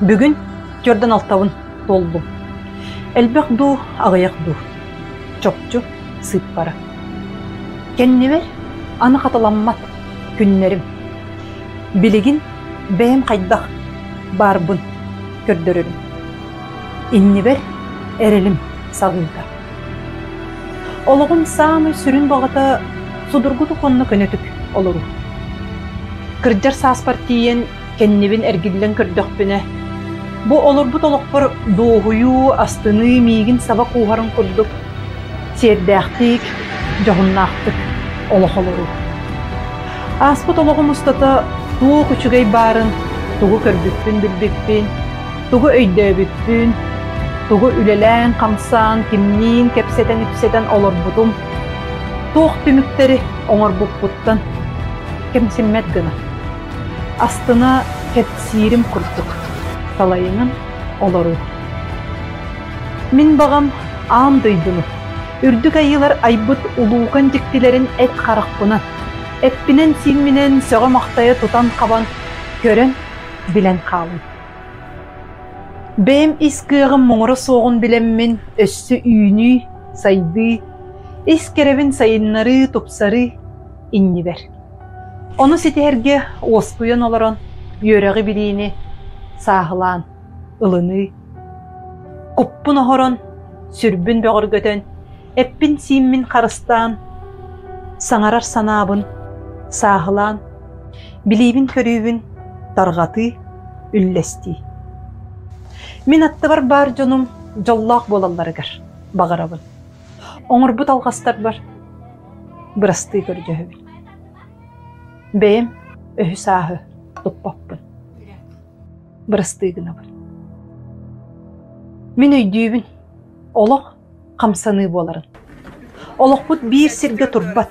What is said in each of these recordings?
Бүгүн түөрдэн алтабын туоллум. Элбэх дуу, аҕыйах дуу? Чопчу сыыппара. Кэннибэр аны хатыламмат күннэрим. Билигин бэйэм хайдах баарбын көрдөрөрүм. Иннибэр эрэлим саҕыыта. Олоҕум саамай сүрүн баҕата судургутук уонна көнөтүк олоруу. Кырдьар сааспар тиийэн кэннибин эргиллэн көрдөхпүнэ, бу олорбут олохпор дуоһуйуу, астыныы миигин саба кууһарын курдук сиэрдээхтик, дьоһуннаахтык олох олоруу. Ааспыт олоҕум устата туох үчүгэй баарын, тугу көрбүппүн-билбиппин, тугу өйдөөбүппүн, тугу үлэлээн-хамсаан, кимниин кэпсэтэн-ипсэтэн олорбутум, туох түмүктэри оҥорбуппуттан кэмсиммэт гына астына кэпсиирим курдук салайынан олоруу. Мин баҕам аан дойдуну, үрдүк айыылар айбыт улуукан дьиктилэрин эт харахпынан, эппинэн-сиимминэн сөҕө-махтайа тутан-хабан, көрөн, билэн хаалым. Бэйэм ис кыаҕым муҥура суоҕун билэммин өссө үүнүү, сайдыы, ис кэрэбин сайыннарыы, тупсарыы иннибэр. Ону ситиһэргэ уоскуйан олорон үөрэҕи-билиини сааһылаан ылыныы, куппун оһорон, сүрбүн бөҕөргөтөн, эппин-сииммин харыстаан, саҥарар санаабын сааһылаан, билиибин-көрүүбүн тарҕатыы, үллэстии. Мин аттыбар баар дьонум дьоллоох буолалларыгар баҕарабын. Оҥорбут алҕастарбар бырастыы көрдөһөбүн. Бэйэм өһү-сааһы туппаппын. Бырастыы гынабын. Мин өйдүүбүн, олох хамсаныы буоларын. Олохпут биир сиргэ турбат,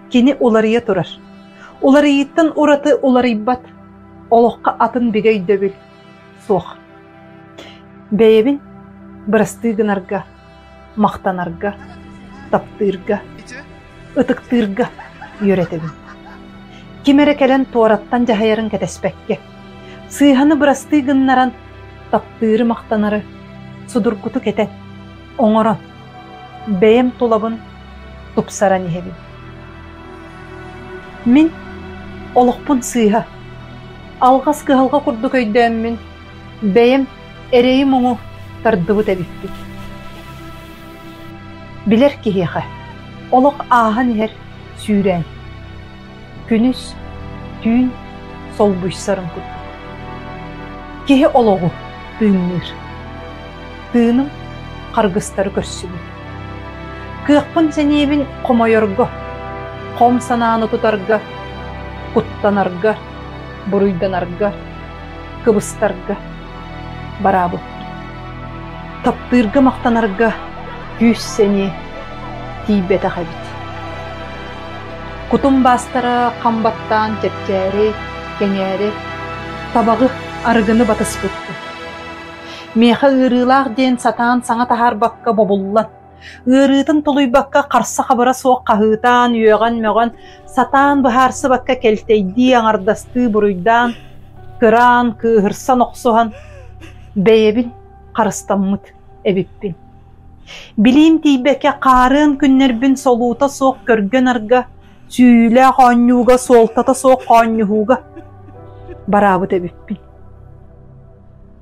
кини уларыйа турар. Уларыйыыттан ураты уларыйбат, олоххо атын бигэ өйдөбүл суох. Бэйэбин бырастыы гынарга, махтанарга, таптыырга, ытыктыырга үөрэтэбин. Ким эрэ кэлэн туораттан дьаһайарын кэтэспэккэ, сыыһаны бырастыы гыннаран, таптыыры-махтанары судургутук этэн, оҥорон, бэйэм тулабын тупсаран иһэбин. Мин олохпун сыыһа, алҕас кыһалҕа курдук өйдөөммүн, бэйэм эрэйи-муҥу тардыбыт эбиппин. Билэр киһиэхэ олох ааһан иһэр сүүрээн, күнүс, түүн солбуйсарын курдук. Киһи олоҕу тыынныыр. Тыыным харгыстары көрсүбүт. Кыахпын-сэниэбин хомойорго, хом санааны тутарга, куттанарга, буруйданарга, кыбыстарга бараабыппын. Таптыырга махтанарга күүс-сэниэ тиийбэтэх эбит. Кутум баастара хам баттаан чэпчээри, кэҥээри, табаҕы, арыгыны батыспыппын. Миэхэ ыарыылаах диэн сатаан саҥа таһаарбакка бобуллан, ыарыытын тулуйбакка харса-хабыра суох хаһыытаан, үөҕэн-мөҕөн, сатаан быһаарсыбакка кэлтэйдии, аҥардастыы буруйдаан, кыраан, кыыһырсан охсуһан, бэйэбин харыстаммыт эбиппин. Билиим тиийбэккэ хаарыан күннэрбин солуута суох көргө-нарга, сүүйүүлээх оонньууга, суолтата суох хоонньуһууга бараабыт эбиппин.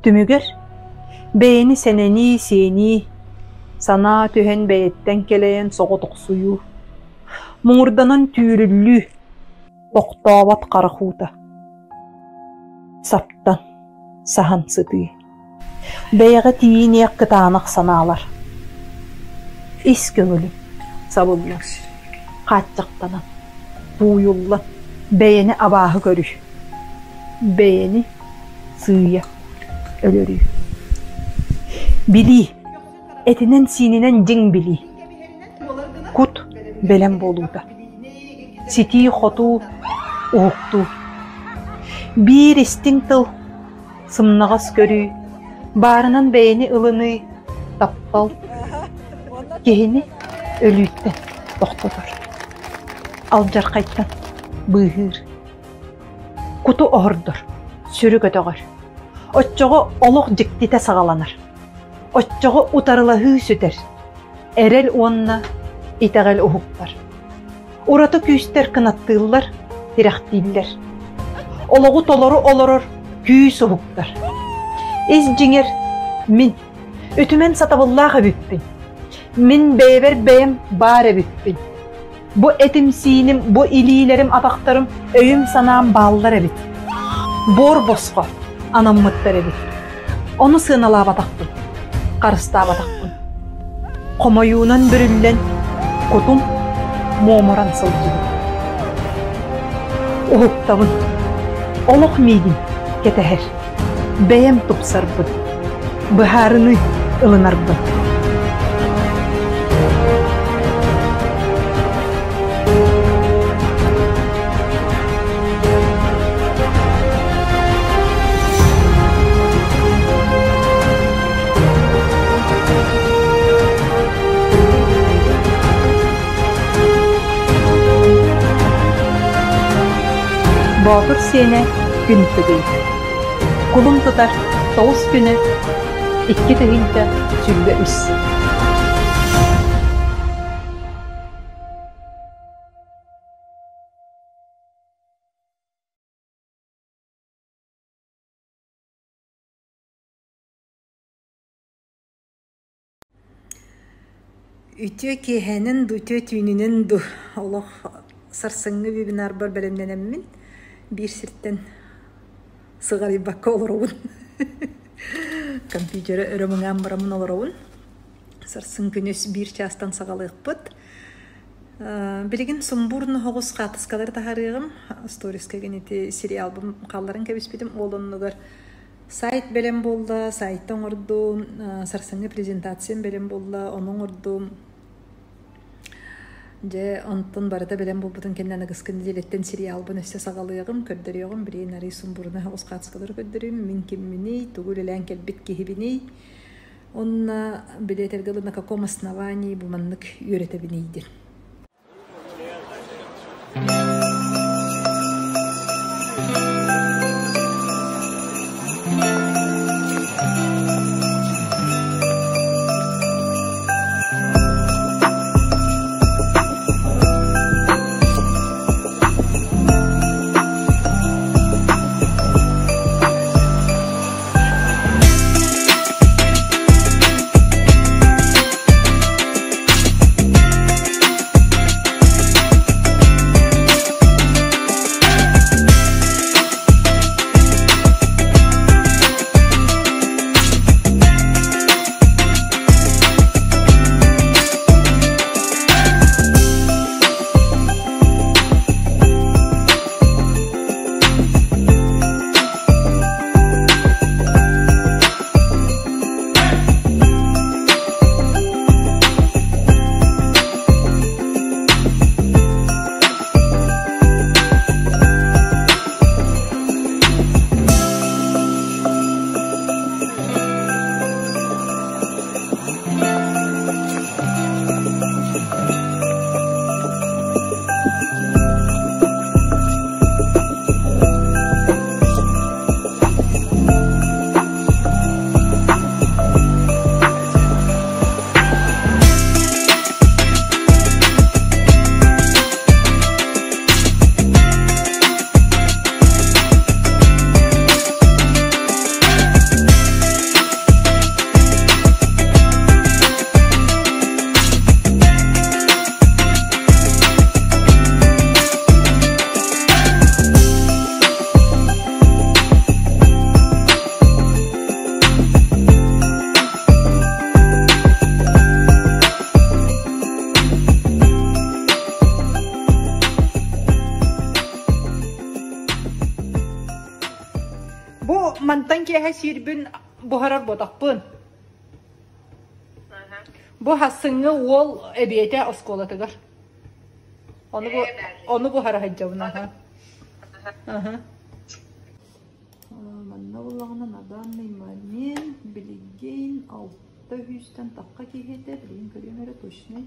Түмүгэр бэйэни сэнэнии, сиэнии, санаа түһэн бэйэттэн кэлэйэн соҕотохсуйуу, муҥурданан түүрүллүү, тохтообот харах уута, саптан, саһан сытыы. Бэйэҕэ тиийиниэх кытаанах санаалар. Ис көҥүлүм сабыллан, хааччахтанан, тууйуллан, бэйэни абааһы көрүү, бэйэни сыыйа өлөрүү. Билии, этинэн-сиининэн дьиҥ билии. Кут бэлэм буолуута. Ситии-хотуу, уһуктуу. Биир истиҥ тыл сымнаҕас көрүү, баарынан бэйэни ылыныы, таптал киһини өлүүттэн тохтотор, алдьархайтан быыһыыр, куту оһордор, сүрү көтөҕөр. Оччоҕо олох дьиктитэ саҕаланар. Оччоҕо утарылаһыы сүтэр. Эрэл уонна итэҕэл уһуктар. Ураты күүстэр кынаттыыллар, тирэхтииллэр. Олоҕу толору олорор күүс уһуктар. Ис дьиҥэр мин үтүмэн сатабыллаах эбиппин. Мин бэйэбэр бэйэм баар эбиппин. Бу этим-сииним, бу илиилэрим, атахтарым, өйүм-санаам бааллар эбит. Буор босхо анаммыттар эбит. Ону сыаналаабатахпын, харыстаабатахпын. Хомойуунан бүрүллэн, кутум муомуран сылдьыбыт. Уһуктабын. Олох миигин кэтэһэр. Бэйэм тупсарбын. Быһаарыныы ылынарбын. Боотур сиэнэ күн тыгый. Кулун тутар тоҕус күнэ 2023. Үтүө киэһэнэн дуу, үтүө түүнүнэн дуу олох сарсыҥҥы вебинарбар бэлэмнэнэммин биир сиртэн сыҕарыйбакка олоробун. Компьютеры өрө мыҥаан бараммын олоробун. Сарсын күнүс биир чаастан саҕалыахпыт. Билигин сумбур ноһоҕус хаартыскалары таһаарыаҕым. Сторискэ ити сериалбын хаалларан кэбиспитим. Ол оннугар сайт бэлэм буолла, сайты оҥордум, сарсыҥҥы презентациям бэлэм буолла, ону оҥордум. Дьэ, онтон барыта бэлэм буолбутун кэннэ аныгыскы нэдиэлэттэн сериалбын өссө саҕалыаҕым, көрдөрүөҕүм, билигин арыый сумбуруна соҕус хаартыскалары көрдөрүүм, мин кимминий, тугу үлэлээн кэлбит киһибиний, уонна били этэргэ дылы на каком основании бу маннык үөрэтэбиний диэн. Бу мантан киэһэ сиирбин буһарар буотахпын. Бу хассыҥҥы уол эбиэтэ оскуолатыгар. Ону бу ону буһара сылдьабын аха. Аха. Манна буоллаҕына на данный момент билигин алта сүүстэн тахха киһи этэ, билигин көрүөм эрэ точнай.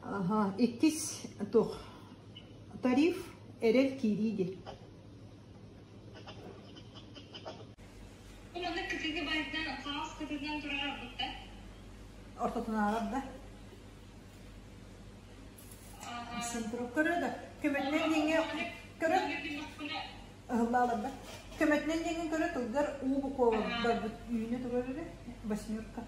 Аха, иккис туох тариф эрэл киирии диэн. Маннык кытыгы байдан хаос кытыгынан турар арбыттар. Ортотунааҕар да. Көрө да, көмөтүнэн диэҥҥэ көрө ыһыллаалар да. Көмөтүнэн диэҥҥэ көрө тылгар уу букуола барбыт үүнэ турар эрэ восьмерка.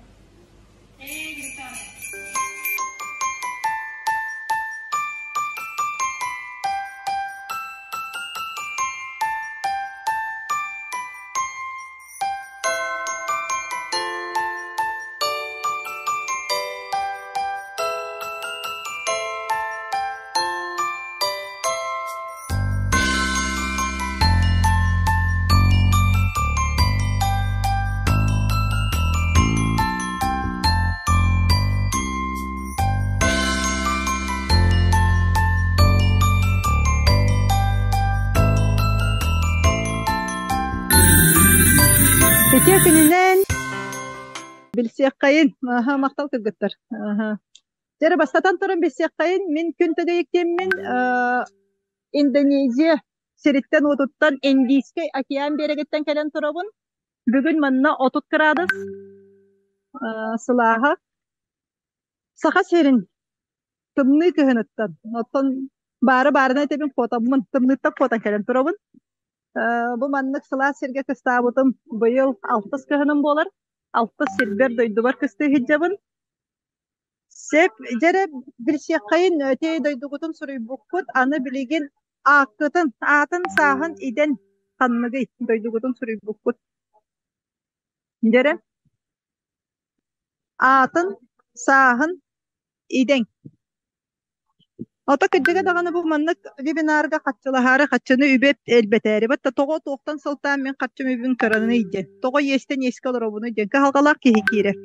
Үтүө күнүнэн билсиэххэйин. Аха, махтал кыргыттар. Аха. Дьэ, бастатан туран билсиэххэйин, мин күн төгөйүктиэммин Индонезия сириттэн-уотуттан Индийскэй океан биэрэгиттэн кэлэн турабын. Бүгүн манна 30 кыраадыс сылааһа. Саха сирин тымныы кыһыныттан, оттон баары баарынан этэбин куотаммын, тымныыттан куотан кэлэн турабын. Бу маннык сылаас сиргэ кыстаабытым быйыл алтыс кыһыным буолар. Алтыс сирбэр дойдубар кыстыы сылдьабын. Сөп, дьэрэ билсиэххэйин ити дойдугутун суруйбуккут, аны билигин ааккытын, аатын сааһын идэн ханныгый дойдугутун суруйбуккут. Дьэрэ аатын, сааһын идэҥ. Ото кырдьыга даҕаны бу маннык вебинарга хаччылаһаары хаччыны үбэ элбэтээри батта тоҕо туохтан сылтаан мин харчым үбүн кыраный диэн тоҕо иэстэн иэскэ олоробунуй диэн кыһалҕалаах киһи киирэр.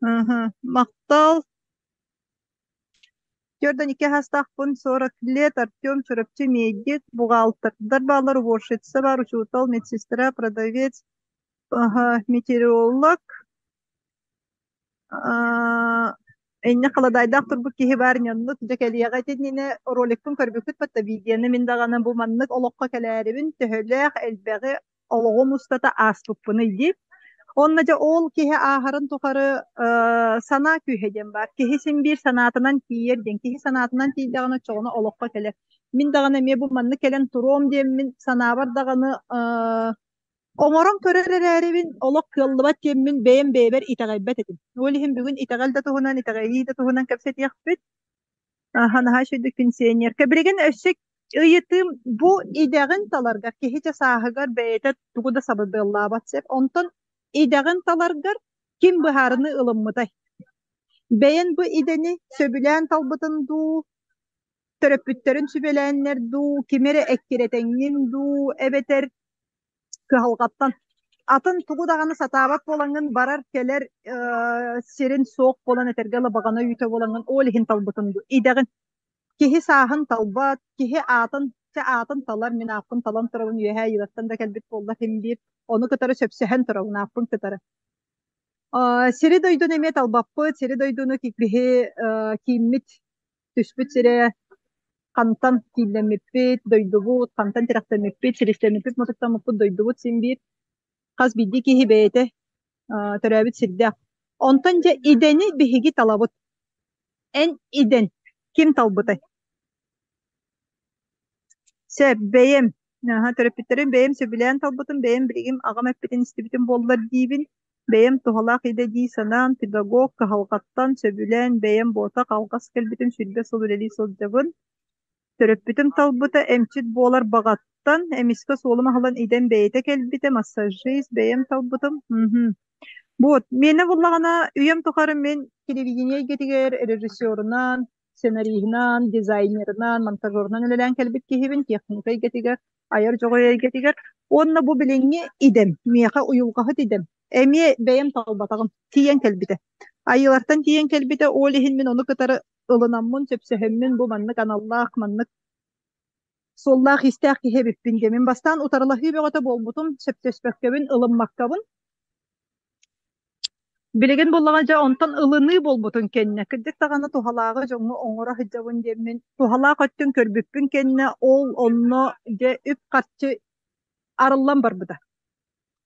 Ыһы, махтал. 42 саастаахпын, 40 лет, Артем Чурапчы медик, бухгалтердар бааллар, уборщица баар, учуутал, медсестра, продавец, аха, метеоролог, Инньэ халадаайдаах турбут киһи баар оннук дьэ кэлиэҕэ итиннинэ роликпын көрбүккүт батта видеоны мин даҕаны бу маннык олоххо кэлээрибин төһөлөөх элбэҕи олоҕум устата ааспыппыный дии. Онно дьэ ол киһи ааһарын тухары санаа күүһэ диэн баар. Киһи син биир санаатынан тиийэр диэн. Киһи санаатынан тиийдэҕинэ оччоҕуна олоххо кэлэр. Мин даҕаны эмиэ бу маннык кэлэн туруом диэммин санаабар даҕаны Оҥорон көрөр эрээрибин олох кыаллыбат диэммин бэйэм бэйэбэр итэҕэйбэт этим. Ол иһин бүгүн итэҕэл да туһунан, итэҕэйии да туһунан кэпсэтиэхпит. Аха, наһаа үчүгэй пенсионерка. Билигин өссө ыйытыым бу идэҕин таларгар киһи дьэ сааһыгар бэйэтэ тугу да сабыдыаллаабат сөп. Онтон идэҕин таларгар ким быһаарыныы ылыммытай? Бэйэн бу идэни сөбүлээн талбытын дуу, төрөппүттэрин сүбэлээннэр дуу, кими эрэ эккирэтэҥҥин дуу, эбэтэр кыһалҕаттан атын тугу даҕаны сатаабат буолаҥҥын барар-кэлэр сирин суох буолан этэргэ лабаҕана үүтэ буолаҥҥын ол иһин талбытын дуу идэҕин киһи сааһын талбат киһи аатын чэ аатын талар мин ааппын талан турабын үөһээ айыылартан да кэлбит буолла син биир ону кытары сөпсөһөн турабын ааппын кытары сири-дойдуну эмиэ талбаппыт сири-дойдуну биһи кииммит түспүт сирэ хантан кииннэммиппит, дойдубут, хантан тирэхтэммиппит, силистэммиппит, мутуктаммыппыт дойдубут син биир хас биирдии киһи бэйэтэ төрөөбүт сирдээх. Онтон дьэ идэни биһиги талабыт. Эн идэн ким талбытай? Сөп, бэйэм. Аһа, төрөппүттэрим бэйэм сөбүлээн талбытым, бэйэм билигин аҕам эппитин истибитим буоллар диибин. Бэйэм туһалаах идэ дии санаан, педагог кыһалҕаттан сөбүлээн бэйэм буотах алҕас кэлбитим 20 сыл үлэлии сылдьабын. Төрөппүтүм талбыта эмчит буолар баҕаттан, эмискэ суолум аһыллан идэм бэйэтэ кэлбитэ, массажист бэйэм талбытым. Мгм. Вот, миэнэ буллаҕына үйэм тухары мин телевидение эйгэтигэр режиссерунан, сценариһынан, дизайнерынан, монтажерунан үлэлээн кэлбит киһибин техника эйгэтигэр, айар дьоҕур эйгэтигэр. Уонна бу билиҥҥи идэм, миэхэ уйулҕаһыт идэм. Эмиэ бэйэм талбатаҕым, тиийэн кэлбитэ. Айыылартан тиийэн кэлбитэ, ол иһин мин ону кытары ылынаммын, сөпсөһөммүн бу маннык аналлаах, маннык суоллаах-иистээх киһи эбиппин диэн. Мин бастаан утарылаһыы бөҕөтө буолбутум, сөпсөспөккөбүн, ылыммаккабын. Билигин буоллаҕына дьэ онтон ылыныы буолбутун кэннэ, кырдьык даҕаны туһалааҕы дьоҥҥо оҥоро сылдьабын диэммин, туһалаах өттүн көрбүппүн кэннэ ол онно дьэ үп-харчы арыллан барбыта.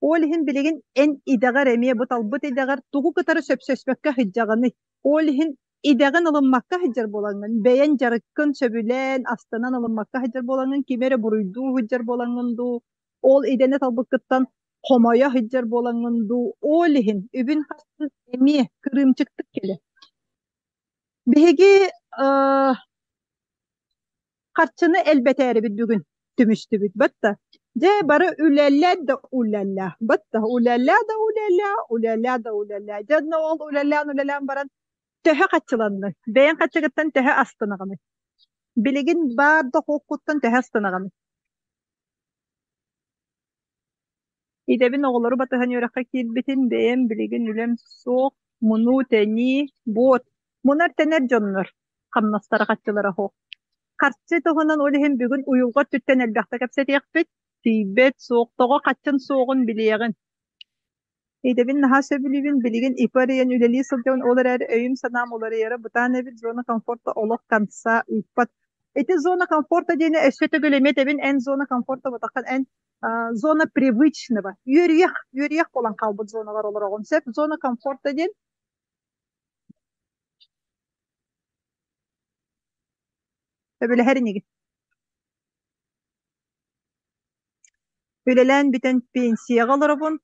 Ол иһин билигин эн идэҕэр эмиэ бу талбыт идэҕэр тугу кытары сөпсөспөккө сылдьаҕыный? Ол иһин идэҕин ылыммакка сылдьар буолаҥҥын, бэйэҥ дьарыккын сөбүлээн, астынан ылыммакка сылдьар буолаҥҥын, кими эрэ буруйдуу сылдьар буолаҥҥын дуу, ол идэни талбыккыттан хомойо сылдьар буолаҥҥын дуу, ол иһин үбүн-харчын эмиэ кырыымчыктык кэлэр. Биһиги харчыны элбэтээрибит бүгүн түмүстүбүт батта. Дьэ бары үлэлээ да үлэлээ, батта үлэлээ да үлэлээ, үлэлээ да үлэлээ. Дьэ онно ол үлэлээн-үлэлээн баран төһө хаччыланны? Бэйэҥ хаччыгыттан төһө астынаҕыный? Билигин баар да хооккуттан төһө астынаҕыный? Идэбин оҕолору батыһан үөрэххэ киирбитим, бэйэм билигин үлэм суох, мунуу-тэнии, буот. Мунар-тэнэр дьоннор, хамнастара хаччылара суох. Харчы туһунан ол иһин бүгүн уйулҕа өттүттэн элбэхтэ кэпсэтиэхпит. Тиийбэт суох, тоҕо хаччын суоҕун билиэҕин. Идэбин наһаа сөбүлүүбүн, билигин ИП арыйан үлэлии сылдьабын, ол эрээри өйүм-санаам уларыйара бытаан эбит, зона комфорта олох конца ыыппат. Ити зона комфорта диэни өссө төгүл эмиэ этэбин, эн зона комфорта буотаххын, эн зона привычного, үөрүйэх, үөрүйэх буолан хаалбыт зоналар олороҕун сөп. Зона комфорта диэн сөбүлэһэр инигин. Үлэлээн бүтэн пенсияҕа олоробун.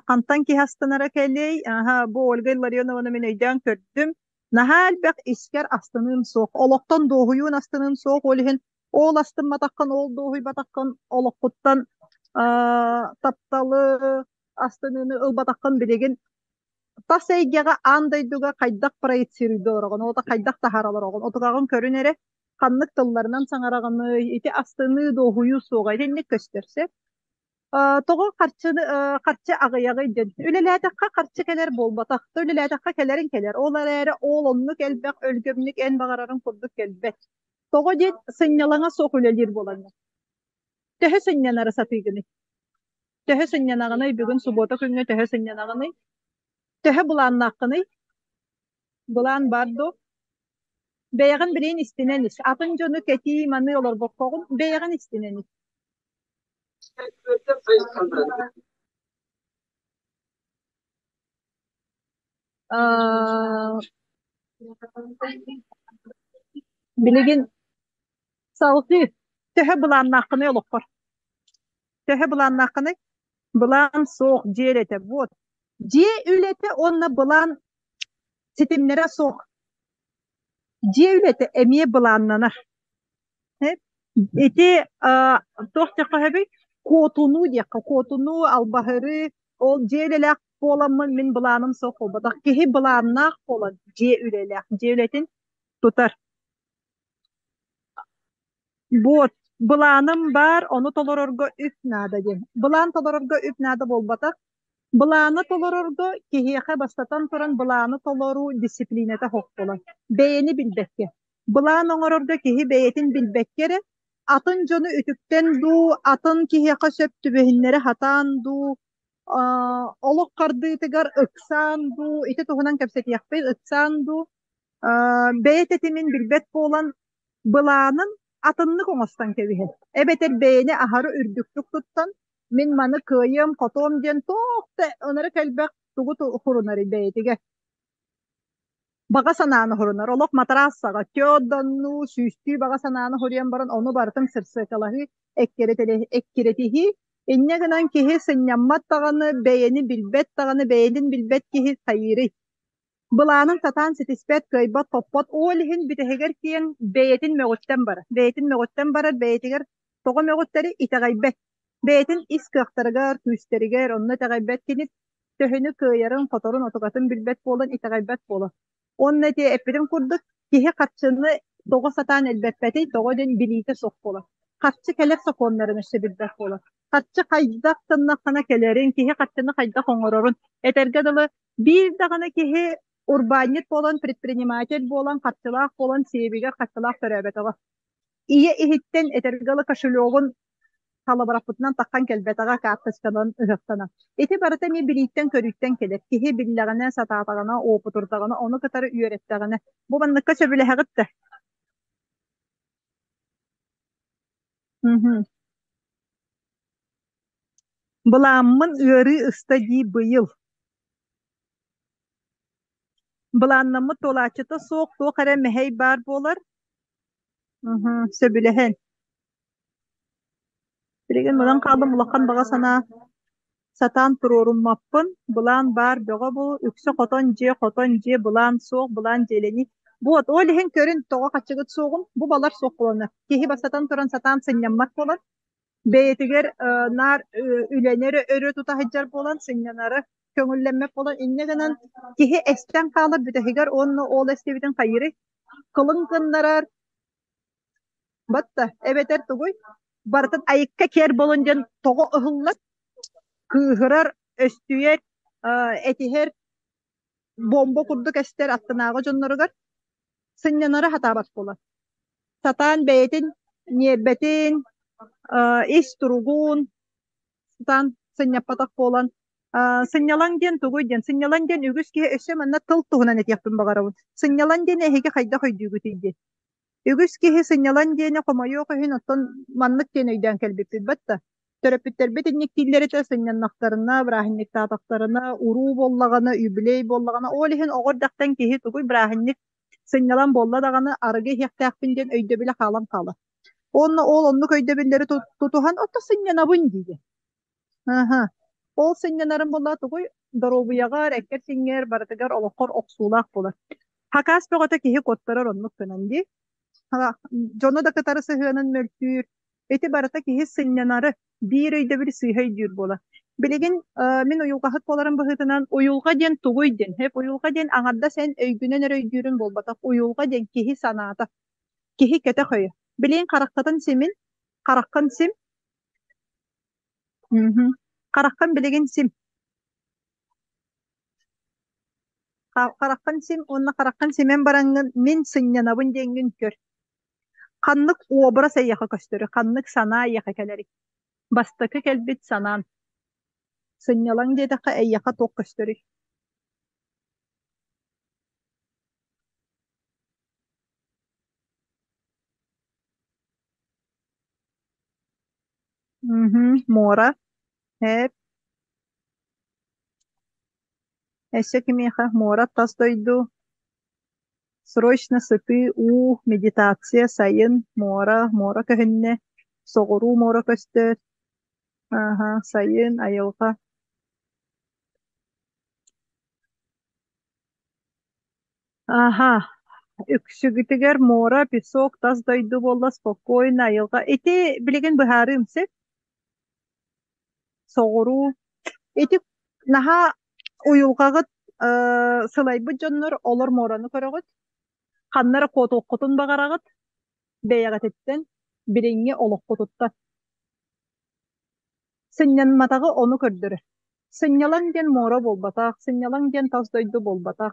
Хантан киһи астынара кэлиэй? Аһа, бу Ольга Илларионованы мин өйдөөн көрдүм. Наһаа элбэх искэр астыныым суох. Олохтон дуоһуйуун астыныым суох. Ол иһин ол астымматаххын, ол дуоһуйбатаххын олоххуттан тапталы, астыныыны ылбатаххын билигин тас эйгэҕэ аан дойдуга хайдах проецируйда олороҕун, ол хайдах таһаара олороҕун, отугаҕын көрүн эрэ, ханнык тылларынан саҥараҕыный, ити астыныы, дуоһуйуу суоҕа итинник көстөр сөп. Тоҕо харчыны харчы аҕыйаҕый диэн. Үлэлээтэххэ харчы кэлэр буолбатах. Үлэлээтэххэ кэлэрин кэлэр. Ол эрээри ол оннук элбэх өлгөмнүк эн баҕарарыҥ курдук кэлбэт. Тоҕо диэн сынньалаҥа суох үлэлиир буолаҥҥын. Төһө сынньанары сатыыгыный? Төһө сынньанаҕыный бүгүн субуота күҥҥэ төһө сынньанаҕыный? Төһө былааннааххыный? Былаан баар дуо? Бэйэҕин билигин истинэн ис. Атын дьону кэтии-маныы олорбоккоҕун бэйэҕин истинэн ис. Аа, билигин салгыы төһө былааннааххыный олоххор? Төһө былааннааххыный? Былаан суох, дьиэ үлэтэ. Вот. Дьиэ үлэтэ уонна былаан ситимнэрэ суох. Дьиэ үлэтэ эмиэ былааннанар. Ити туох диэххэ сөбүй? Куотунуу диэххэ. Куотунуу, албаһырыы, ол дьиэ үлэлээх буоламмын мин былааным суох буолбатах. Киһи былааннаах буолан дьиэ үлэлээх, дьиэ үлэтин тутар. Вот, былааным баар, ону толорорго үп наада диэн. Былаан толорорго үп наада буолбатах. Былааны толорорго киһиэхэ бастатан туран былааны толоруу дисциплинэтэ суох буолар. Бэйэни билбэккэ. Былаан оҥорорго киһи бэйэтин билбэккэ эрэ, атын дьону үтүктэн дуу, атын киһиэхэ сөп түбэһиннэрэ сатаан дуу, олох хардыытыгар ыксаан дуу, ити туһунан кэпсэтиэхпит, ыксаан дуу, бэйэ тэтимин билбэт буолан былаанын атыннык оҥостон кэбиһэр. Эбэтэр бэйэни аһары үрдүктүк туттан, мин маны кыайыам, хотуом диэн туох да ынырык элбэх тугу хурунарый бэйэтигэр. Баҕа санааны хурунар. Олох матараас саҕа тёдоннуу, сүүстүү баҕа санааны хуруйан баран ону барытын сырсыакалаһыы, эккирэтиһии. Инньэ гынан киһи сынньаммат даҕаны, бэйэни билбэт даҕаны, бэйэтин билбэт киһи хайыырый? Былаанын сатаан ситиспэт, кыайбат-хоппот, ол иһин бүтэһигэр тиийэн бэйэтин мөҕүттэн барар. Бэйэтин мөҕүттэн барар, бэйэтигэр тоҕо мөҕүттэри итэҕэйбэт. Бэйэтин ис кыахтарыгар, күүстэригэр онно итэҕэйбэт кини төһөнү кыайарын, хоторун, отугатын билбэт буолан итэҕэйбэт буолар. Уонна ити эппитим курдук, киһи харчыны тоҕо сатаан элбэппэтий, тоҕо диэн билиитэ суох буолар. Харчы кэлэр сокуоннарын өссө билбэт буолар. Харчы хайдах гыннаххына кэлэрин, киһи харчыны хайдах оҥорорун, этэргэ дылы, биир даҕаны киһи урбаанньыт буолан, предприниматель буолан, харчылаах буолан сиэбигэр харчылаах төрөөбөтөҕө. Ийэ иһиттэн этэргэ дылы кошелегун Халабыраппытынан таххан кэлбэтэҕэ карточканан ыһыахтанан. Ити барыта эмиэ билииттэн-көрүүттэн кэлэр. Киһи биллэҕинэ, сатаатаҕына, уопутурдаҕына, ону кытары үөрэттэҕинэ. Бу манныкка сөбүлэһэҕит да? Мгм. Былааммын ыарыы ыста дии быйыл. Былааннаммыт туолааччыта суох, туох эрэ мэһэй баар буолар. Мгм, сөбүлэһэн. Билигин мунан хааллым улахан баҕа санаа сатаан туруоруммаппын, былаан баар бөҕө бу, үксэ хотон дьиэ, хотон дьиэ, былаан суох, былаан дьиэлэнии. Вот, ол иһин көрүн тоҕо хаччыгыт суоҕун, бу балар суох буоланнар. Киһи бастатан туран сатаан сынньаммат буолан, бэйэтигэр наар үлэни өрө, өрө тута сылдьар буолан, сынньанары көҥүллэммэт буолан, инньэ гынан киһи эстэн хаалар бүтэһигэр уонна ол эстибитин хайыырый? Кылын гыннарар, Батта, эбэтэр тугуй? Барытын айыкка киэр буолун диэн тоҕо ыһыллар, кыыһырар, өстүйэр, этиһэр, бомба курдук эстэр аттынааҕы дьонноругар сынньанары сатаабат буолар. Сатаан бэйэтин ньиэрбэтин, ис туругун сатаан сынньаппатах буолан сынньалаҥ диэн тугуй диэн сынньалаҥ диэн үгүс киһи өссө манна тыл туһунан этиэхпин баҕарабын. Сынньалаҥ диэн эһиги хайдах өйдүүгүтүй диэн. Үгүс киһи сынньалаҥ диэни хомойуох иһин оттон маннык диэн өйдөөн кэлбиппит батта. Төрөппүттэрбит инниктииллэр этэ сынньаннахтарына, бырааһынньыктаатахтарына, уруу буоллаҕына, юбилей буоллаҕына, ол иһин оҕо эрдэхтэн киһи тугуй бырааһынньык сынньалаҥ буолла даҕаны арыгы иһиэхтээхпин диэн өйдөбүлэ хаалан хаалар. Уонна ол оннук өйдөбүллэри тутуһан отто сынньанабын диир. Аһа. Ол сынньанарым буолла тугуй доруобуйаҕар, эккэр-сиҥҥэр барытыгар олоххор охсуулаах буолар. Хакаас бөҕөтө киһи куоттарар оннук гынан дии. Дьону да кытары сыһыанын мөлтүүр. Ити барыта киһи сынньанары биир өйдөбүл сыыһа өйдүүр буолар. Билигин мин уйулҕаһыт буоларым быһыытынан уйулҕа диэн тугуй диэн, һэп уйулҕа диэн аҥардас эн өйгүнэн эрэ өйдүүрүн буолбатах. Уйулҕа диэн киһи санаата, киһи кэтэх өйө. Билигин хараххытын симин, хараххын сим, Мгм. Хараххын билигин сим. Хараххын сим уонна хараххын симэн бараҥҥын мин сынньанабын диэҥҥин көр. Ханнык образ эйиэхэ көстөрүй, ханнык санаа эйиэхэ кэлэрий? Бастакы кэлбит санаан. Сынньалаҥ диэтэххэ эйиэхэ туох көстөрүй? Мгм. Муора. Эп. Өссө кимиэхэ муора тас дойду срочно сытыы уу медитация сайын муора муора көһүннэ соҕуруу муора көстөр Ааһа, сайын айылҕа Ааһа, үксүгүтүгэр муора, песок, тас дойду буолла спокойно айылҕа. Ити билигин быһаарыым сөп. Соҕуруу. Ити наһаа уйулҕаҕыт сылайбыт дьоннор олор муораны көрөҕүт. Ханна эрэ куотуоххутун баҕараҕыт бэйэҕититтэн, билиҥҥи олоххутуттан. Сынньамматаҕы ону көрдөрөр. Сынньалаҥ диэн муора буолбатах, сынньалаҥ диэн тас дойду буолбатах.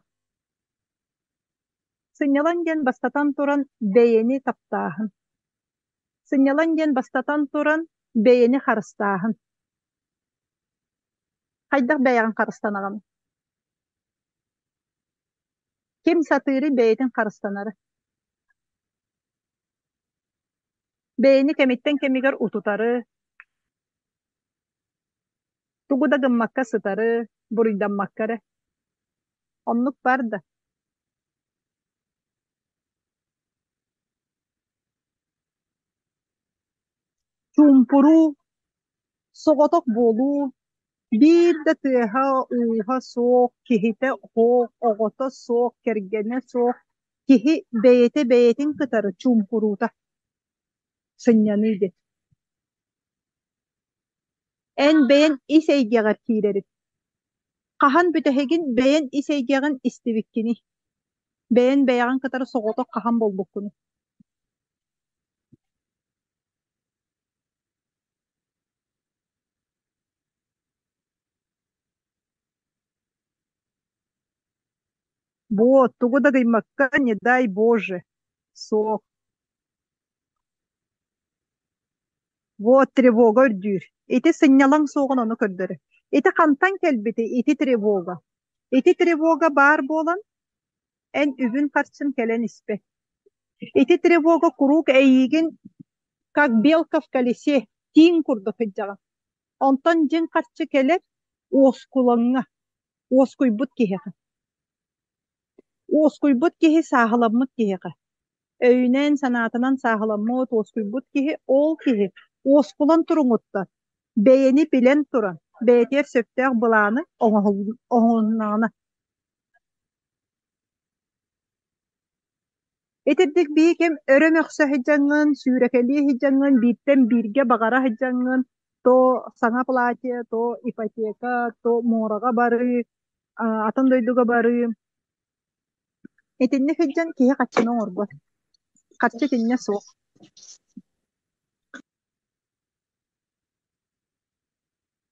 Сынньалаҥ диэн бастатан туран бэйэни таптааһын. Сынньалаҥ диэн бастатан туран бэйэни харыстааһын. Хайдах бэйэҕин харыстанаҕын? Ким сатыырый бэйэтин харыстанары? Бэйэни кэмиттэн кэмигэр утутары, тугу да гыммакка сытары, буруйдаммакка эрэ. Оннук бар да. Чуумпуруу, соҕотох буолуу, биир да тыаһа-ууһа суох, киһитэ суох, оҕото суох, кэргэнэ суох киһи бэйэтэ бэйэтин кытары чуумпуруута, сынньаныы диэн. Эн бэйэн ис эйгэҕэр киирэрин. Хаһан бүтэһигин бэйэн ис эйгэҕин истибиккиний? Бэйэн бэйэҕин кытары соҕотох хаһан буолбуккунуй? Буо, тугу да гыймакка, не дай Боже, суох. Вот тревога үрдүүр. Ити сынньалаҥ суоҕун ону көрдөрөр. Ити хантан кэлбитий ити тревога? Ити тревога баар буолан, эн үбүн-харчын кэлэн испэт. Ити тревога куруук эйиигин как белка в колесе тииҥ курдук сылдьаҕын. Онтон дьиҥ харчы кэлэр уоскулаҥҥа, уоскуйбут киһиэхэ. Уоскуйбут киһи сааһыламмыт киһиэхэ. Өйүнэн, санаатынан сааһыламмыт, уоскуйбут киһи ол киһи уоскулан туруҥуттан, бэйэни билэн туран, бэйэтигэр сөптөөх былааны оҥоһуннаҕына. Итирдик биир кэм өрө мөхсө сылдьаҥҥын, сүүрэкэлии сылдьаҥҥын, бииртэн бииргэ баҕара сылдьаҥҥын, то саҥа платье, то ипотека, то муораҕа барыы, атын дойдуга барыы. Итинник сылдьан киһи хаччыны оҥорбот. Харчы итиннэ суох.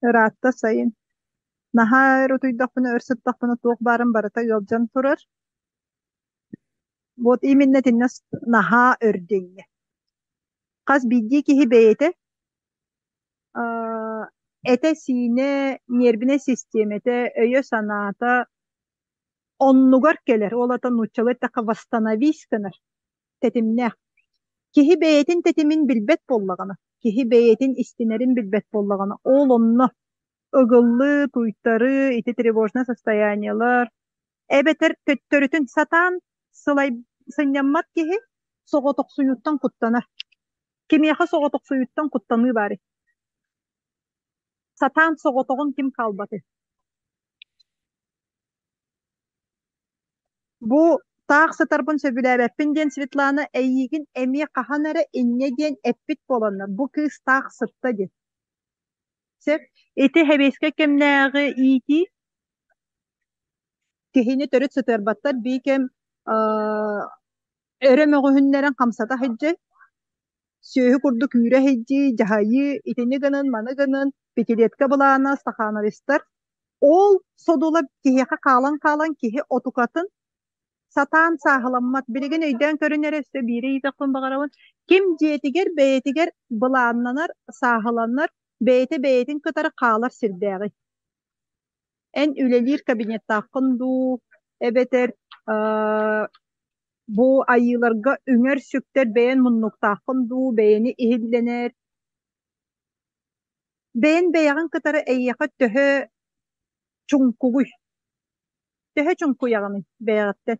Ыраатта сайын. Наһаа өр утуйдахпына, өр сыттахпына туох баарын барыта ыалдьан турар. Вот именно итиннэ наһаа өр диэҥҥэ. Хас биирдии киһи бэйэтэ этэ-сиинэ, ньиэрбинэй систиэмэтэ, өйө-санаата оннугар кэлэр, ол аата нууччалыы эттэххэ восстановись гынар тэтимнээх. Киһи бэйэтин тэтимин билбэт буоллаҕына, киһи бэйэтин истинэрин билбэт буоллаҕына, ол онно ыгыллыы, туйтарыы, ити тревожное состояниелар эбэтэр төттөрүтүн сатаан сылай сынньаммат киһи соҕотохсуйууттан куттанар. Кимиэхэ соҕотохсуйууттан куттаныы баарый? Сатаан соҕотоҕун ким хаалбатый? Бу таах сытарбын сөбүлээбэппин диэн Светлана эйиигин эмиэ хаһан эрэ инньэ диэн эппит буоланнар, бу кыыс таах сытта диэн. Сөп. Ити сэбиэскэй кэмнээҕи иитии киһини төрүт сытыарбаттар, биир кэм өрө мөҕүһүннэрэн хамсата сылдьар, сүөһү курдук үүрэ сылдьыы, дьаһайыы, итини гынан, маны гынан, пятилетка былаана, стахановецтар. Ол содула киһиэхэ хаалан-хаалан киһи отукатын сатаан сааһыламмат. Билигин өйдөөн көрүн эрэ өссө биири ыйытыахпын баҕарабын. Ким дьиэтигэр бэйэтигэр былааннанар, сааһыланар, бэйэтэ бэйэтин кытары хаалар сирдээҕий? Эн үлэлиир кабинеттааххын дуу, эбэтэр бу айыыларга үҥэр-сүктэр бэйэн муннуктааххын дуу, бэйэни иһиллэнэр, бэйэн бэйэҕин кытары эйиэхэ төһө чуҥкугуй? Төһө чуҥкуйаҕыный бэйэҕиттэн?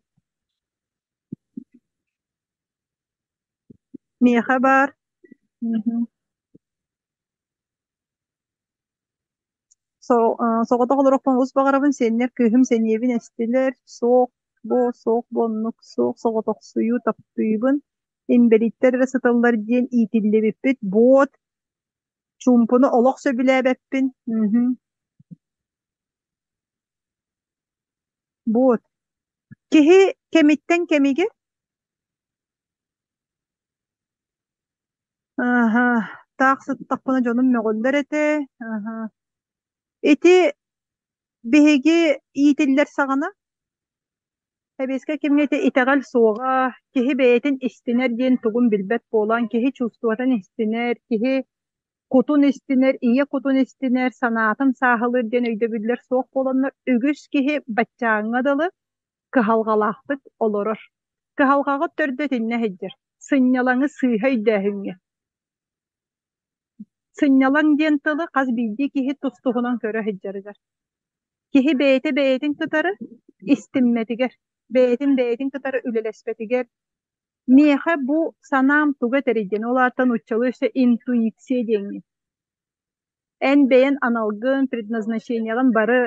Миэхэ баар. Соҕотох олорохпун олус баҕарабын, сиэннэр кыыһым сэниэбин эстилэр, суох бу, суох бу оннук, суох соҕотохсуйуу таптыыбын, инбэлииттэр эрэ сыталлар диэн иитиллибиппит, буот, чуумпуну олох сөбүлээбэппин, Буот. Киһи кэмиттэн кэмигэр Аһа, таах сыттахпына дьонум мөҕүллэр этэ. Аһа. Ити биһиги иитиллэр саҕана сэбиэскэй кэмҥэ ити итэҕэл суоҕа, киһи бэйэтин истинэр диэн тугун билбэт буолан, киһи чувствотын истинэр, киһи кутун истинэр, ийэ кутун истинэр, санаатын сааһылыыр диэн өйдөбүллэр суох буоланнар, үгүс киһи баччааҥҥа дылы кыһалҕалаахтык олорор. Кыһалҕаҕыт төрдө итиннэ сылдьар: сынньалаҥы сыыһа өйдөөһүҥҥэ. Сынньалаҥ диэн тылы хас биирдии киһи тус-туһунан көрө сылдьарыгар. Киһи бэйэтэ бэйэтин кытары истиммэтигэр, бэйэтин бэйэтин кытары үлэлэспэтигэр миэхэ бу санаам туга этэрий диэн, ол аата нууччалыы өссө интуиция диэҥҥин. Эн бэйэн аналгын, предназначениеҕын бары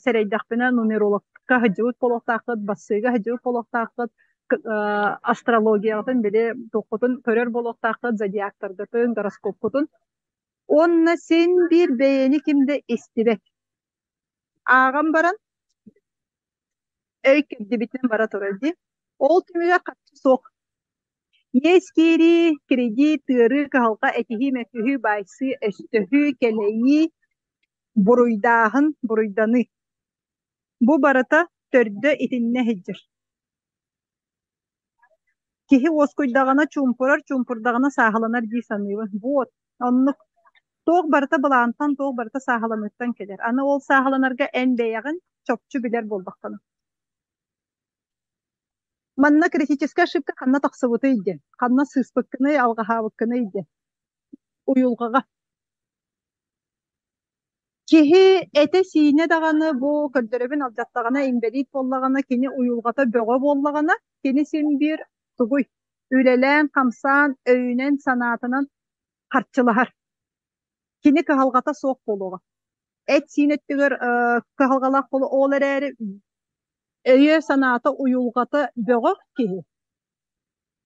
сэрэйдэхпинэ нумерологка сылдьыбыт буолуохтааххыт, бассыыга сылдьыбыт буолуохтааххыт, астрологияҕытын били туоххутун көрөр буолуохтааххыт, зодиактаргытын, гороскопкутун. Уонна син биир бэйэни ким да истибэт. Ааҕан баран өй кирдибитинэн бара турар дии. Ол түмүгэр харчы суох. Иэс киирии, кредит, ыарыы, кыһалҕа, этиһии, мөккүһүү, баайсыы, өстөһүү, кэлэйии, буруйдааһын, буруйданыы. Бу барыта төрдө итиннэ сылдьар. Киһи уоскуйдаҕына чуумпурар, чуумпурдаҕына сааһыланар дии саныыбын. Вот, оннук. Туох барыта былаантан, туох барыта сааһыланыыттан кэлэр. Аны ол сааһыланарга эн бэйэҕин чопчу билэр буоллаххына. Манна критическэй ошибка ханна тахсыбытый диэн, ханна сыыспыккыный, алҕаһаабыккыный диэн. Уйулҕаҕа. Киһи этэ-сиинэ даҕаны бу көрдөрөбүн алдьаттаҕына, инбэлиит буоллаҕына, кини уйулҕата бөҕө буоллаҕына, кини син биир тугуй, үлэлээн-хамсаан, өйүнэн-санаатынан харчылаһар. Кини кыһалҕата суох буолуоҕа. Эт-сиин өттүгэр кыһалҕалаах буолуо, ол эрээри өйө-санаата, уйулҕата бөҕөх киһи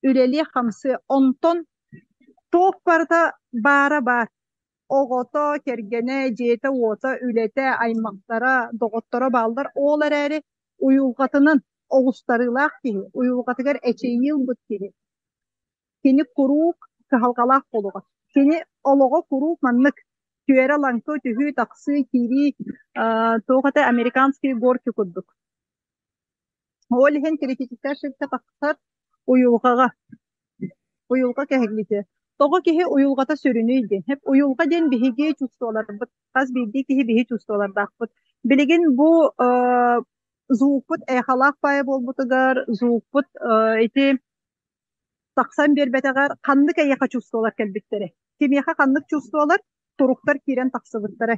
үлэлиэ-хамсыа. Онтон туох барыта баара баар. Оҕото, кэргэнэ, дьиэтэ-уота, үлэтэ, аймахтара, доҕотторо бааллар. Ол эрээри уйулҕатынан оҕустарыылаах киһи, уйулҕатыгар эчэйии ылбыт киһи Кини куруук кыһалҕалаах буолуоҕа. Кини олоҕо куруук маннык түөрэ-лаҥкы түһүү-тахсыы, киирии туох этэ американские горки курдук. Ол иһин критическэй ошибка тахсар уйулҕаҕа, уйулҕа кэһиллиитэ. Тоҕо киһи уйулҕата сүрүнүй диэн. Уйулҕа диэн биһиги чувстволарбыт, хас биирдии киһи биһи чувстволардаахпыт. Билигин бу звукпут эхолаах паайа буолбутугар, звукпут ити тахсан биэрбэтэҕэр ханнык эйиэхэ чувстволар кэлбиттэрэ? Кимиэхэ ханнык чувстволар, туруктар киирэн тахсыбыттара?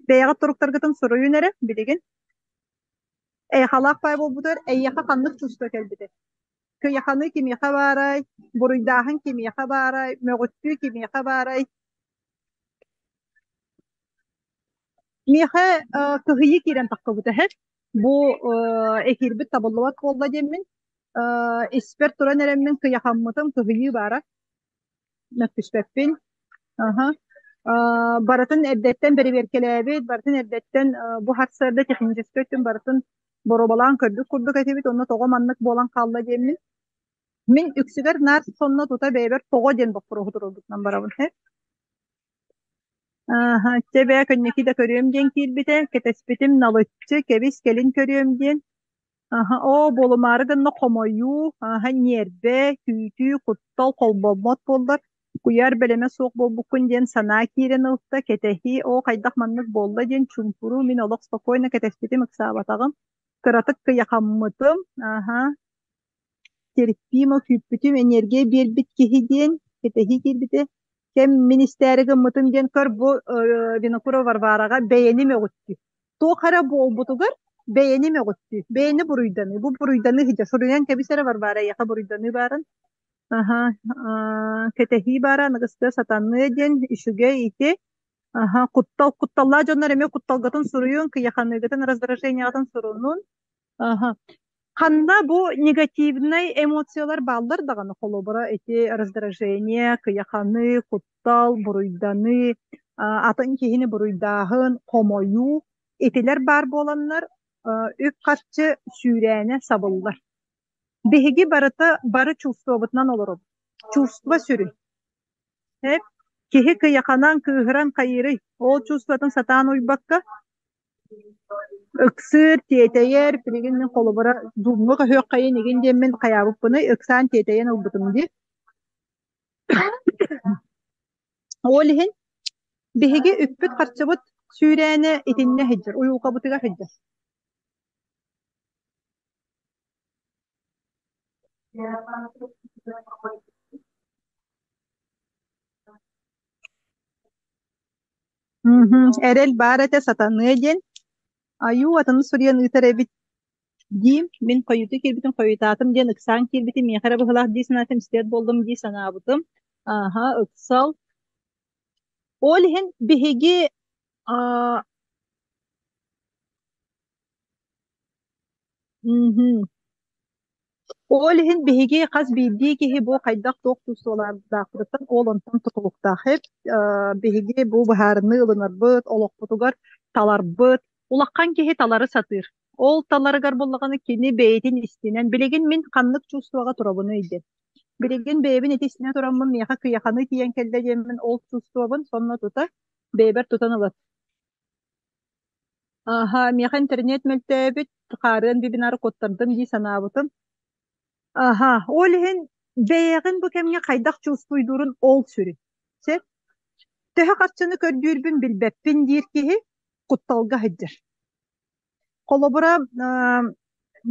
Бэйэҕит туруктаргытын суруйун эрэ билигин. Эйэхалаах паай буолбутугар эйиэхэ ханнык чувство кэлбитэ? Кыйаханыы кимиэхэ баарай? Буруйдааһын кимиэхэ баарай? Мөҕүттүү кимиэхэ баарай? Миэхэ кыһыйыы киирэн тахсыбыта эһэ. Бу эфирбит табыллыбат буолла диэммин, испэр туран эрэммин кыйахаммытым, кыһыйыы баара. Мөккүспэппин. Аха. Барытын эрдэттэн бэрэбиэркэлээбит, барытын эрдэттэн бу сарсыарда техническэй өттүн барытын боруобалаан көрбүт курдук этибит, онно тоҕо маннык буолан хаалла диэммин. Мин үксүгэр наар сонно тута бэйэбэр тоҕо диэн боппуруоһу туруорбутунан барабын. Ааһа, чэ бээ, кэнники да көрүөм диэн киирбитэ, кэтэспитим налыччы, кэбис, кэлин көрүөм диэн. Аһа, оо, буолумаары гынна хомойуу, аһа, ньиэрбэ, күүтүү, куттал холбоммот буоллар, куйаар бэлэмэ суох буолбуккун диэн санаа киирэн ылта, кэтэһии, оо, хайдах маннык буолла диэн чуҥкуруу, мин олох спокойно кэтэспитим, ыксаабатаҕым, кыратык кыйахаммытым, аһа, Терпимо күүппүтүм, энергия биэрбит киһи диэн кэтэһии киирбитэ. Кэм мин истээри гыммытым диэн көр бу Винокурова Варвараҕа бэйэни мөҕүттүү. Туох эрэ буолбутугар бэйэни мөҕүттүү, бэйэни буруйданыы. Бу буруйданыы сылдьа суруйан кэбис эрэ Варвара эйиэхэ буруйданыы баарын. Аһа, кэтэһии баара аныгыскыга сатаныа диэн үчүгэй ити. Аһа, куттал, кутталлаах дьоннор эмиэ кутталгытын суруйуҥ, кыйаханыыгытын, раздражениеҕытын сурунун. Аха. Ханна бу негативнай эмоциялар бааллар даҕаны, холобура, ити раздражение, кыйаханыы, куттал, буруйданыы, атын киһини буруйдааһын, хомойуу, итилэр баар буоланнар, үп-харчы сүүрээнэ сабыллар. Биһиги барыта бары чувствобытынан олоробут. Чувство сүрүн. Эп, киһи кыйаханан, кыыһыран хайыырый? Ол чувствотын сатаан уйбакка, Ыксыыр, тиэтэйэр, билигин мин холобура Зумҥа көһүөххэйин игин диэммин хайаабыппыный, ыксаан тиэтэйэн ылбытым дии. Ол иһин биһиги үппүт-харчыбыт сүүрээнэ итиннэ сылдьар, уйулҕабытыгар сылдьар. Мгм. Эрэл баар этэ сатаныа диэн, айуу атыны суруйан ыытар эбит диим, мин хойутуу киирбитим хойутаатым диэн ыксаан киирбитим миэхэ эрэ быһыылаах дии санаатым, истиэт буоллум дии санаабытым. Ааһа, ыксал. Ол иһин биһиги аа, мгм. Ол иһин биһиги хас биирдии киһи бу хайдах-туох тустуулардаахпытыттан ол онтон тутулуктаах. Биһиги бу быһаарыныы ылынарбыт, олохпутугар таларбыт. Улахан киһи талары сатыыр. Ол таларыгар буллаҕына кини бэйэтин истинэн, билигин мин ханнык чувствоҕа турабыный диэн. Билигин бэйэбин ити истинэ тураммын миэхэ кыйаханыы тиийэн кэллэ диэммин ол чувствобун сонно тута бэйэбэр тутан ылар. Аһа, миэхэ интернет мөлтөөбүт, хаарыан вебинары куоттардым дии санаабытым. Аһа, ол иһин бэйэҕин бу кэмҥэ хайдах чувствуйдуурун ол сүрүн. Сөп? Төһө харчыны көрдүүрбүн билбэппин диир киһи кутталга сылдьар. Холобура,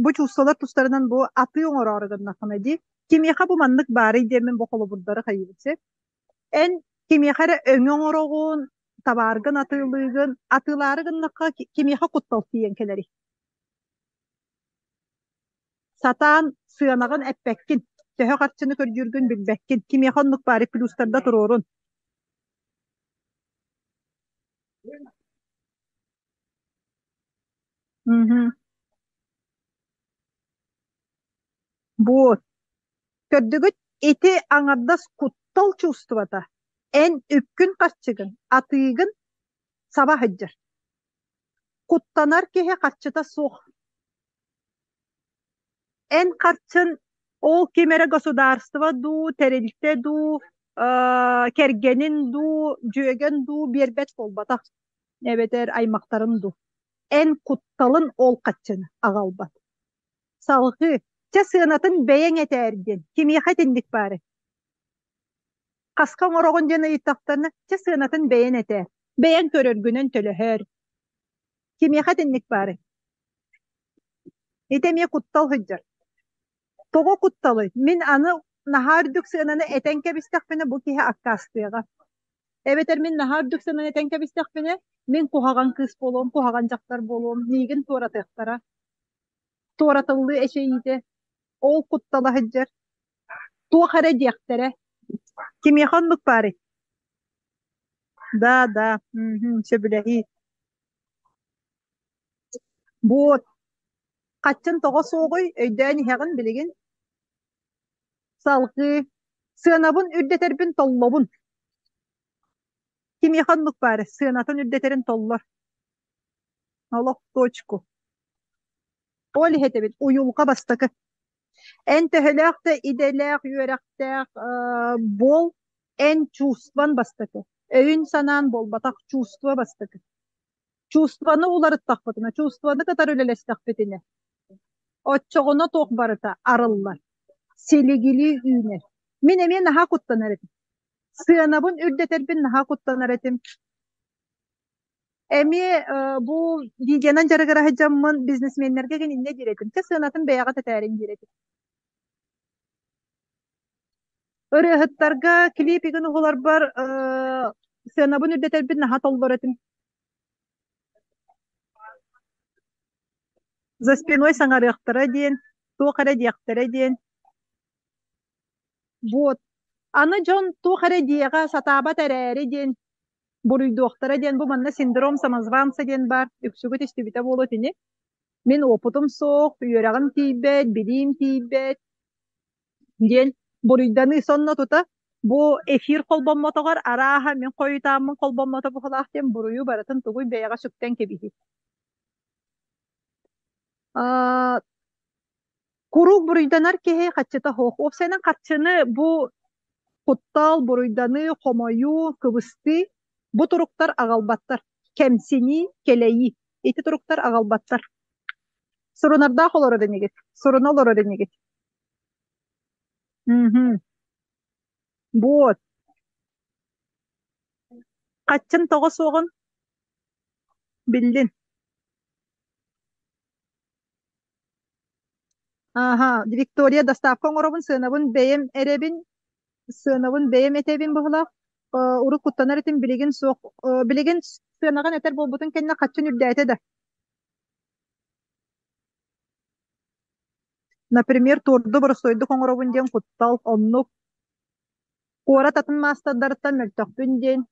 бу чувстволар тустарынан бу атыы оҥороору гыннаххына дии, кимиэхэ бу маннык баарый диэммин бу холобурдары хайыыбын сир. Эн кимиэхэ эрэ өҥө оҥороҕун, табааргын атыылыыгын, атыылаары гыннахха кимиэхэ куттал тиийэн кэлэрий? Сатаан сыанаҕын эппэккин, төһө харчыны көрдүүргүн билбэккин, кимиэхэ оннук баарый плюстарда туруорун. Мгм. Буот. Көрдүгүт, ити аҥардас куттал чувствота. Эн үпкүн-харчыгын, атыыгын саба сылдьар. Куттанар киһи харчыта суох. Эн харчын ол ким эрэ государство дуу, тэрилтэ дуу, кэргэнин дуу, дьүөгэн дуу биэрбэт буолбатах эбэтэр аймахтарын дуу. Эн кутталын ол хаччыны аҕалбат. Салҕыы, чэ сыанатын бэйэҥ этээр диэн, кимиэхэ итинник баарый? Хаска оҥороҕун диэн ыйыттахтарына, чэ сыанатын бэйэн этээр, бэйэҥ көрөргүнэн төлөһөөр. Кимиэхэ итинник баарый? Ити эмиэ куттал сылдьар. Тоҕо кутталый? Мин аны наһаа үрдүк сыананы этэн кэбистэхпинэ, бу киһи аккаастыаҕа. Эбэтэр мин наһаа үрдүк сыананы этэн кэбистэхпинэ, мин куһаҕан кыыс буолуом, куһаҕан дьахтар буолуом, миигин туоратыахтара. Туоратыллыы эчэйиитэ. Ол куттала сылдьар. Туох эрэ диэхтэрэ. Кимиэхэ оннук баарый? Да, да, сөбүлэһии. Буот, хаччын тоҕо суоҕуй, өйдөөн иһэҕин билигин? Салҕыы, сыанабын үрдэтэрбин толлобун. Кимиэхэ оннук баары, сыанатын үрдэтэрин толлор. Олох точку. Ол иһэтэбит, уйулҕа бастакы. Эн төһөлөөх да идэлээх, үөрэхтээх буол, эн чувствон бастакы. Өйүн-санаан буолбатах, чувство бастакы. Чувствоны уларыттахпытына, чувствоны кытары үлэлэстэхпитинэ, оччоҕуна туох барыта арыллар, силигилии үүнэр. Мин эмиэ наһаа куттанар этим. Сыанабын үрдэтэрбин наһаа куттанар этим. Эмиэ бу видеонан дьарыгыра сылдьаммын бизнесменнэргэ иннэ диир этим. Чэ сыанатын бэйэҕит этээриҥ диир этим. Ырыаһыттарга клипигин уһуларбар сыанабын үрдэтэрбин наһаа толлор этим. За спиной саҥарыахтара диэн, туох эрэ диэхтэрэ диэн. Вот. Аны дьон туох эрэ диэҕэ сатаабат эрээри диэн буруйдуохтара диэн бу манна синдром самозванца диэн баар үксүгүт истибитэ буолуо итини. Мин уопутум суох, үөрэҕим тиийбэт, билиим тиийбэт диэн буруйданыы сонно тута бу эфир холбоммотоҕор арааһа мин хойутааммын холбоммото быһыылаах диэн буруйу барытын тугуй бэйэҕэ сүктэн кэбиһии. Аа, Куруук буруйданар киһи хаччыта суох. Уопсайынан харчыны бу куттал, буруйданыы, хомойуу, кыбыстыы бу туруктар аҕалбаттар. Кэмсинии, кэлэйии ити туруктар аҕалбаттар. Сурунардаах олорор инигит, суруна олорор инигит. Мм. Вот. Хаччын тоҕо суоҕун биллин. Ааһа, Виктория доставка оҥоробун, сыанабын бэйэм эрэбин, сыанабын бэйэм этэбин быһылаах. Урут куттанар этим, билигин суох. Билигин сыанаҕын этэр буолбутун кэннэ хаччын үрдээтэ да. Например, туорду боростуойдук оҥоробун диэн куттал, оннук. Куорат атын маастардарыттан мөлтөхпүн диэн.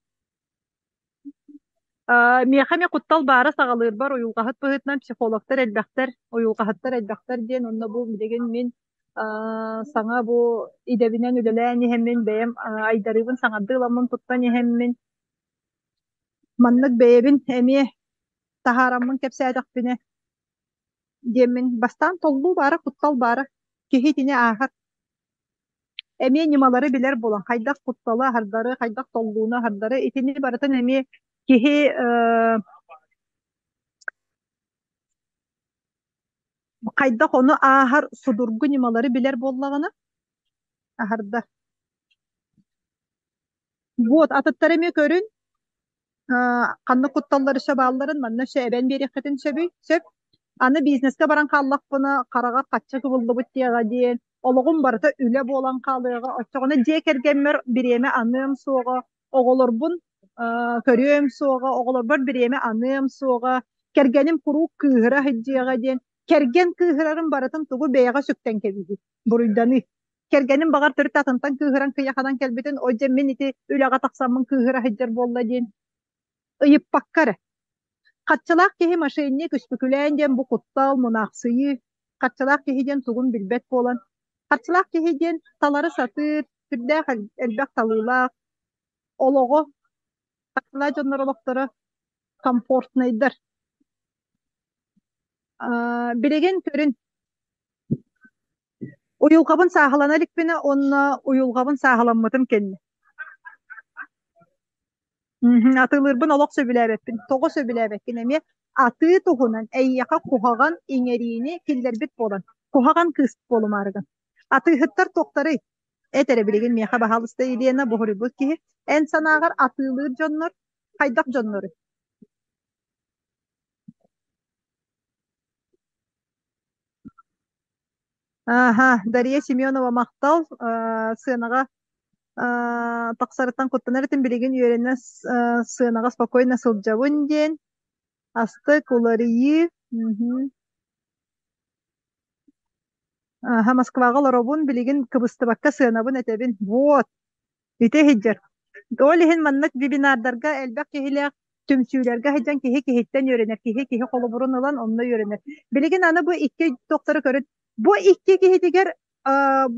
Миэхэ эмиэ куттал баара саҕалыырбар уйулҕаһыт быһыытынан психологтар элбэхтэр, уйулҕаһыттар элбэхтэр диэн онно бу билигин мин саҥа бу идэбинэн үлэлээн иһэммин бэйэм айдарыыбын саҥардыы ыламмын туттан иһэммин маннык бэйэбин эмиэ таһаараммын кэпсээтэхпинэ диэммин бастаан толлуу баара, куттал баара киһи итини ааһар. Эмиэ ньымалары билэр буолан, хайдах кутталы аһардары, хайдах толлууну аһардары, итини барытын эмиэ киһи хайдах ону ааһар судургу ньымалары билэр буоллаҕына аһардар. Вот, атыттары эмиэ көрүн. Ханнык кутталлар өссө баалларын манна өссө эбэн биэриэххитин сөбүй? Сөп. Аны бизнеска баран хааллахпына, хараҕар хачча кыбыллыбыт диэҕэ диэн, олоҕум барыта үлэ буолан хаалыаҕа. Оччоҕуна дьиэ кэргэммэр бириэмэ аныам суоҕа, оҕолорбун көрүөм суоҕа, оҕолорбор бириэмэ аныам суоҕа, кэргэним куруук кыыһыра сылдьыаҕа диэн, кэргэн кыыһырарын барытын тугу бэйэҕэ сүктэн кэбиһии, буруйданыы. Кэргэним баҕар төрүт атынтан кыыһыран кыйаханан кэлбитин, ой дьэ мин ити үлэҕэ тахсаммын кыыһыра сылдьар буолла диэн ыйыппакка эрэ. Хаччылаах киһи мошенник, үспүкүлээн диэн бу куттал, мунаахсыйыы. Харчылаах киһи диэн тугун билбэт буолан, харчылаах киһи диэн талары сатыыр, сүрдээх элбэх талыылаах, олоҕо, харчылаах дьоннор олохторо комфортнайдар. Билигин көрүн, уйулҕабын сааһылана иликпинэ уонна уйулҕабын сааһыламмытым кэннэ. Атыылыырбын олох сөбүлээбэппин. Тоҕо сөбүлээбэккин эмиэ атыы туһунан эйиэхэ куһаҕан иҥэриини киллэрбит буолан, куһаҕан кыыс буолумаарыгын. Атыыһыттар туохтарый? Эт эрэ билигин миэхэ баһаалыста Елена буһуруйбут киһи. Эн санааҕар атыылыыр дьоннор хайдах дьонноруй? Аха, Дария Семенова махтал сыанаҕа тахсарыттан куттанар этим билигин үөрэнэ сыанаҕа спокойно сылдьабын диэн астык уларыйыы Аха, Москваҕа олоробун билигин кыбыстыбакка сыанабын этэбин вот Ити сылдьар. Ол иһин маннык вебинардарга элбэх киһилээх түмсүүлэргэ сылдьан киһи киһиттэн үөрэнэр, киһи киһи холобурун ылан онно үөрэнэр. Билигин аны бу икки докторы көрүн, бу икки киһитигэр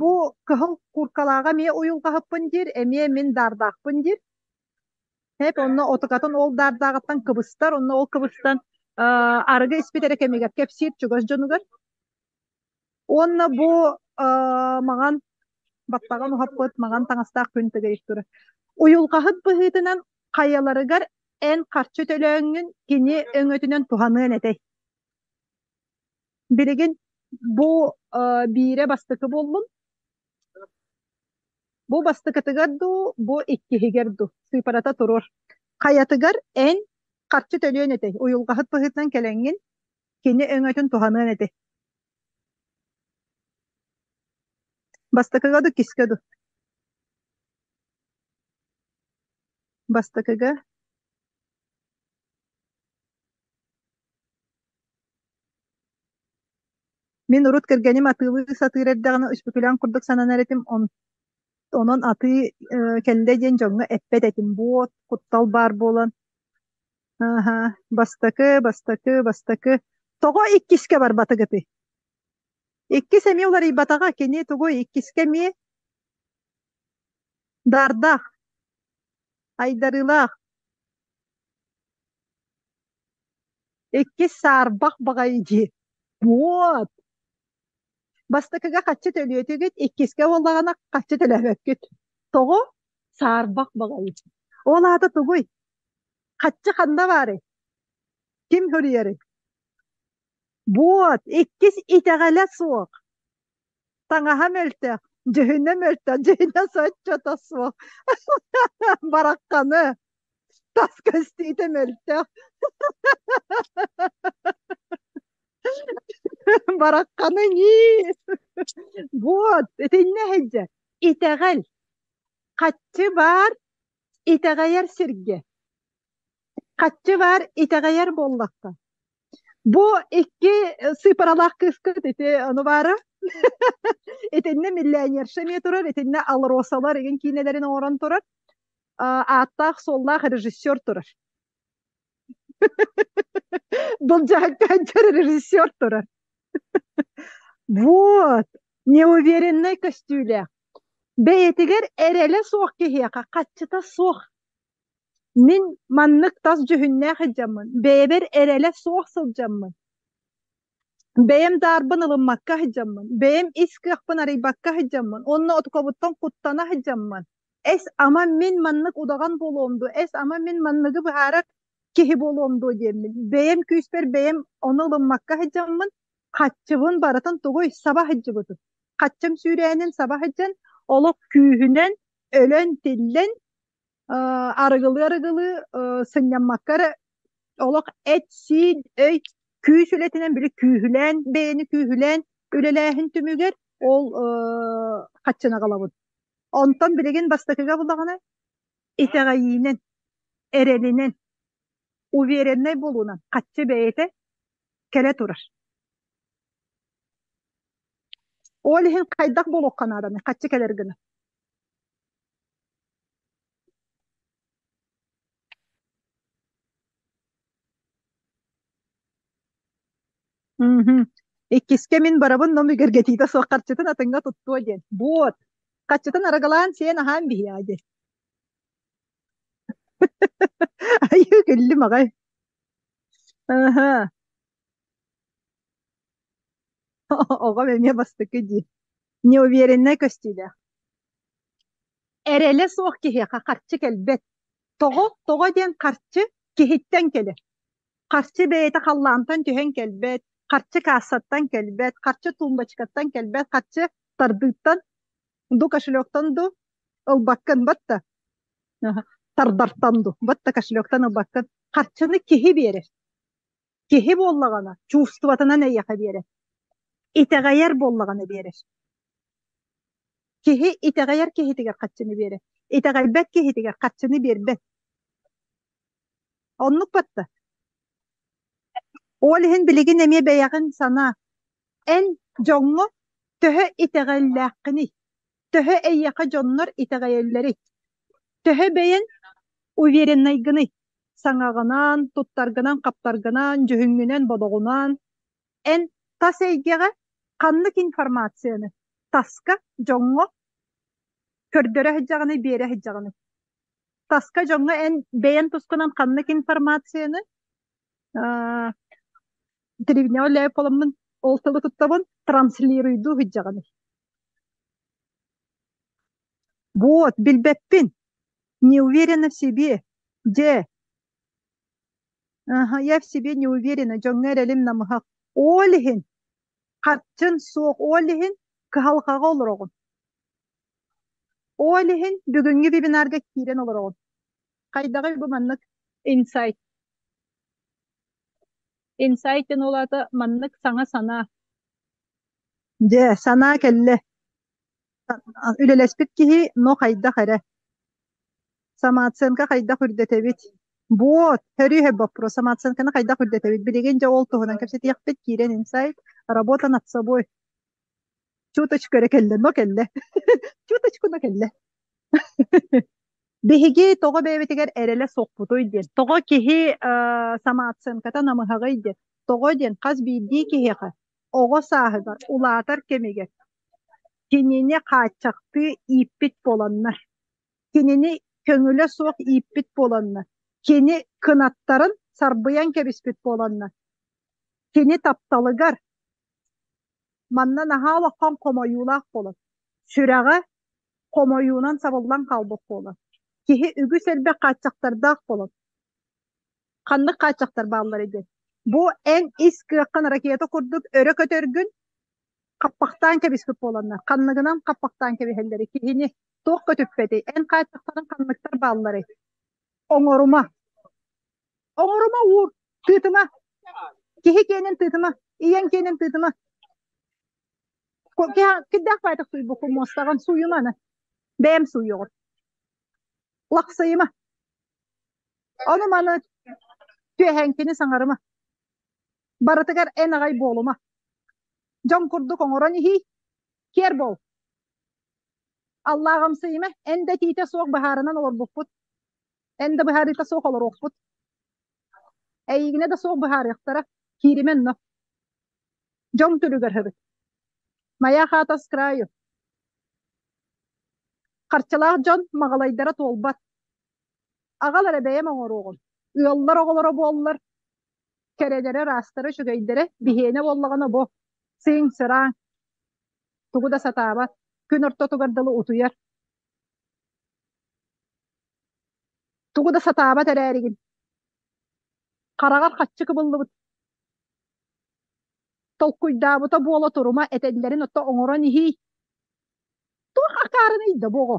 бу кыһыл куркалааҕа эмиэ уйулҕаһыппын диир, эмиэ мин даардаахпын диир. Эп онно отукатын ол daардааҕыттан кыбыстар, онно ол кыбыстан арыгы испит эрэ кэмигэр кэпсиир чугас дьонугар. Уонна бу маҥан баттаҕын уһаппыт маҥан таҥастаах күн тыгайык турар. Уйулҕаһыт быһыытынан хайаларыгар эн харчы төлөөҥҥүн кини өҥөтүнэн туһаныан этэй. Билигин бу биирэ бастакы буоллун. Бу бастакытыгар дуу, бу иккиһигэр дуу сыыпарата туруор. Хайатыгар эн харчы төлүөн этэй. Уйулҕаһыт быһыытынан кэлэҥҥин кини өҥөтүн туһаныан этэй. Бастакыга ду, иккискэ ду? Бастакыга. Мин урут кэргэним атыылыы сатыыр эрдэҕинэ үспүкүлээн курдук сананар этим, онон атыы кэллэ диэн дьоҥҥо эппэт этим, буот, куттал баар буолан. Аһа, бастакы, бастакы, бастакы. Тоҕо иккискэ барбатыгытый? Иккис эмиэ уларыйбатаҕа, кини тугуй, иккискэ эмиэ даардаах, айдарыылаах. Иккис саарбах баҕайы дии. Вот! Бастакыга хаччы төлүөтүгүт, иккискэ буоллаҕына хаччы төлөөбөккүт. Тоҕо? Саарбах баҕайы. Ол аата тугуй? Хаччы ханна баарый? Ким суруйарый? Вот, иккис итэҕэлэ суох. Таҥаһа мөлтөх, дьүһүнэ мөлтөх, дьүһүнэ соччото суох. Барахханы, тас көстүүтэ мөлтөх. Барахханы ньии. Вот, итиннэ сылдьар. Итэҕэл. Хаччы баар, итэҕэйэр сиргэ. Хаччы баар, итэҕэйэр буоллахха. Бу икки сыыпаралаах кыыскыт ити ону баара. Итиннэ миллионерша эмиэ турар, итиннэ Алросалар игин киинэлэрин оҥорон турар. Ааттаах-суоллаах режиссер турар. Былдьаһыкка сылдьар режиссер турар. Вот, неувереннай көстүүлээх. Бэйэтигэр эрэлэ суох киһиэхэ хаччыта суох. Мин маннык тас дьүһүннээх сылдьаммын, бэйэбэр эрэлэ суох сылдьаммын, бэйэм даарбын ылыммакка сылдьаммын, бэйэм ис кыахпын арыйбакка сылдьаммын уонна отукабыттан куттана сылдьаммын, эс ама мин маннык удаҕан буолуом дуо, эс ама мин манныгы быһаарар киһи буолуом дуо диэммин, бэйэм күүспэр бэйэм ону ылыммакка сылдьаммын, хаччыбын барытын тугуй саба сылдьыбытым. Хаччым сүүрээнин саба сылдьан, олох күүһүнэн өлөн-тиллэн. Арыгылыы-арыгылыы сынньаммакка эрэ олох эт-сиин, өй, күүс үлэтинэн били күүһүлээн, бэйэни күүһүлээн үлэлээһин түмүгэр ол хаччыны аҕалабын. Онтон билигин бастакыга буллаҕына итэҕэйиинэн, эрэлинэн, увереннай буолуунан хаччы бэйэтэ кэлэ турар. Ол иһин хайдах буолуохха нааданый хаччы кэлэр гына? Мгм. Иккискэ мин барабын но мигэргэтиитэ суох харчытын атыҥҥа туттуо диэн. Буот! Харчытын арыгылаан сиэн аһаан биһиэҕэ диэн. Айыы күллүм аҕай. Аһа. Оҕом эмиэ бастакы дии. Неувереннай көстүүлээх. Эрэлэ суох киһиэхэ харчы кэлбэт. Тоҕо? Тоҕо диэн харчы киһиттэн кэлэр. Харчы бэйэтэ халлаантан түһэн кэлбэт, харчы каассаттан кэлбэт, харчы тумбочкаттан кэлбэт, харчы тардыыттан ду кошелектан ду ылбаккын батта тардартан ду батта кошелектан ылбаккын. Харчыны киһи биэрэр. Киһи буоллаҕына чувствотынан эйиэхэ биэрэр. Итэҕэйэр буоллаҕына биэрэр. Киһи итэҕэйэр киһитигэр харчыны биэрэр. Итэҕэйбэт киһитигэр харчыны биэрбэт. Оннук батта. Ол иһин билигин эмиэ бэйэҕин санаа. Эн дьоҥҥо төһө итэҕэллээххиний? Төһө эйиэхэ дьоннор итэҕэйэллэрий? Төһө бэйэн увереннайгыный? Саҥаҕынан, туттаргынан-хаптаргынан, дьүһүҥҥүнэн-бодоҕунан эн тас эйгэҕэ ханнык информацияны таска дьоҥҥо көрдөрө сылдьаҕыный, биэрэ сылдьаҕыный? Таска дьоҥҥо эн бэйэн тускунан ханнык информацияны телевидениеҕэ үлэлээбит буоламмын ол тылы туттабын, транслируйдуу сылдьаҕыный? Вот, билбэппин. Не уверена в себе. Дьэ, ага, я в себе не уверена, дьоҥҥо эрэлим намыһах. Ол иһин харчын суох, ол иһин кыһалҕаҕа олороҕун. Ол иһин бүгүҥҥү вебинарга киирэн олороҕун. Хайдаҕый бу маннык инсайт? Инсайт диэн ол аата маннык саҥа санаа. Дьэ, санаа кэллэ. Үлэлэспит киһи но хайдах эрэ. Самооценка хайдах үрдэтэбит? Вот, өрүү вопрос. Самооценканы хайдах үрдэтэбит? Билигин дьэ ол туһунан кэпсэтиэхпит. Киирэн инсайт. Работа над собой. Чуточку эрэ кэллэ, но кэллэ. Чуточку, но кэллэ. Биһиги тоҕо бэйэбитигэр эрэлэ суохпутуй диэн, тоҕо киһи самооценката намыһаҕый диэн, тоҕо диэн хас биирдии киһиэхэ оҕо сааһыгар, улаатар кэмигэр кинини хааччахтыы ииппит буоланнар, кинини көҥүлэ суох ииппит буоланнар, кини кынаттарын сарбыйан кэбиспит буоланнар, кини тапталыгар манна наһаа улахан хомойуулаах буолар. Сүрэҕэ хомойуунан сабыллан хаалбыт буолар. Киһи үгүс элбэх хааччахтардаах буолар. Ханнык хааччахтар бааллар диэн. Бу эн ис кыаххын ракета курдук өрө көтөргүн хаппахтаан кэбиспит буоланнар. Ханныгынан хаппахтаан кэбиһэллэрий? Киһини туох көтүппэтий? Эн хааччахтарын ханныктар баалларый? Оҥорума. Оҥорума уур. Тыытыма. Киһи киэнин тыытыма. Ийэҥ киэнин тыытыма. Кирдээх баайтах суйбуккун муостаҕын сууйума аны. Бэйэм сууйуоҕум. Лахсыйыма. Ону маны түөһэҥкини саҥарыма. Барытыгар эн аҕай буолума. Дьон курдук оҥорон иһиий. Киэр буол. Аллааҕымсыйыма, эн да этиитэ суох быһаарынан олорбуппут. Эн да быһаарыыта суох олоруохпут. Эйигинэ да суох быһаарыахтара. Кииримэ онно. Дьон түрүгэр һыбыт. Моя хата с краю. Харчылаах дьон маҕалайдара туолбат. Аҕал эрэ бэйэм оҥоруоҕум. Ыаллар оҕолоро буоллар, кэрэлэрэ, ыраастара, үчүгэйдэрэ биһиэнэ буоллаҕына бу сыыҥ-сырааҥ, тугу да сатаабат, күн ортотугар дылы утуйар. Тугу да сатаабат эрээригин. Хараҕар хаччы кыбыллыбыт. Толкуйдаабыта буола турума этэллэрин отто оҥорон иһиий. Туох акаарыный да бу оҕо?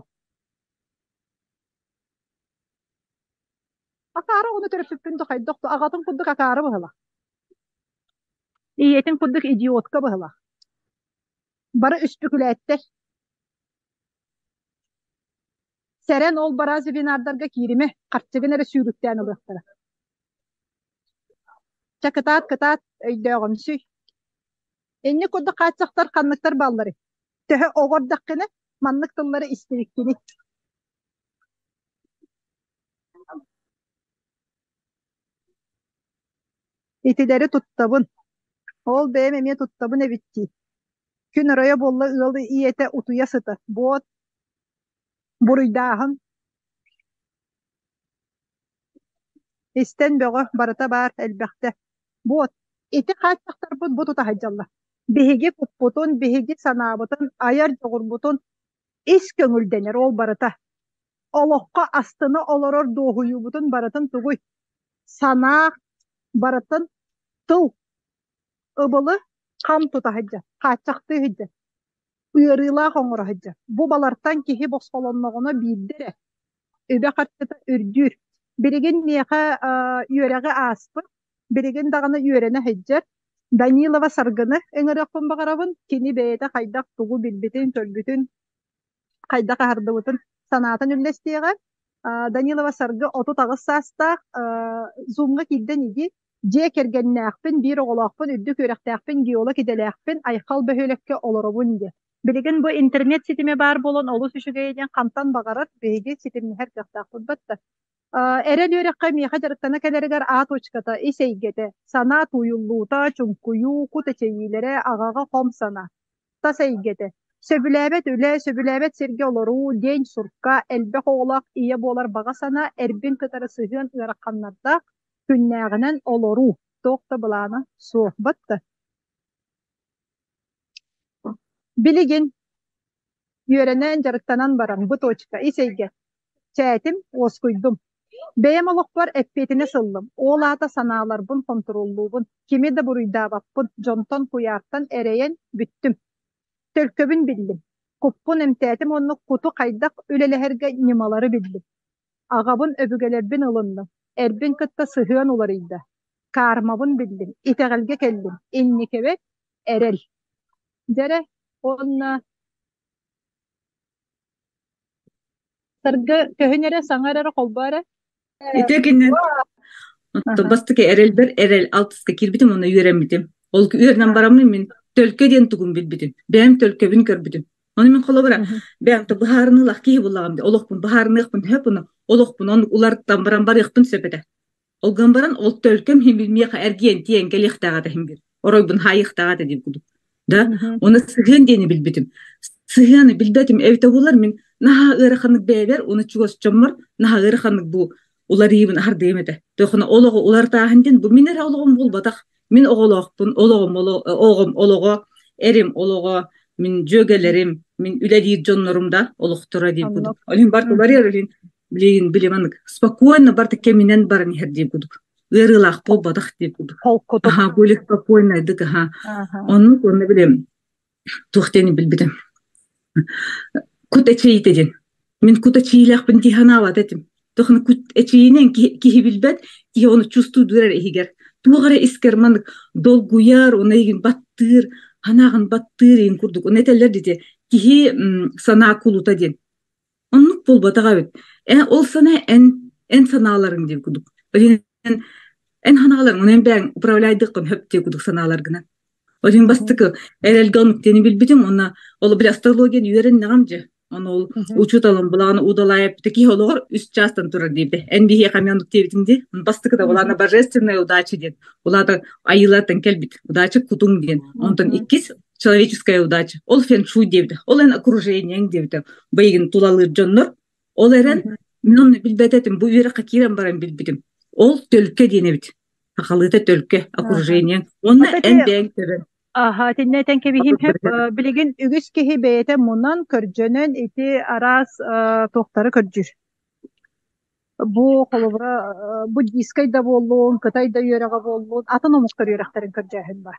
Акаары оҕону төрөппүппүн да хайдах да аҕатын курдук акаары быһыылаах. Ийэтин курдук идиотка быһыылаах. Бары үспүкүлээттэр. Сэрэн ол бараа вебинардарга кииримэ, харчыгын эрэ сүүрүктээн ылыахтара. Чэ кытаат, кытаат, өйдөөҕүмсүй. Инник курдук хааччахтар ханныктар баалларый? Төһө оҕо эрдэххинэ маннык тыллары истибиккиний? Итилэри туттабын. Ол бэйэм эмиэ туттабын эбит дии. Күн оройо буолла ыал ийэтэ утуйа сытар. Буот, буруйдааһын. Истэн бөҕө, барыта баар, элбэхтэ. Буот, ити хааччахтарбыт бу тута сылдьаллар. Биһиги куппутун, биһиги санаабытын, айар дьоҕурбутун ис көҥүлдэнэр ол барыта. Олоххо астына олорор дуоһуйуубутун барытын тугуй? Санаа барытын тыл ыбылы хам тута сылдьар, хааччахтыы сылдьар, ыарыылаах оҥоро сылдьар. Бу балартан киһи босхолонноҕуна биирдэ эрэ үбэ-харчыта үрдүүр. Билигин миэхэ үөрэҕи ааспыт, билигин даҕаны үөрэнэ сылдьар Данилова Саргыны ыҥырыахпын баҕарабын. Кини бэйэтэ хайдах тугу билбитин-көрбүтүн, хайдах аһардыбытын санаатын үллэстиэҕэ. Данилова Саргы 38 саастаах, Зумҥа киирдэн иги дьиэ кэргэннээхпин, биир оҕолоохпун, үрдүк үөрэхтээхпин, геолог идэлээхпин, Айхал бөһүөлэккэ олоробун диэн. Билигин бу интернет ситимэ баар буолан олус үчүгэй диэн хантан баҕарар биһиги ситимнэһэр кыахтаахпыт батта. Эрэл үөрэххэ миэхэ дьарыктана кэлэригэр А точката, ис эйгэтэ, санаа тууйуллуута, чуҥкуйуу, кут эчэйиилэрэ, аҕаҕа хом санаа, тас эйгэтэ. Сөбүлээбэт үлэ, сөбүлээбэт сиргэ олоруу, день сурка, элбэх оҕолоох ийэ буолар баҕа санаа, эрбин кытары сыһыан ыараханнардаах, күннээҕинэн олоруу, туох да былаана суох батта. Билигин үөрэнэн, дьарыктанан баран бу точка ис эйгэ чээтим, уоскуйдум. Бэйэм олохпор эппиэтинэс ыллым, ол аата санааларбын хонтуруоллуубун, кими да буруйдаабаппын, дьонтон куйаартан эрэйэн бүттүм. Төлкөбүн биллим, куппун эмтээтим уонна куту хайдах үлэлэһэргэ ньымалары биллим. Аҕабын, өбүгэлэрбин ылынным, эрбин кытта сыһыан уларыйда, кармабын биллим, итэҕэлгэ кэллим, инникибэр эрэл. Дьэрэ, уонна Саргы көһүн эрэ, саҥа эрэ холбоо эрэ. Ити кинен бастакы эрэлбэр эрэл алтыска киирбитим уонна үөрэммитим. Ол үөрэнэн бараммын мин төлкө диэн тугун билбитим. Бэйэм төлкөбүн көрбүтүм. Ону мин холобура бэйэм то быһаарыныылаах киһи буллаҕым дии. Олохпун быһаарыныахпын сөп уну олохпун он уларыттан баран барыахпын сөп этэ. Ол гынан баран, ол төлкөм иһин миэхэ эргийэн тиийэн кэлиэхтээх этэ иһин биир. Оройбун хаайыахтаах этэ диир курдук. Да, уонна сыһыан диэни билбитим. Сыһыаны билбэтим эбитэ буоллар мин наһаа ыараханнык бэйэбэр уонна чугас дьоммор наһаа ыараханнык бу уларыйыыбын аһардыам этэ. Тохуна олоҕу уларытааһын диэн бу мин эрэ олоҕум буолбатах. Мин оҕолоохпун, олоҕум оҕом олоҕо, эрим олоҕо, мин дьүөгэлэрим, мин үлэлиир дьоннорум да олохторо диир курдук. Оннук. Ол иһин барыта уларыйар, ол иһин билигин билим спокойно барыта кэминэн баран иһэр диир курдук. Ыарыылаах буолбатах диир курдук. Холкутук. Аха, более спокойно аха. Аха. Оннук уонна билим туох диэни билбитим. Кут эчэйиитэ диэн. Мин кут эчэйиилээхпин дии санаабат этим. Тохно кут эчэйиинэн киһи билбэт, киһи ону чувствуйдуур эрэ иһигэр. Туох эрэ искэр маннык долгуйар, уна игин баттыыр, санааҕын баттыыр игин курдук. Уна этэллэр дии киһи санаа кулута диэн. Оннук буолбатах эбит. Эн ол санаа эн эн санааларыҥ диир курдук. Эн эн санааларыҥ, онон бэйэҥ управляйдыаххын сөп диир курдук санааларгынан. Ол иһин бастакы эрэлгэ оннук диэни билбитим уонна ол били астрологияны үөрэннэҕим дьэ. Ону ол учууталым былааны удалаайаппыта киһи олоҕор үс чаастан турар диэбитэ. Эн биһиэхэ эмиэ оннук диэбитиҥ дии. Бастакыта былаана божественная удача диэн. Улаата айыылартан кэлбит удача кутуҥ диэн. Онтон иккис человеческая удача. Ол фэншуй диэбитэ. Ол эн окружениеҥ диэбитэ. Бэйигин тулалыыр дьоннор. Ол эрэн мин ону билбэт этим. Бу үөрэххэ киирэн баран билбитим. Ол төлкө диэн эбит. Сахалыыта төлкө, окружение. Уонна эн бэйэҥ төбөҥ. Аха, итиннэ этэн кэбиһим сөп. Билигин үгүс киһи бэйэтэ мунан, көрдьөнөн ити араас туохтары көрдүүр. Бу холобура буддийскай да буоллун, кытай да үөрэҕэ буоллун, атын омуктар үөрэхтэрин көрдөөһүн баар.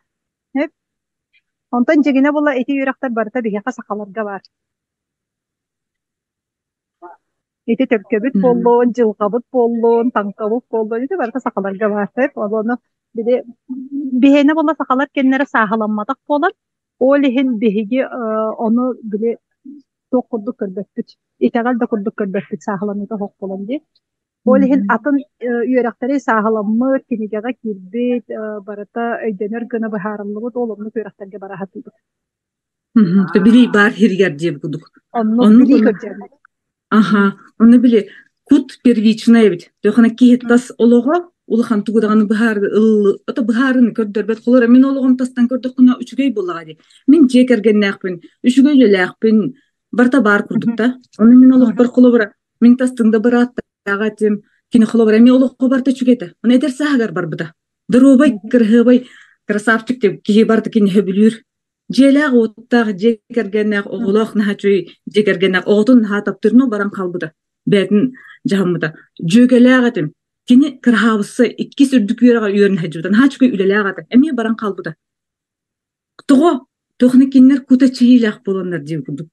Сөп. Онтон дьиҥинэ була ити үөрэхтэр барыта биһиэхэ сахаларга баар. Ити төлкөбүт буоллун, дьылҕабыт буоллун, таҥхабыт буоллун, ити барыта сахаларга баар сөп. Ол ону били биһиэнэ буолла сахалар кэннэрэ сааһыламматах буолан, ол иһин биһиги ону били туох курдук көрбөппүт, итэҕэл да курдук көрбөппүт сааһыланыыта суох буолан дии. Ол иһин атын үөрэхтэри сааһыламмыт, кинигэҕэ киирбит, барыта өйдөнөр гына быһаарыллыбыт ол оннук үөрэхтэргэ бара сатыыбыт. Били баар хиригэр диэбит курдук. Оннук Оннук билии оннук. көрдөрбүт. Аха, онно били кут первичный эбит. Тохана киһи тас олоҕо улахан тугу даҕаны быһаар ыл ото быһаарыны көрдөрбөт. Холор мин олоҕум тастан көрдөххүнэ үчүгэй буоллаҕа дии. Мин дьиэ кэргэннээхпин, үчүгэй үлэлээхпин, барыта баар курдук да. Ону мин олохпор холобура мин тастыҥ да бырааттааҕа этим. Кини холобура эмиэ олоххо барыта үчүгэй этэ. Ону эдэр сааһыгар барбыта. Доруобай, кыраһыабай, красавчик деп киһи барыта кини сөбүлүүр. Дьиэлээх уоттаах, дьиэ кэргэннээх, оҕолоох наһаа үчүгэй дьиэ кэргэннээх, оҕотун наһаа таптыыр, но баран хаалбыта. Бэйэтин дьаһаммыта. Дьүөгэлээх этим. Кини кыраһаабысса иккис үрдүк үөрэҕэ үөрэнэ сылдьыбыта. Наһаа үчүгэй үлэлээх этэ. Эмиэ баран хаалбыта. Тоҕо? Туохна кинилэр кута чиһиилээх буоланнар диэн курдук.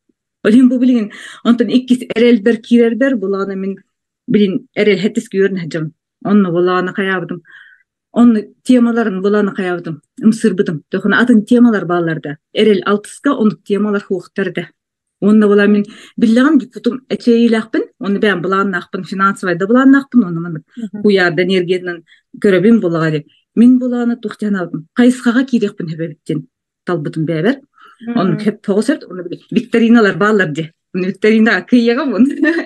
Ол иһин бу билигин онтон иккис эрэлбэр киирэрбэр булаҕына мин билин эрэл хэттис үөрэнэ сылдьабын. Онно булаҕына хайаабытым. Онно темаларын булаҕына хайаабытым. Ымсыырбытым. Туохна атын темалар бааллар да. Эрэл алтыска оннук темалар суохтар да. Уонна була мин биллэҕим дьуккутум эчэйиилээхпин, уонна бэйэм былааннаахпын, финансовай да былааннаахпын, уонна маннык куйаарда энергиятынан көрөбүн булаҕа диэн. Мин былааны туох диэн аабытым, хайысхаҕа киириэхпин сөбөбүттэн талбытым бэйэбэр. Оннук сөп тоҕус сөп, уонна викториналар бааллар дии. Викторина кыйыаҕым,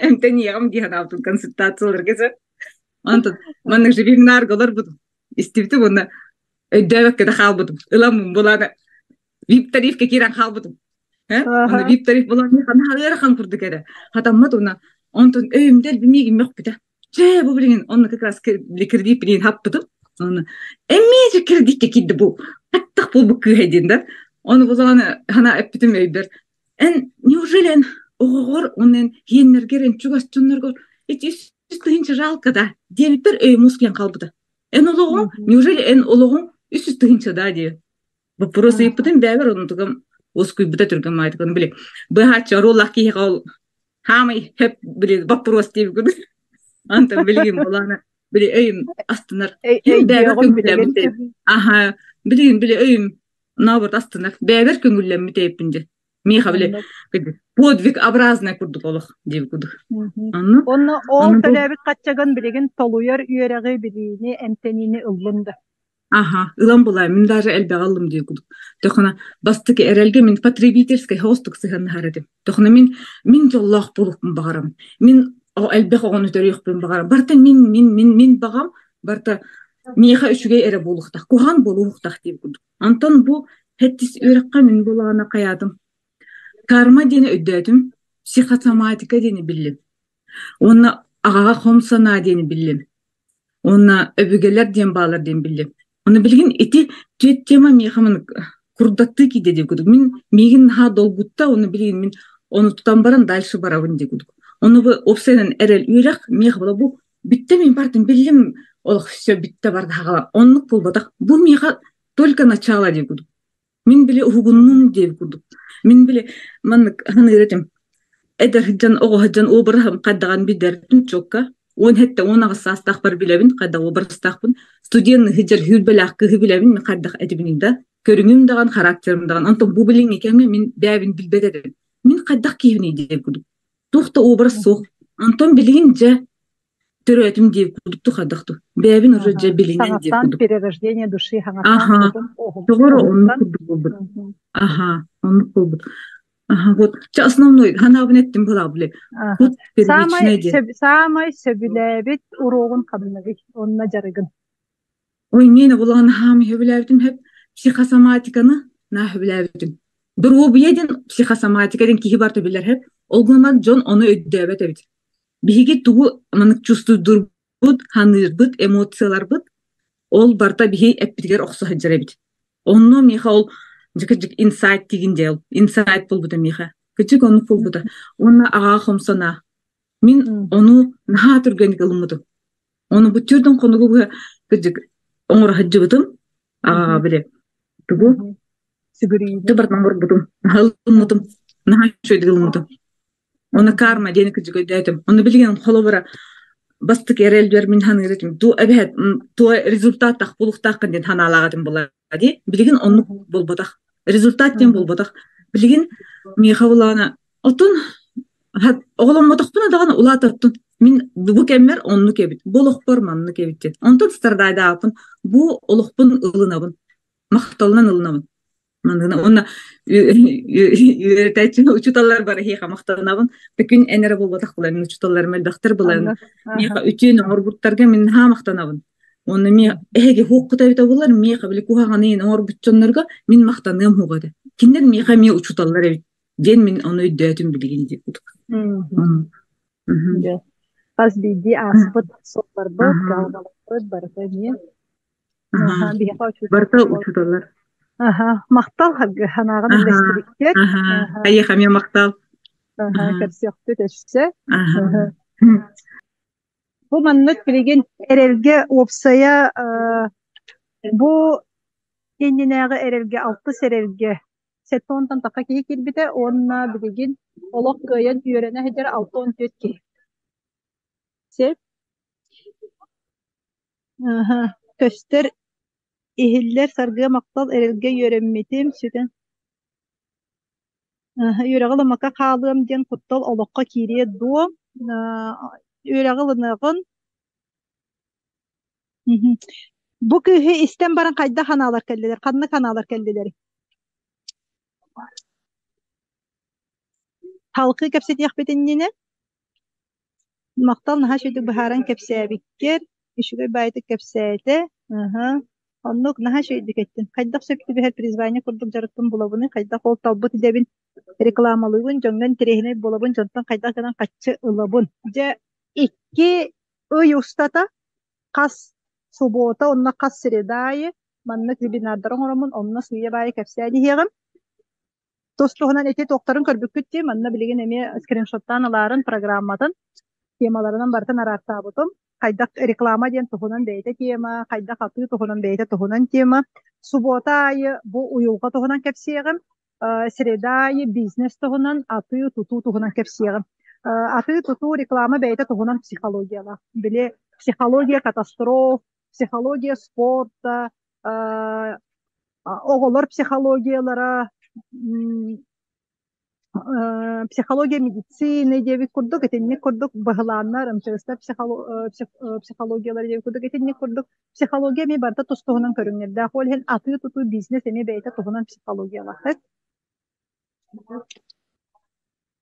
эмтэниэҕим дии санаабытым консультацияларга сөп. Онтон маннык же вебинарга олорбутум, истибитим уонна өйдөөбөккө да хаалбытым. Ыламмын булааны вип-тарифка киирэн хаалбытым. Оны вип-тариф буолан наһаа ыарахан курдук эрэ. Хатаммат уна. Онтон өйүмдэр миигин мөхпүтэ. Чэ, бу билигин онно как раз кредит билигин хаппытым. Оны эмиэ же кредитке киирди бу. Хаттах буолбут кыыһа диэн да. Оны булааны хана эппитим өйбөр. Эн неужели эн оҕоҕор онен хиэннэргэр эн чугас дьонноргор эти үс тыһыынча жалко да диэбиппэр өйүм ускуйан хаалбыта. Эн олоҕуҥ, неужели эн олоҕуҥ 300 тыһыынча да диye. Боппуруос ыйыппытын бэйэбэр онтугам уоскуйбута түргэн маайтыкын били быһааччы оруоллаах киһиэхэ ол хаамай хөп били боппуруос диэбиккин антон билигин булаана били өйүм астынар хин бэйэбэр Өйдүөҕүм билигин. көҥүллэммит аха билигин били өйүм наоборот астынар бэйэбэр көҥүллэммит эбиппин дьэ миэхэ били Оннук. подвиг образный курдук олох диэбит курдук онну Онно ол онну бу төлөөбүт хаччагын билигин толуйар үөрэҕи, билиини, эмтэниини ыллын да. Аха, ылан булаайым, мин даже элбэҕи ыллым диир курдук. Тохуна бастакы эрэлгэ мин потребительскай хоостук сыһыаннаһар этим. Тохуна мин мин дьоллоох буолуохпун баҕарабын. Мин элбэх оҕону төрүөхпүн баҕарабын. Барыта мин мин мин мин баҕам барыта миэхэ үчүгэй эрэ буолуохтаах, куһаҕан буолуохтаах диир курдук. Онтон бу хэттис үөрэххэ мин булаҕына хайаатым. Карма диэни өйдөөтүм, психосоматика диэни биллим. Уонна аҕаҕа хом санаа диэни биллим. Уонна өбүгэлэр диэн баалар диэн биллим. Ону билигин ити түөрт тема миэхэ маннык курдаттыы киирдэ диир курдук. Мин миигин наһаа долгутта, ону билигин мин ону тутан баран дальше барабын диир курдук. Ону бу уопсайынан эрэл үөрэх миэхэ була бу бүттэ мин бардым биллим олох все бүттэ барда хаҕала. Оннук буолбатах. Бу миэхэ только начало диир курдук. Мин били уһугуннум диэбит курдук. Мин били маннык саныыр этим. Эдэр сылдьан, оҕо сылдьан образым хайдаҕын билэрбин чуокка. 17-18 саастаахпар билэбин, хайдах образтаахпын. Студент сылдьар сүүрбэлээх кыыһы билэбин, мин хайдах этибиний да. Көрүҥүм даҕан, характерым даҕан. Онтон бу билиҥҥи кэмҥэ мин бэйэбин билбэт этим. Мин хайдах киһибиний диэн курдук. Туох да образ суох. Онтон билигин дьэ төрөөтүм диир курдук хайдах Бэйэбин уже дьэ билинэн диир Саҥаттан курдук. перерождение души хаҥаттан Аха, кутун тоҕо эрэ оннук уһуктан. курдук буолбут. Аха, оннук буолбут. Аха, вот. Чэ, основной, ханаабын эттим былаа, били. Кут Саамай первичное диэн. саамай сөбүлээбит уруогун ханныгый уонна дьарыгын? Ой, миэнэ булаҕын хаам сөбүлээбитим сөп. Психосоматиканы наа сөбүлээбитим. Доруобуйа диэн психосоматика диэн киһи барыта билэр сөп. Ол гынан дьон ону өйдөөбөт эбит. Биһиги тугу маннык чувствуйдурбут, ханыырбыт, эмоцияларбыт ол барыта биһи эппитигэр охсо сылдьар эбит. Онно миэхэ ол дьик инсайт тигин дьэл, инсайт буолбута миэхэ. Кычык оннук буолбута. Уонна аҕаа хомсонаа. Мин ону наһаа түргэнник ылыммытым. Ону бу түрдэн хонугу быһа кыдьык оҥоро сылдьыбытым. Аҕаҕа били тугу Сүгүрүйүүнү. барытын оҥорбутум. Наһаа ылыммытым. Наһаа үчүгэйдик ылыммытым. Оны карма диэни кырдьык өйдөөтүм. Оны билигин холобура бастык эрэлбэр мин ханыыр этим. Ту эбэһэт туо результаттах булуктааххын диэн ханаалаах этим була дии. Билигин оннук буолбатах. Результат диэн буолбатах. Билигин миэхэ булаана отун оҕоломмотохпуна даҕаны улаататтын. Мин бу кэммэр оннук эбит. Бу олохпор маннык эбит диэн. Онтон страдайдааппын. Бу олохпун ылынабын. Махталынан ылынабын. Манна уонна үөрэтээччи учууталлар бары эһиэхэ махтанабын. Күн эн эрэ буолбатах буолан мин учууталларым элбэхтэр булан миэхэ үтүөн оҥорбуттарга мин наһаа махтанабын. Уонна миэ эһиги хуоххут эбитэ буоллар миэхэ били куһаҕаныйын оҥорбут дьоннорго мин махтаныам суоҕа этэ. Кинилэр миэхэ эмиэ учууталлар эбит диэн мин ону өйдөөтүм билигин диэн курдук. Дьэ, хас биирдии ааспыт суолларбыт, кыһалҕаларбыт барыта эмиэ биһиэхэ Барыта учууталлар. Аха, махтал санааҕын үллэстибиккэр. Эйиэхэ эмиэ махтал. Көрсүөхпүт өссө. Бу маннык билигин эрэлгэ уопсайа бу иннинээҕи эрэлгэ алтыс эрэлгэ 70-тан тахса киһи киирбитэ уонна билигин олох кыайан үөрэнэ сылдьар 64 киһи. Сөп. Көстөр иһиллэр саргы махтал эрэлгэ үөрэммитим сүтэн үөрэҕи ылыммакка хаалыам диэн куттал олоххо киириэ дуо? Үөрэҕи ылыныаҕын. Бу кыыһы истэн баран хайдах анаалар кэллилэр? Ханнык анаалар кэллилэр? Халкы кэпсэтиэхпит иннинэ Махтал наһаа үчүгэйдик быһааран кэпсээбиккэр, үчүгэй баайытык кэпсээтэ. Аһа. Оннук наһаа үчүгэйдик эттин. Хайдах сөп түбэһэр призвание курдук дьарыкпын булабыный, хайдах ол талбыт идэбин рекламалыыбын, дьоҥҥо интэриэһинэй буолабын, дьонтон хайдах гынан хаччы ылабын. Дьэ, 2 ый устата хас субуота уонна хас среда аайы маннык вебинардары оҥороммун, онно сыыйа-баайа кэпсээн иһиэҕим. Тус туһунан ити туохтарын көрбүккүт дии, манна билигин эмиэ скриншоттаан ылаарын программатын темаларынан барытын араартаабытым. Хайдах реклама диэн туһунан бэйэтэ тема, хайдах атыы туһунан бэйэтэ туһунан тема. Субуота аайы бу уйулҕа туһунан кэпсиэҕим, среда аайы бизнес туһунан, атыы-тутуу туһунан кэпсиэҕим. Атыы-тутуу реклама бэйэтэ туһунан психологиялаах. Били психология катастроф, психология спорта, оҕолор психологиялара, психология медицины диэбит курдук, итинник курдук быһылааннар, МЧС-тар психологиялара диэбит курдук, итинник курдук психология эмиэ барыта тус-туһунан көрүҥнэрдээх. Ол иһин атыы-тутуу бизнес эмиэ бэйэтэ туһунан психологиялаах.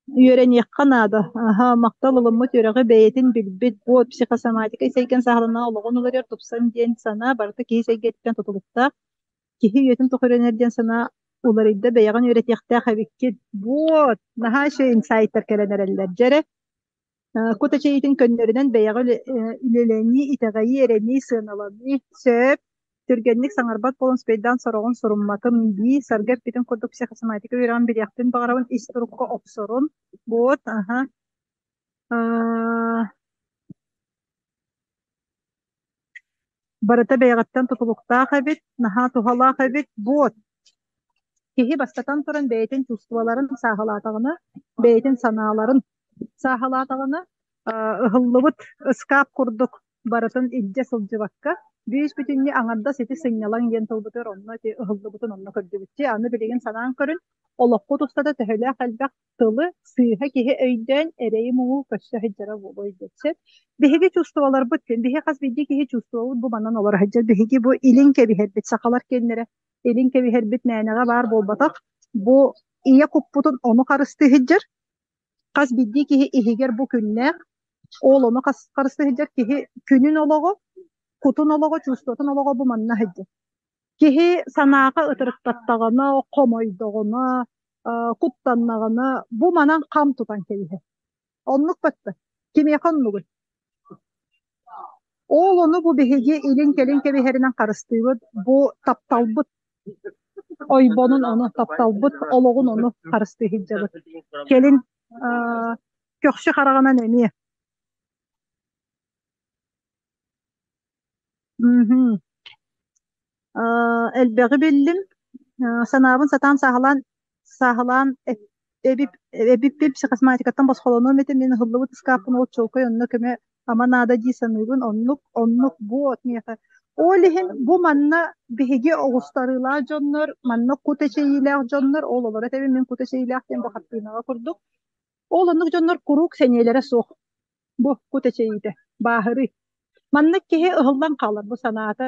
Үөрэниэххэ наада. Аһа, махтал ылыммыт үөрэҕи бэйэтин билбит, буот психосоматика ис эйгэн саҕалана олоҕун уларыйар тупсан диэн санаа барыта киһи ис эйгэтиттэн тутулуктаах. Киһи үйэтин тухары үөрэнэр диэн санаа уларыйда, бэйэҕин үөрэтиэхтээх эбиккин. Буот, наһаа үчүгэй инсайттар кэлэн эрэллэр. Дьэ эрэ, Кут эчэйиитин көннөрүнэн бэйэҕэ үлэлэнии, итэҕэйии, эрэнии, сыаналаныы сөп. Түргэнник саҥарбат буолан успейдаан сороҕун сурумматым дии. Саргы эппитин курдук психосоматика үөрэҕин билиэхпин баҕарабын, ис турукка охсорун. Вот, аха. Барыта бэйэҕиттэн тутулуктаах эбит, наһаа туһалаах эбит. Вот. Киһи бастатан туран бэйэтин чувстволарын сааһылаатаҕына, бэйэтин санааларын сааһылаатаҕына, ыһыллыбыт ыскаап курдук барытын илдьэ сылдьыбакка, бүүс-бүтүннүү аҥардас ити сынньалаҥ диэн тылбытыгар онно ити ыһыллыбытын онно көрдүбүт. Аны билигин санаан көрүн, олоххут устата төһөлөөх элбэх тылы сыыһа киһи өйдөөн эрэйи-муҥу көрсө сылдьара буолуой диэччи. Биһиги чувстволарбыт күн, биһи хас биирдии киһи чувствобут бу манан олоро сылдьар. Биһиги бу илин кэбиһэрбит, сахалар киэннэрэ илин кэбиһэрбит мээнэҕэ баар буолбатах. Бу ийэ куппутун ону харыстыы сылдьар. Хас биирдии киһи иһигэр бу күннээх, ол ону харыстыы сылдьар киһи күнүн олоҕо, кутун олоҕо, чувствотун олоҕо бу манна сылдьар. Киһи санааҕа ытырыктаттаҕына, хомойдоҕуна, куттаннаҕына бу манан хам тутан кэбиһэр. Оннук батта. Кимиэхэ оннугуй? Ол ону бу биһиги илин-кэлин кэбиһэринэн харыстыыбыт, бу тапталбыт ойбонун ону, тапталбыт олоҕун ону харыстыы сылдьабыт. Кэлин көхсү хараҕынан эмиэ. Мгм. Элбэҕи биллим. Санаабын сатаан сааһылаан сааһылаан Эбиппин психосоматикаттан босхолонуом этэ, мин ыһыллыбыт ыскааппын ол чуолкай онно көмө ама наада дии саныыбын, оннук, оннук буот миэхэ. Ол иһин бу манна биһиги оҕустарыылаах дьоннор, манна кут эчэйиилээх дьоннор, ол олоро этэбин мин кут эчэйиилээх диэн бу хартыынаҕа курдук, ол оннук дьоннор куруук сэниэлэрэ суох. Бу кут эчэйиитэ, бааһырыы. Маннык киһи ыһыллан хаалар, бу санаата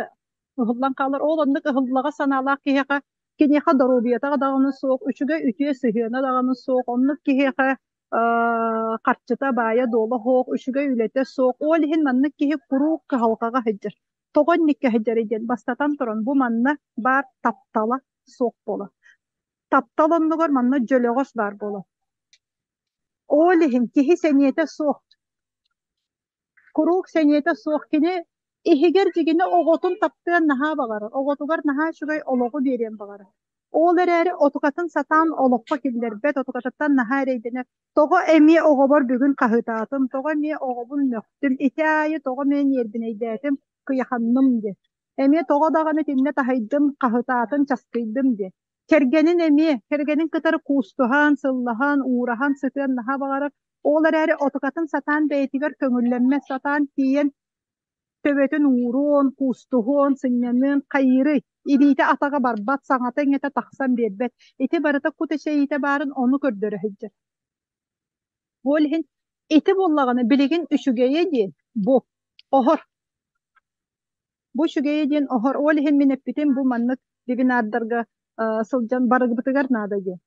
ыһыллан хаалар. Ол оннук ыһыллаҕас санаалаах киһиэхэ киниэхэ доруобуйата даҕаны суох, үчүгэй үтүө сыһыана даҕаны суох, оннук киһиэхэ харчыта баайа-дуола суох, үчүгэй үлэтэ суох. Ол иһин маннык киһи куруук кыһалҕаҕа сылдьар. Тоҕо инниккэ сылдьарый диэн бастатан туран бу манна баар таптала суох буолар. Таптал оннугар манна дьөлөҕөс баар буолар. Ол иһин киһи сэниэтэ суох, куруук сэниэтэ суох кини иһигэр дьигинэ оҕотун таптыан наһаа баҕарар, оҕотугар наһаа үчүгэй олоҕу биэриэн баҕарар. Ол эрээри отукатын сатаан олоххо киллэрбэт, отукатыттан наһаа эрэйдэнэр. Тоҕо эмиэ оҕобор бүгүн хаһыытаатым, тоҕо эмиэ оҕобун мөхтүм, ити аайы тоҕо эмиэ ньиэрбинэйдээтим, кыйаханным диэн. Эмиэ тоҕо даҕаны итиннэ таһыйдым, хаһытаатым, часкыйдым диэн. Кэргэнин эмиэ, кэргэнин кытары куустуһан, сыллаһан, уураһан сытыан наһаа баҕарар. Ол эрээри отукатын сатаан бэйэтигэр көҥүллэммэт, сатаан тиийэн төбөтүн ууруон, куустуһуон, сынньаныан хайыырый? Илиитэ-атаҕа барбат, саҥата-иҥэтэ тахсан биэрбэт. Ити барыта кут эчэйиитэ баарын ону көрдөрө сылдьар. Ол иһин ити буоллаҕына билигин үчүгэйэ диэн бу оһор. Бу үчүгэйэ диэн оһор. Ол иһин мин эппитим бу маннык вебинардарга сылдьан барыгыбытыгар наада диэн.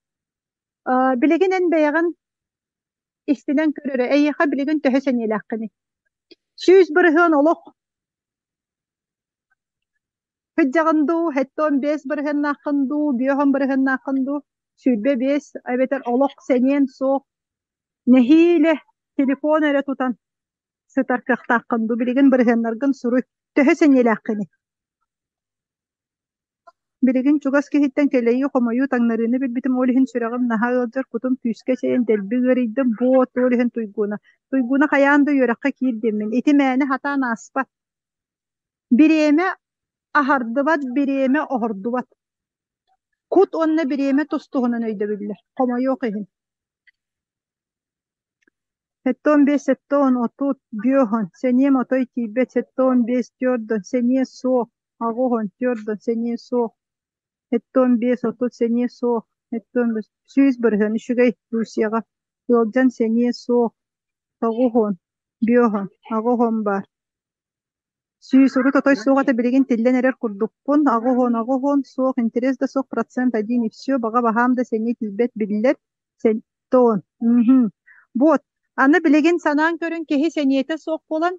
Билигин эн бэйэҕин истинэн көрөрө эйиэхэ билигин төһө сэниэлээххиний? 100% олох Сылдьаҕын дуу, 75 бырыһыаннааххын дуу, 50 бырыһыаннааххын дуу, 25 эбэтэр олох сэниэн суох, нэһиилэ телефон эрэ тутан сытар кыахтааххын дуу, билигин бырыһыаннаргын суруй. Төһө сэниэлээххиний? Билигин чугас киһиттэн кэлэйии, хомойуу, таҥнарыыны билбитим, ол иһин сүрэҕим наһаа ыалдьар, кутум күүскэ эчэйэн дэлби ыарыйдым, буот, ол иһин Туйгуна. Туйгуна хайаан да үөрэххэ киир диэммин, ити мээнэ сатаан ааспат. Бириэмэ аһардыбат, бириэмэ оһордубат. Кут уонна бириэмэ тус-туһунан өйдөбүллэр, хомойуох иһин. 75, 70, 30, 50, сэниэм отой тиийбэт, 75, 40, сэниэ суох, 80, 40, сэниэ суох, 75, 30, сэниэ суох, 75, 100% үчүгэй Русияҕа ыалдьан сэниэ суох, 90, 50, 80 баар. 100 урут отой суох этэ билигин тиллэн эрэр курдукпун, 80, 80, суох, интерес да суох, процент один и все, баҕа баһаам да сэниэ тиийбэт биллэр, 70, мм Вот, аны билигин санаан көрүн киһи сэниэтэ суох буолан,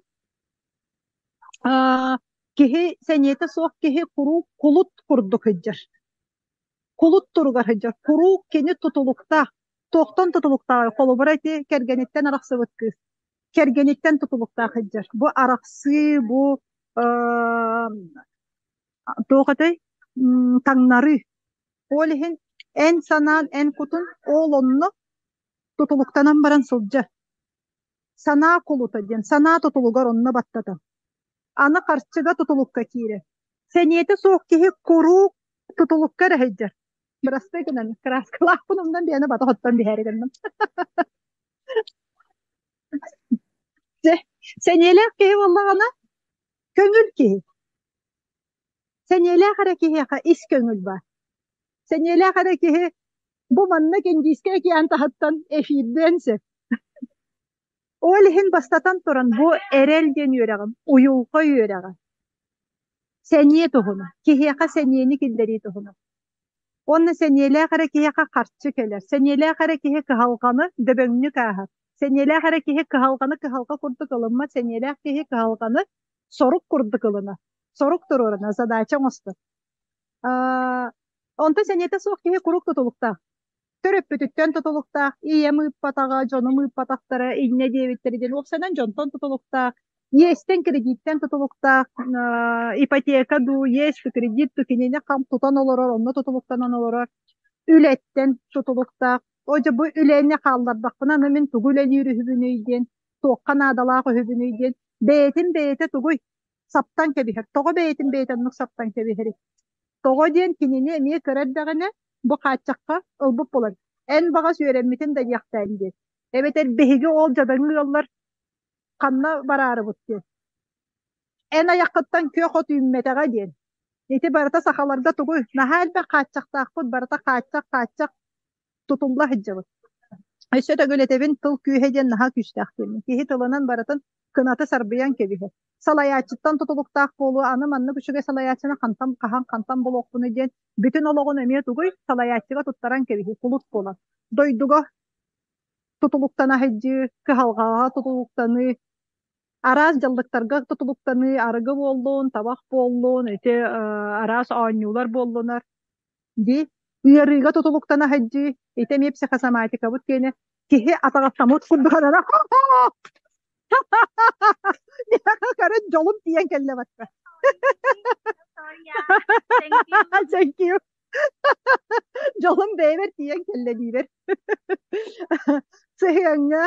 киһи сэниэтэ суох киһи куруук кулут курдук сылдьар. Кулут туругар сылдьар, куруук кини тутулуктаах. Туохтан тутулуктааҕый? Холобура ити кэргэниттэн арахсыбыт кыыс. Кэргэниттэн тутулуктаах сылдьар. Бу арахсыы, бу туох этэй? Таҥнарыы. Ол иһин эн санаан, эн кутун ол онно тутулуктанан баран сылдьар. Санаа кулута диэн, санаа тутулугар онно баттатан. Аны харчыга тутулукка киирэр. Сэниэтэ суох киһи куруук тутулукка эрэ сылдьар. Бырастыы гынан, кырааскалаахпын умнан биэнэ бата оттон биһээри гынным. Дьэ, сэниэлээх киһи буоллаҕына, көҥүл киһи. Сэниэлээх эрэ киһиэхэ ис көҥүл баар. Сэниэлээх эрэ киһи бу маннык Индийскэй океан таһыттан эфирдиэн сөп. Ол иһин бастатан туран бу эрэл диэн үөрэҕим, уйулҕа үөрэҕэ. Сэниэ туһунан, киһиэхэ сэниэни киллэрии туһунан. Уонна сэниэлээх эрэ киһиэхэ харчы кэлэр. Сэниэлээх эрэ киһи кыһалҕаны дөбөҥнүк ааһар. Сэниэлээх эрэ киһи кыһалҕаны кыһалҕа курдук ылыммат, сэниэлээх киһи кыһалҕаны сорук курдук ылынар. Сорук туруорунар, задача оҥостор. Аа, онтон сэниэтэ суох киһи куруук тутулуктаах. Төрөппүтүттэн тутулуктаах, ийэм ыыппатаҕа, дьонум ыыппатахтара, инньэ диэбиттэрэ диэн уопсайынан дьонтон тутулуктаах, иэстэн кредиттэн тутулуктаах, ипотека дуу, иэс дуу, кредит дуу кинини хам тутан олорор, онно тутулуктанан олорор, үлэттэн тутулуктаах. О дьэ бу үлэни хааллардахпына аны мин тугу үлэлиир үһүбүнүй диэн, туохха наадалаах үһүбүнүй диэн бэйэтин бэйэтэ тугуй саптан кэбиһэр. Тоҕо бэйэтин бэйэтэ оннук саптан кэбиһэрий? Тоҕо диэн кинини эмиэ кыра эрдэҕинэ бу хааччахха ылбыт буолар. Эн баҕас үөрэммитин да диэхтээн диэн. Эбэтэр биһиги ол дьадаҥы ыаллар ханна бараарыбыт диэн. Эн айаххыттан күөх от үүммэтэҕэ диэн. Ити барыта сахаларга тугуй? Наһаа элбэх хааччахтаахпыт, барыта хааччах-хааччах тутулла сылдьабыт. Өссө төгүл этэбин, тыл күүһэ диэн наһаа күүстээх диэммин. Киһи тылынан барытын кынаты сарбыйан кэбиһэр. Салайааччыттан тутулуктаах буолуо, аны маннык үчүгэй салайааччыны хантан хаһан хантан булуохпунуй диэн бүтүн олоҕун эмиэ тугуй салайааччыга туттаран кэбиһии, кулут буолан. Дойдуга тутулуктана сылдьыы, кыһалҕаҕа тутулуктаныы, араас дьаллыктарга тутулуктаныы, арыгы буоллун, табах буоллун, ити араас оонньуулар буоллунар дии. Ыарыыга тутулуктана сылдьыы, ити эмиэ психосоматикабыт киэнэ киһи атаҕастаммыт курдук анана Көрөн дьолум тиийэн кэллэ батта. Thank you. Дьолум бэйэбэр тиийэн кэллэ диибэр. Сыһыаҥҥа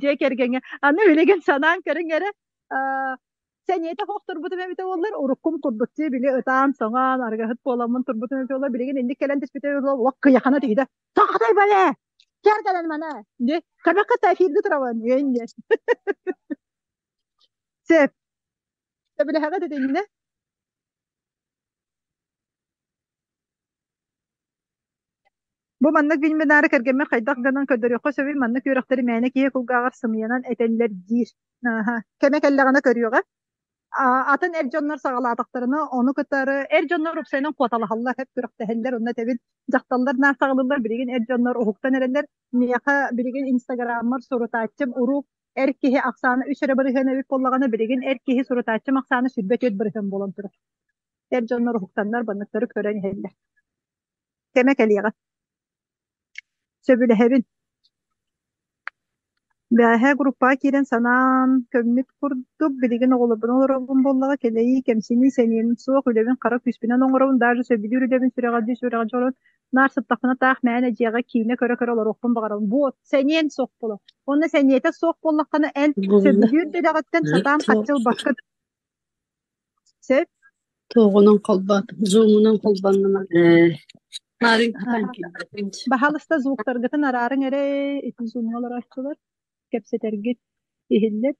дьиэ кэргэҥҥэ аны билигин санаан көрүҥ эрэ сэниэтэ хохторбутум эбитэ буоллар уруккум курдук дии били ытаан-соҥоон арыгыһыт буоламмын турбутум эбитэ буоллар билигин инник кэлэн түспүтэ эбитэ буоллар олох кыйахана түһүдэ тоҕотой бале кэр кэлэн мана ди көрбөккө та эфиргэ турабын үөн диэн сөп сөбүлэһэҕит итиннэ. Бу маннык вебинары кэргэммэр хайдах гынан көрдөрүөххэ сөбүй, маннык үөрэхтэри мээнэ киһи кулгааҕар сымыйанан этэллэр диир. Ааһа, кэмэ кэллэҕинэ көрүөҕэ. Атын эр дьоннор саҕалаатахтарына, ону кытары эр дьоннор уопсайынан куоталаһаллар, һэп күрэхтэһэллэр, онно этэбин, дьахталлар наар саҕалыыллар, билигин эр дьоннор уһуктан эрэллэр. Миэхэ билигин Инстаграммар сурутааччым уруук эр киһи ахсаана үс эрэ бырыһыан эбит буоллаҕына, билигин эр киһи сурутааччым ахсаана 24% буолан турар. Эр дьоннор уһуктаннар, банныктары көрөн иһэллэр. Кэмэ кэлиэҕэ. Сөбүлэһэбин. Бэҕэһээ группаҕа киирэн санаан көммүт курдук, билигин оҕолорбун олоробун буоллаҕа, кэлэйии, кэмсинии, сэниэм суох, үлэбин хара күүспүнэн оҥоробун, даже сөбүлүүр үлэбин сүрэҕэлдьии сүрэҕэлдьии олорон, наар сыттахпына таах мээнэ дьиэҕэ киинэ көрө-көрө олоруохпун баҕарабын. Буот, сэниэн суох буолар. Уонна сэниэтэ суох буоллаххына, эн Булла. сөбүлүүр да үлэҕиттэн сатаан харчы ылбаккын. Сөп? Туоҕунан холбоотум, зумунан холбоннум. Э, Маарыҥкытан киирдим. Баһаалыста звуктаргытын араарыҥ эрэ, ити зумҥа олорооччулар, кэпсэтэргит иһиллэр.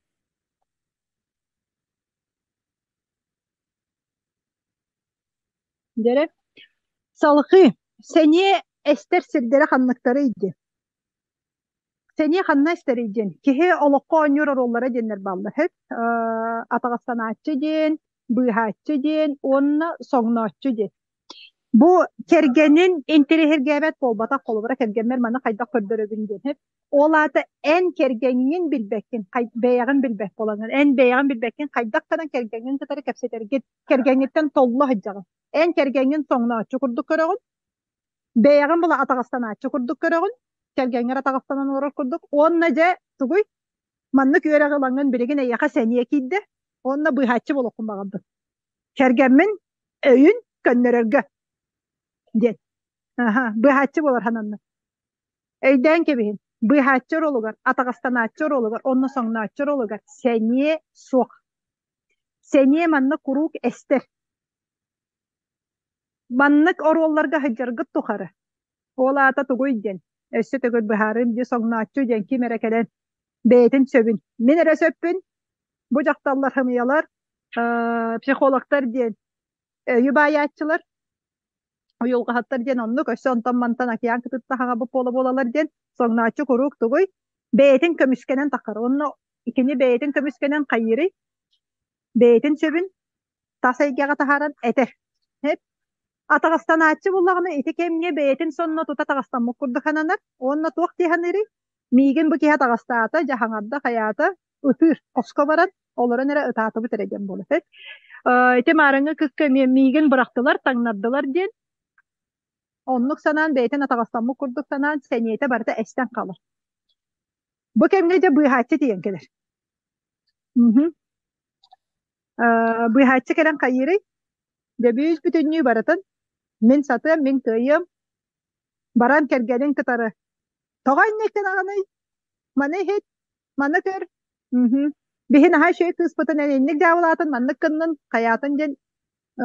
Дьэрэ, салҕыы, сэниэ эстэр сирдэрэ ханныктарый дии? Сэниэ ханна эстэрий диэн, киһи олоххо оонньуур оруоллара диэннэр бааллар. Сөп атаҕастанааччы диэн, быыһааччы диэн уонна соҥнооччу диэн. Бу кэргэнин интэриэһиргээбэт буолбатах, холобура кэргэммэр маны хайдах көрдөрөбүн диэн. Сөп. Ол аата эн кэргэҥҥин билбэккин, бэйэҕин билбэт буолаҥҥын, эн бэйэҕин билбэккин, хайдах гынан кэргэҥҥин кытары кэпсэтэргин, кэргэҥҥиттэн толло сылдьаҕын. Эн кэргэҥҥин соҥнооччу курдук көрөҕүн, Бэйэҕин була атаҕастанааччы курдук көрөҕүн, кэргэҥҥэр атаҕастанан олорор курдук. Уонна дьэ тугуй, маннык үөрэҕи ылаҥҥын билигин эйиэхэ сэниэ киирдэ уонна быыһааччы буолуоххун баҕардым. Кэргэммин өйүн көннөрөргө диэн. Аха, быыһааччы буолар сананным. Өйдөөн кэбиһин, быыһааччы оруолугар, атаҕастанааччы оруолугар уонна соҥнооччу оруолугар сэниэ суох. Сэниэ манна куруук эстэр. Маннык оруолларга сылдьаргыт тухары, ол аата тугуй диэн, өссө төгүл быһаарыым дии соҥнооччу диэн ким эрэ кэлэн бэйэтин сөбүн, мин эрэ сөппүн, бу дьахталлар хымыйалар, психологтар диэн өйү баайааччылар, уйулҕаһыттар диэн оннук, өссө онтон-мантан океан кытыытта хаҥабыт буола-буолалар диэн соҥнооччу куруук тугуй, бэйэтин көмүскэнэн таххар. Уонна кини бэйэтин көмүскэнэн хайыырый? Бэйэтин сөбүн тас эйгэҕэ таһааран этэр. Атаҕастанааччы буллаҕына ити кэмҥэ бэйэтин сонно тута атаҕастаммыт курдук сананар уонна туох дии саныырый? Миигин бу киһи атаҕастаата, дьаһаҥарда, хайаата, ытыыр, хоско баран, олорон эрэ ытаатыбыт эрэ диэн буолар. Ити маарыҥҥы кыска эмиэ миигин бырахтылар, таҥнардылар диэн оннук санаан бэйэтин атаҕастаммыт курдук санаан сэниэтэ барыта эстэн хаалар. Бу кэмҥэ дьэ быыһааччы тиийэн кэлэр. Мгм. Быыһааччы кэлэн хайыырый? Дөбүүс бүтүннүү барытын мин сатыам, мин кыайыам, баран кэргэнин кытары. Тоҕо инник гынаҕыный? Маны иһит, маны көр. Мгм. Биһи наһаа үчүгэй кыыспытын эн инник дьаабылаатын, маннык гыннын, хайаатын диэн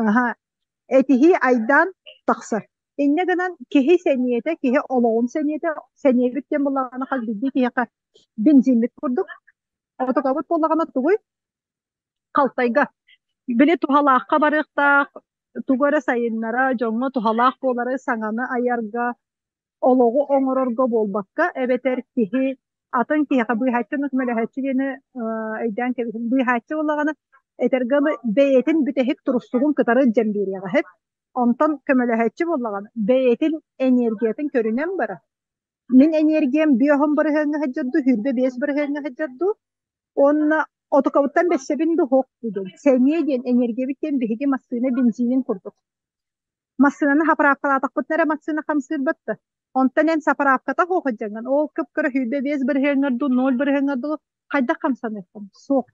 аһа, этиһии айдаан тахсар. Инньэ гынан киһи сэниэтэ, киһи олоҕун сэниэтэ, сэниэбит диэн буоллаҕына хас биирдии киһиэхэ бензиммит курдук. Отокобут буоллаҕына тугуй? Халтайга. Били туһалаахха барыахтаах, тугу эрэ сайыннара, дьоҥҥо туһалаах буолары саҥаны айарга, олоҕу оҥорорго буолбакка, эбэтэр киһи атын киһиэхэ быыһааччы көмөлөһөөччү диэни өйдөөн кэбиһин. Быыһааччы буоллаҕына, этэргэ дылы, бэйэтин бүтэһик туруссугун кытары илдьэн биэриэҕэ сөп. Онтон көмөлөһөөччү буоллаҕына, бэйэтин энергиятын көрүнэн барар. Мин энергиям биэһон бырыһыаҥҥа сылдьар дуу, 25 бырыһыаҥҥа сылдьар дуу, уонна отукабыттан бэссэбин дуу, суох дуу диэн. Сэниэ диэн энергиябит диэн биһиги массыына бензинин курдук. Массыынаны сапыраапкалаатахпытына эрэ массыына хамсыырбат да. Онтон эн сапыраапката суох сылдьаҥҥын, ол кып-кыра 25 бырыһыаҥҥар дуу, 0 бырыһыаҥҥар дуу хайдах хамсаныаххын? Суох.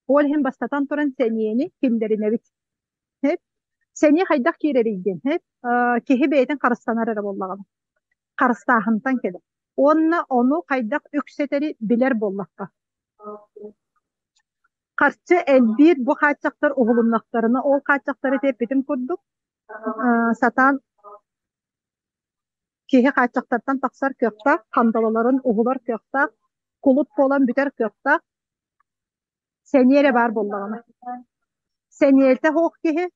Ол иһин бастатан туран сэниэни киллэринэбит. Сөп? Сэниэ хайдах киирэрий диэн, сөп? Киһи бэйэтин харыстанар эрэ буоллаҕына. Харыстааһынтан кэлэр. Уонна ону хайдах үксэтэри билэр буоллахха. Харчы элбиир бу хааччахтар уһулуннахтарына, ол хааччахтары тэппитим курдук, сатаан киһи хааччахтартан тахсар кыахтаах, хандалаларын уһулар кыахтаах, кулут буолан бүтэр кыахтаах, сэниэ эрэ баар буоллаҕына. Сэниэтэ суох киһи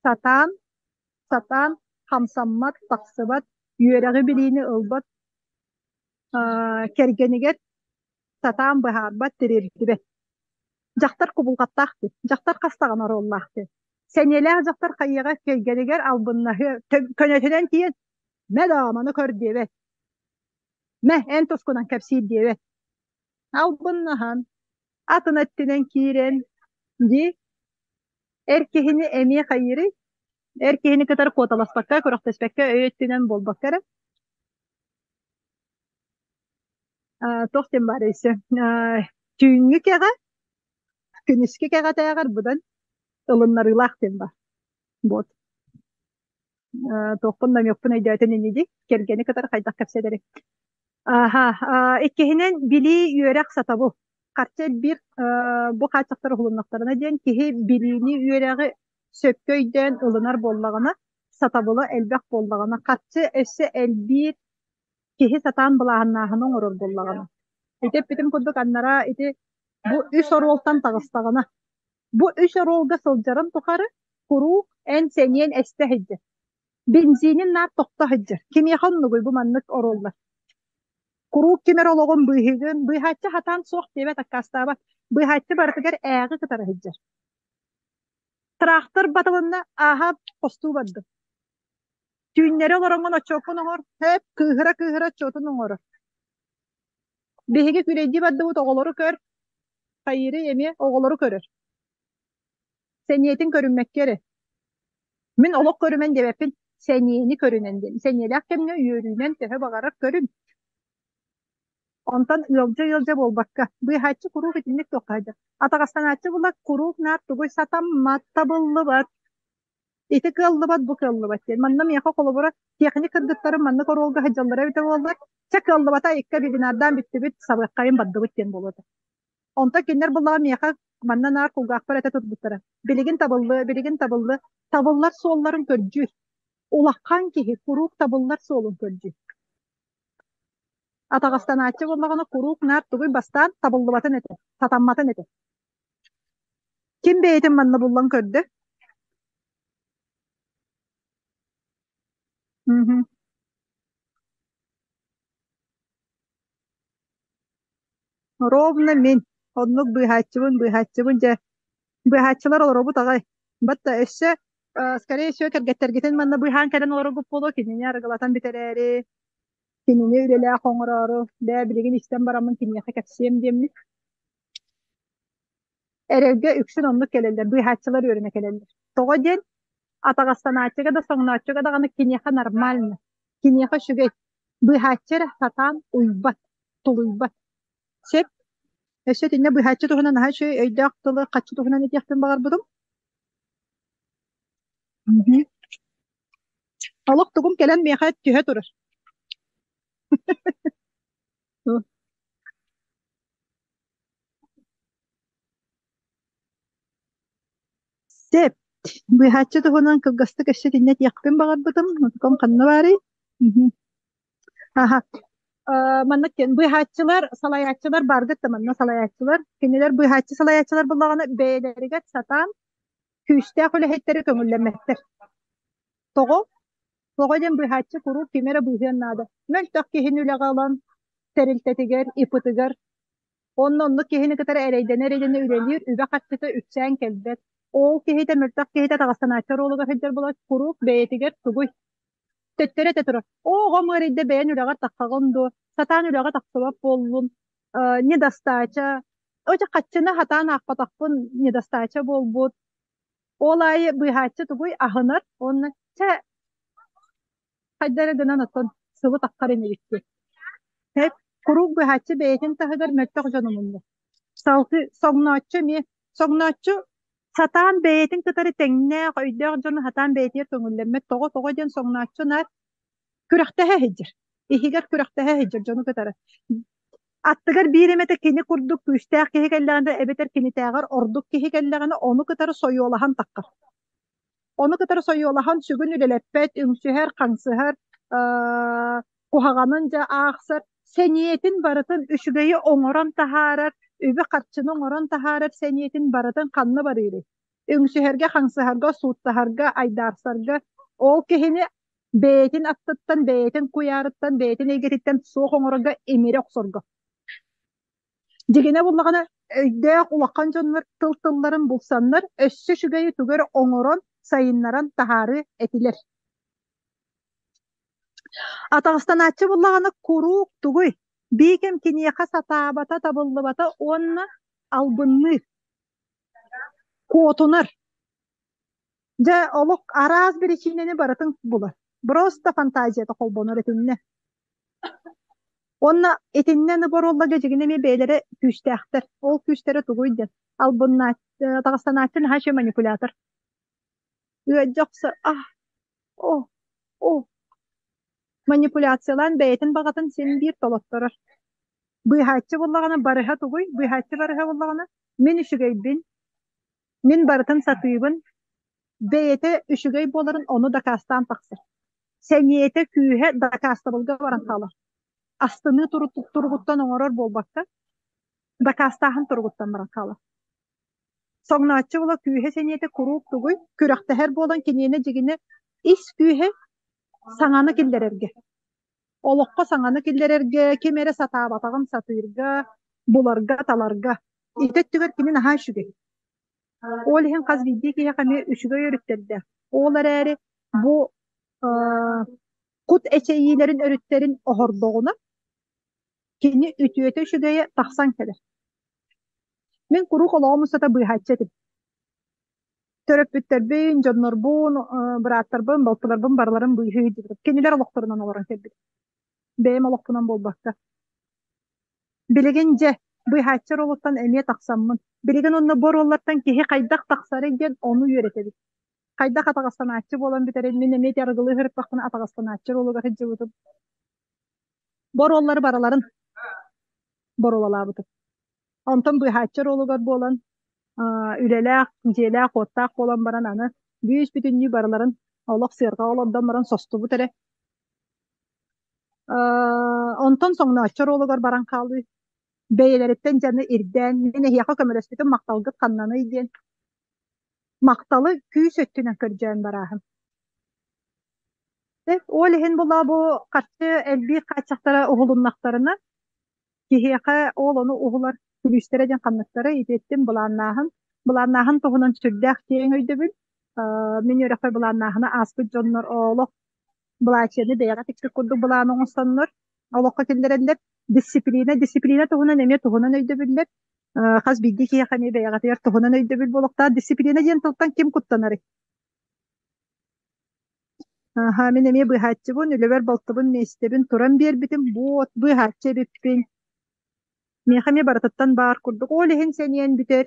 сатаан, сатаан хамсаммат, тахсыбат, үөрэҕи-билиини ылбат, кэргэнигэр сатаан быһаарбат, тириэрдибэт. Дьахтар кубулҕаттаах дии, дьахтар хас даҕаны оруоллаах дии. Сэниэлээх дьахтар хайыаҕа кэргэнигэр албыннаһыа, көнөтүнэн тиийэн мэ даа маны көр диэбэт, мэ эн тускунан кэпсиир диэбэт. Албыннаһан, атын өттүнэн киирэн дии эр киһини эмиэ хайыырый? Эр киһини кытары куоталаспакка, күрэхтэспэккэ өй өттүнэн буолбакка эрэ туох диэн баарый өссө түүҥҥү кэҕэ күнүскү кэҕэтээҕэр быдан ылыннарыылаах диэн баар. Вот. Туохпун намекпун өйдөөтүн ини дии, кэргэни кытары хайдах кэпсэтэри. Аха, иккиһинэн билии, үөрэх, сатабыл. Харчы биир бу хааччахтар уһулуннахтарына диэн киһи билиини, үөрэҕи сөпкө өйдөөн ылынар буоллаҕына, сатабыла элбэх буоллаҕына, харчы өссө элбиир киһи сатаан былааһыннааһыны оҥорор буоллаҕына. Ити эппитим курдук аннараа ити бу үс оруолтан таҕыстаҕына, бу үс оруолга сылдьарын тухары куруук эн сэниэн эстэ сылдьар. Бензинин наар тохто сылдьар. Кимиэхэ оннугуй бу маннык оруоллар? Куруук ким эрэ олоҕун быыһыгын, быыһааччы сатаан суох диэбэт, аккаастаабат. Быыһааччы барытыгар ээҕи кытары сылдьар. Трактор батылынна, ааһа хостуу бардым. Түүннэри олороҥҥун отчуоккун оҥор, һэп, кыыһыра-кыыһыра отчуотун оҥорор. Биһиги күрэйдии бардыбыт оҕолору көр, хайыырый эмиэ оҕолору көрөр. Сэниэтин көрүммэккэ эрэ. Мин олох көрүмэн диэбэппин, сэниэни көрүнэн диэн. Сэниэлээх кэмҥэ үөрүүнэн төһө баҕарар көрүн. Онтон ыалдьа-ыалдьа буолбакка, быыһааччы куруук итинник туохха сылдьар. Атаҕастанааччы була куруук наар тугуй сатаммат, табыллыбат, ити кыаллыбат, бу кыаллыбат диэн. Манна миэхэ холобура техник кыргыттарым маннык оруолга сылдьаллара эбитэ буоллар, чэ кыаллыбата икки вебинардаан бүттүбүт, сабыаххайын бардыбыт диэн буолуо этэ. Онтон кинилэр буллаҕа миэхэ манна наар кулгаахпар этэ турбуттара. Билигин табыллы, билигин табыллы, табыллар суолларын көрдүүр. Улахан киһи куруук табыллар суолун көрдүүр. Атаҕастанааччы буоллаҕына куруук наар тугуй бастаан табыллыбатын этэ, сатамматын этэ. Ким бэйэтин манна буллан көрдө? Мгм. Ровно мин. Оннук быыһааччыбын, быыһааччыбын дьэ. Быыһааччылар олоробут аҕай. Батта өссө, скорее всего, кэргэттэргитин манна быыһаан кэлэн олороргут буолуо, кинини арыгылатан бүтэрээри, кинини үлэлээх оҥороору, бээ, билигин истэн бараммын киниэхэ кэпсиэм диэммит. Эрэлгэ үксүн оннук кэлэллэр, быыһааччылар үөрэнэ кэлэллэр. Тоҕо диэн, атаҕастанааччыга да, соҥнооччуга даҕаны киниэхэ нормально, киниэхэ үчүгэй. Быыһааччы эрэ сатаан уйбат, тулуйбат. Сөп. Өссө итиннэ быыһааччы туһунан наһаа үчүгэй өйдөөх тылы хаччы туһунан этиэхпин баҕарбытым. Мгм. Олох тугум кэлэн миэхэ түһэ турар. Сөп. Быыһааччы туһунан кылгастык өссө итиннэ этиэхпин баҕарбытым. Отуком ханна баарый? Аха. Маннык диэн быыһааччылар, салайааччылар бааргыт да манна салайааччылар. Кинилэр быыһааччы салайааччылар буоллаҕына бэйэлэригэр сатаан күүстээх үлэһиттэри көҥүллэммэттэр. Тоҕо? Тоҕо диэн быыһааччы куруук кими эрэ быыһыан наада. Мөлтөх киһини үлэҕэ ылан тэрилтэтигэр, ИП-тыгар Онно оннук киһини кытары эрэйдэнэ-эрэйдэнэ үлэлиир, үбэ-харчыта үксээн кэлбэт. Ол киһитэ мөлтөх киһитэ таҕыстанааччы оруолугар сылдьар буолан куруук бэйэтигэр тугуй? Төттөрү этэ турар. Оо, оҕом ыарыйда бэйэн үлэҕэр таххаҕын дуо? Сатаан үлэҕэ тахсыбат буоллум. Недостача. Оче хаччыны хатаан аахпатахпын недостача буолбут. Ол аайы быыһааччы тугуй аһынар уонна чэ хайда эрэ гынан оттон сылы таххар инибикки. Тэп куруук быһааччы бэйэтин таһыгар мөлтөх дьону мунньар. Салгыы соҥнооччу эмиэ соҥнооччу сатаан бэйэтин кытары тэҥнээх, өйдөөх дьону сатаан бэйэтигэр көҥүллэммэт. Тоҕо тоҕо диэн соҥнооччу наар күрэхтэһэ сылдьар. Иһигэр күрэхтэһэ сылдьар дьону кытары. Аттыгар биир эмэтэ кини курдук күүстээх киһи кэллэҕинэ эбэтэр кинитээҕэр ордук киһи кэллэҕинэ ону кытары сойуолаһан таххар. Ону кытары сойуолаһан сүгүн үлэлэппэт, үҥсүһэр, хаҥсыһар, куһаҕанын дьэ аахсар, сэниэтин барытын үчүгэйи оҥорон таһаарар, үбү-харчыны оҥорон таһаарар сэниэтин барытын ханна барыырый? Үҥсүһэргэ, хаҥсыһарга, сууттаһарга, айдаарсарга ол киһини бэйэтин аттыттан, бэйэтин куйаарыттан, бэйэтин эйгэтиттэн суох оҥорорго имири охсорго. Дьигинэ буллаҕына, өйдөөх улахан дьоннор тыл-тылларын булсаннар, өссө үчүгэйи тугу эрэ оҥорон, сайыннаран таһаарыы этилэр. Атаҕастанааччы буллаҕына куруук тугуй, биикэм киниэхэ сатаабата табыллыбата уонна албынныыр, куотунар. Дьэ, олох араас биричиинэни барытын булар. Просто фантазията холбонор итиннэ. Уонна итиннэ аны боруолларга дьигинэ эмиэ бэйэлэрэ күүстээхтэр. Ол күүстэрэ тугуй диэн албыннааччы, таҕыстанааччы наһаа үчүгэй манипулятор. Ыалдьа охсор, ah, о, о манипуляциялаан бэйэтин баҕатын син биир толотторор. Быыһааччы буоллаҕына барыһа тугуй? Быыһааччы барыһа буоллаҕына мин үчүгэйбин, Мин барытын сатыыбын, бэйэтэ үчүгэй буоларын ону дакаастаан тахсар. Сэниэтэ, күүһэ дакаастабылга баран хаалар. Астыныы туругуттан оҥорор буолбакка, дакаастааһын туругуттан баран хаалар. Соҥнооччу була күүһэ сэниэтэ куруук тугуй, күрэхтэһэр буолан киниэнэ дьигинэ ис күүһэ саҥаны киллэрэргэ. Олоххо саҥаны киллэрэргэ, ким эрэ сатаабатаҕын сатыырга, буларга, таларга. Ити өттүгэр кини наһаа үчүгэй. Ол иһин хас биирдии киһиэхэ эмиэ үчүгэй өрүттэрдээх. Ол эрээри бу кут эчэйиилэрин өрүттэрин оһордоҕуна, кини үтүөтэ үчүгэйэ тахсан кэлэр. Мин куруук олоҕум устата быыһааччы этим. Төрөппүттэрбин, дьоннорбун, бырааттарбын, балтыларбын барыларын быыһыы сылдьыбытым. Кинилэр олохторунан олорон кэлбитим. Бэйэм олохпунан буолбакка. Билигин дьэ, быыһааччы оруолуттан эмиэ тахсаммын. Билигин онно бу оруоллартан киһи хайдах тахсарый диэн ону үөрэтэбит. Хайдах атаҕастанааччы буолан бүтэрин мин эмиэ ити арыгылыы сырыттахпына атаҕастанааччы оруолугар сылдьыбытым. Бу оруоллары барыларын боруобалаабытым. Онтон быыһааччы оруолугар буолан, үлэлээх, дьиэлээх-уоттаах буолан баран аны бүүс-бүтүннүү барыларын олох сыарҕаҕа олордон баран состубут эрэ. Онтон соҥнооччу оруолугар баран хаалыы. Бэйэлэриттэн дьону ирдээн, мин эһиэхэ көмөлөспүтүм махталгыт ханнаный диэн махталы күүс өттүнэн көрдөөн барааһын. Ол иһин була бу харчы элбиир хааччахтара уһулуннахтарына Киһиэхэ ол ону уһулар күлүүстэрэ диэн ханныктарый? Итиэттин былааннааһын. Былааннааһын туһунан сүрдээх киэҥ өйдөбүл. Мин үөрэхпэр былааннааһыны ааспыт дьоннор олох былаачыйаны бэйэҕэ тикпит курдук былаан оҥостоннор олоххо киллэрэллэр. Дисциплина. Дисциплина туһунан эмиэ туһунан өйдөбүллэр. Хас биирдии киһиэхэ эмиэ бэйэҕитигэр туһунан өйдөбүл буолуохтаах. Дисциплина диэн тылтан ким куттанарый? Аһаа, мин эмиэ быыһааччыбын, үлэбэр балтыбын миэстэбин туран биэрбитим, буот, быыһааччы эбиппин. Миэхэ эмиэ барытыттан баар курдук. Ол иһин сэниэн бүтэр.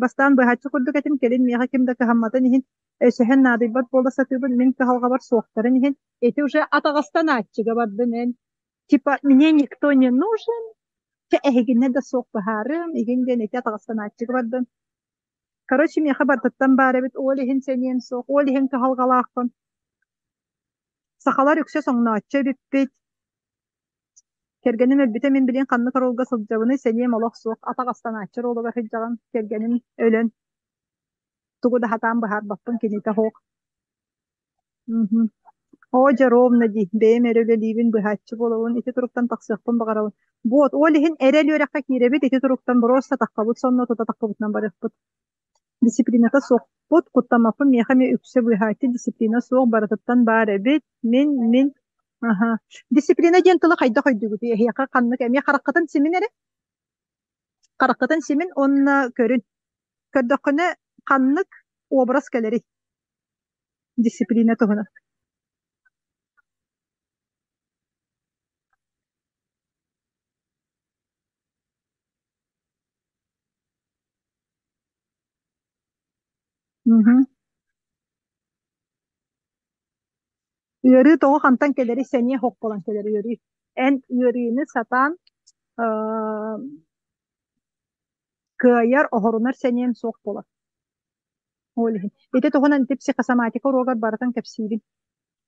Бастаан быыһааччы курдук этим, кэлин миэхэ ким да кыһамматын иһин, өсөһөн наадыйбат буола сатыыбын, мин кыһалҕабар суохтарын иһин. Ити уже атаҕастанааччыга бардым эн. Типа, мне никто не нужен, чэ эһигинэ да суох быһаарыам, игин диэн ити атаҕастанааччыга бардым. Короче, миэхэ барытыттан баар эбит, ол иһин сэниэм суох, ол иһин кыһалҕалаахпын. Сахалар үксэ соҥнооччу эбиппит. Кэргэним өлбүтэ, мин билигин ханнык оруолга сылдьабыный, сэниэм олох суох, атах астанааччы оруолугар сылдьаҕын, кэргэним өлөн, тугу да сатаан быһаарбаппын, кинитэ суох. Мгм. Оо, дьэ, ровно дии, бэйэм эрэ үлэлиибин, быһааччы буолабын, ити туруктан тахсыахпын баҕарабын. Вот, ол иһин эрэл үөрэххэ киирэбит, ити туруктан боруоста таххабыт, сонно тута таххабытынан барыахпыт. Дисциплината суохпут, куттаммаппын, миэхэ эмиэ үксэ быыһааччы, дисциплина суох, барытыттан баар эбит. Мин, мин, аһа. Дисциплина диэн тылы хайдах өйдүүгүтүй? Эһиэхэ ханнык эмиэ хараххытын симин эрэ? Хараххытын симин уонна көрүн. Көрдөххүнэ ханнык образ кэлэрий? Дисциплина туһунан. Мгм. Ыарыы тоҕо хантан кэлэрий? Сэниэ ох буолан кэлэр ыарыы. Эн ыарыыны сатаан ыыы кыайар, оһорунар сэниэҥ суох буолар. Ол иһин. Ити туһунан ити психосоматика уруогар барытын кэпсиибин.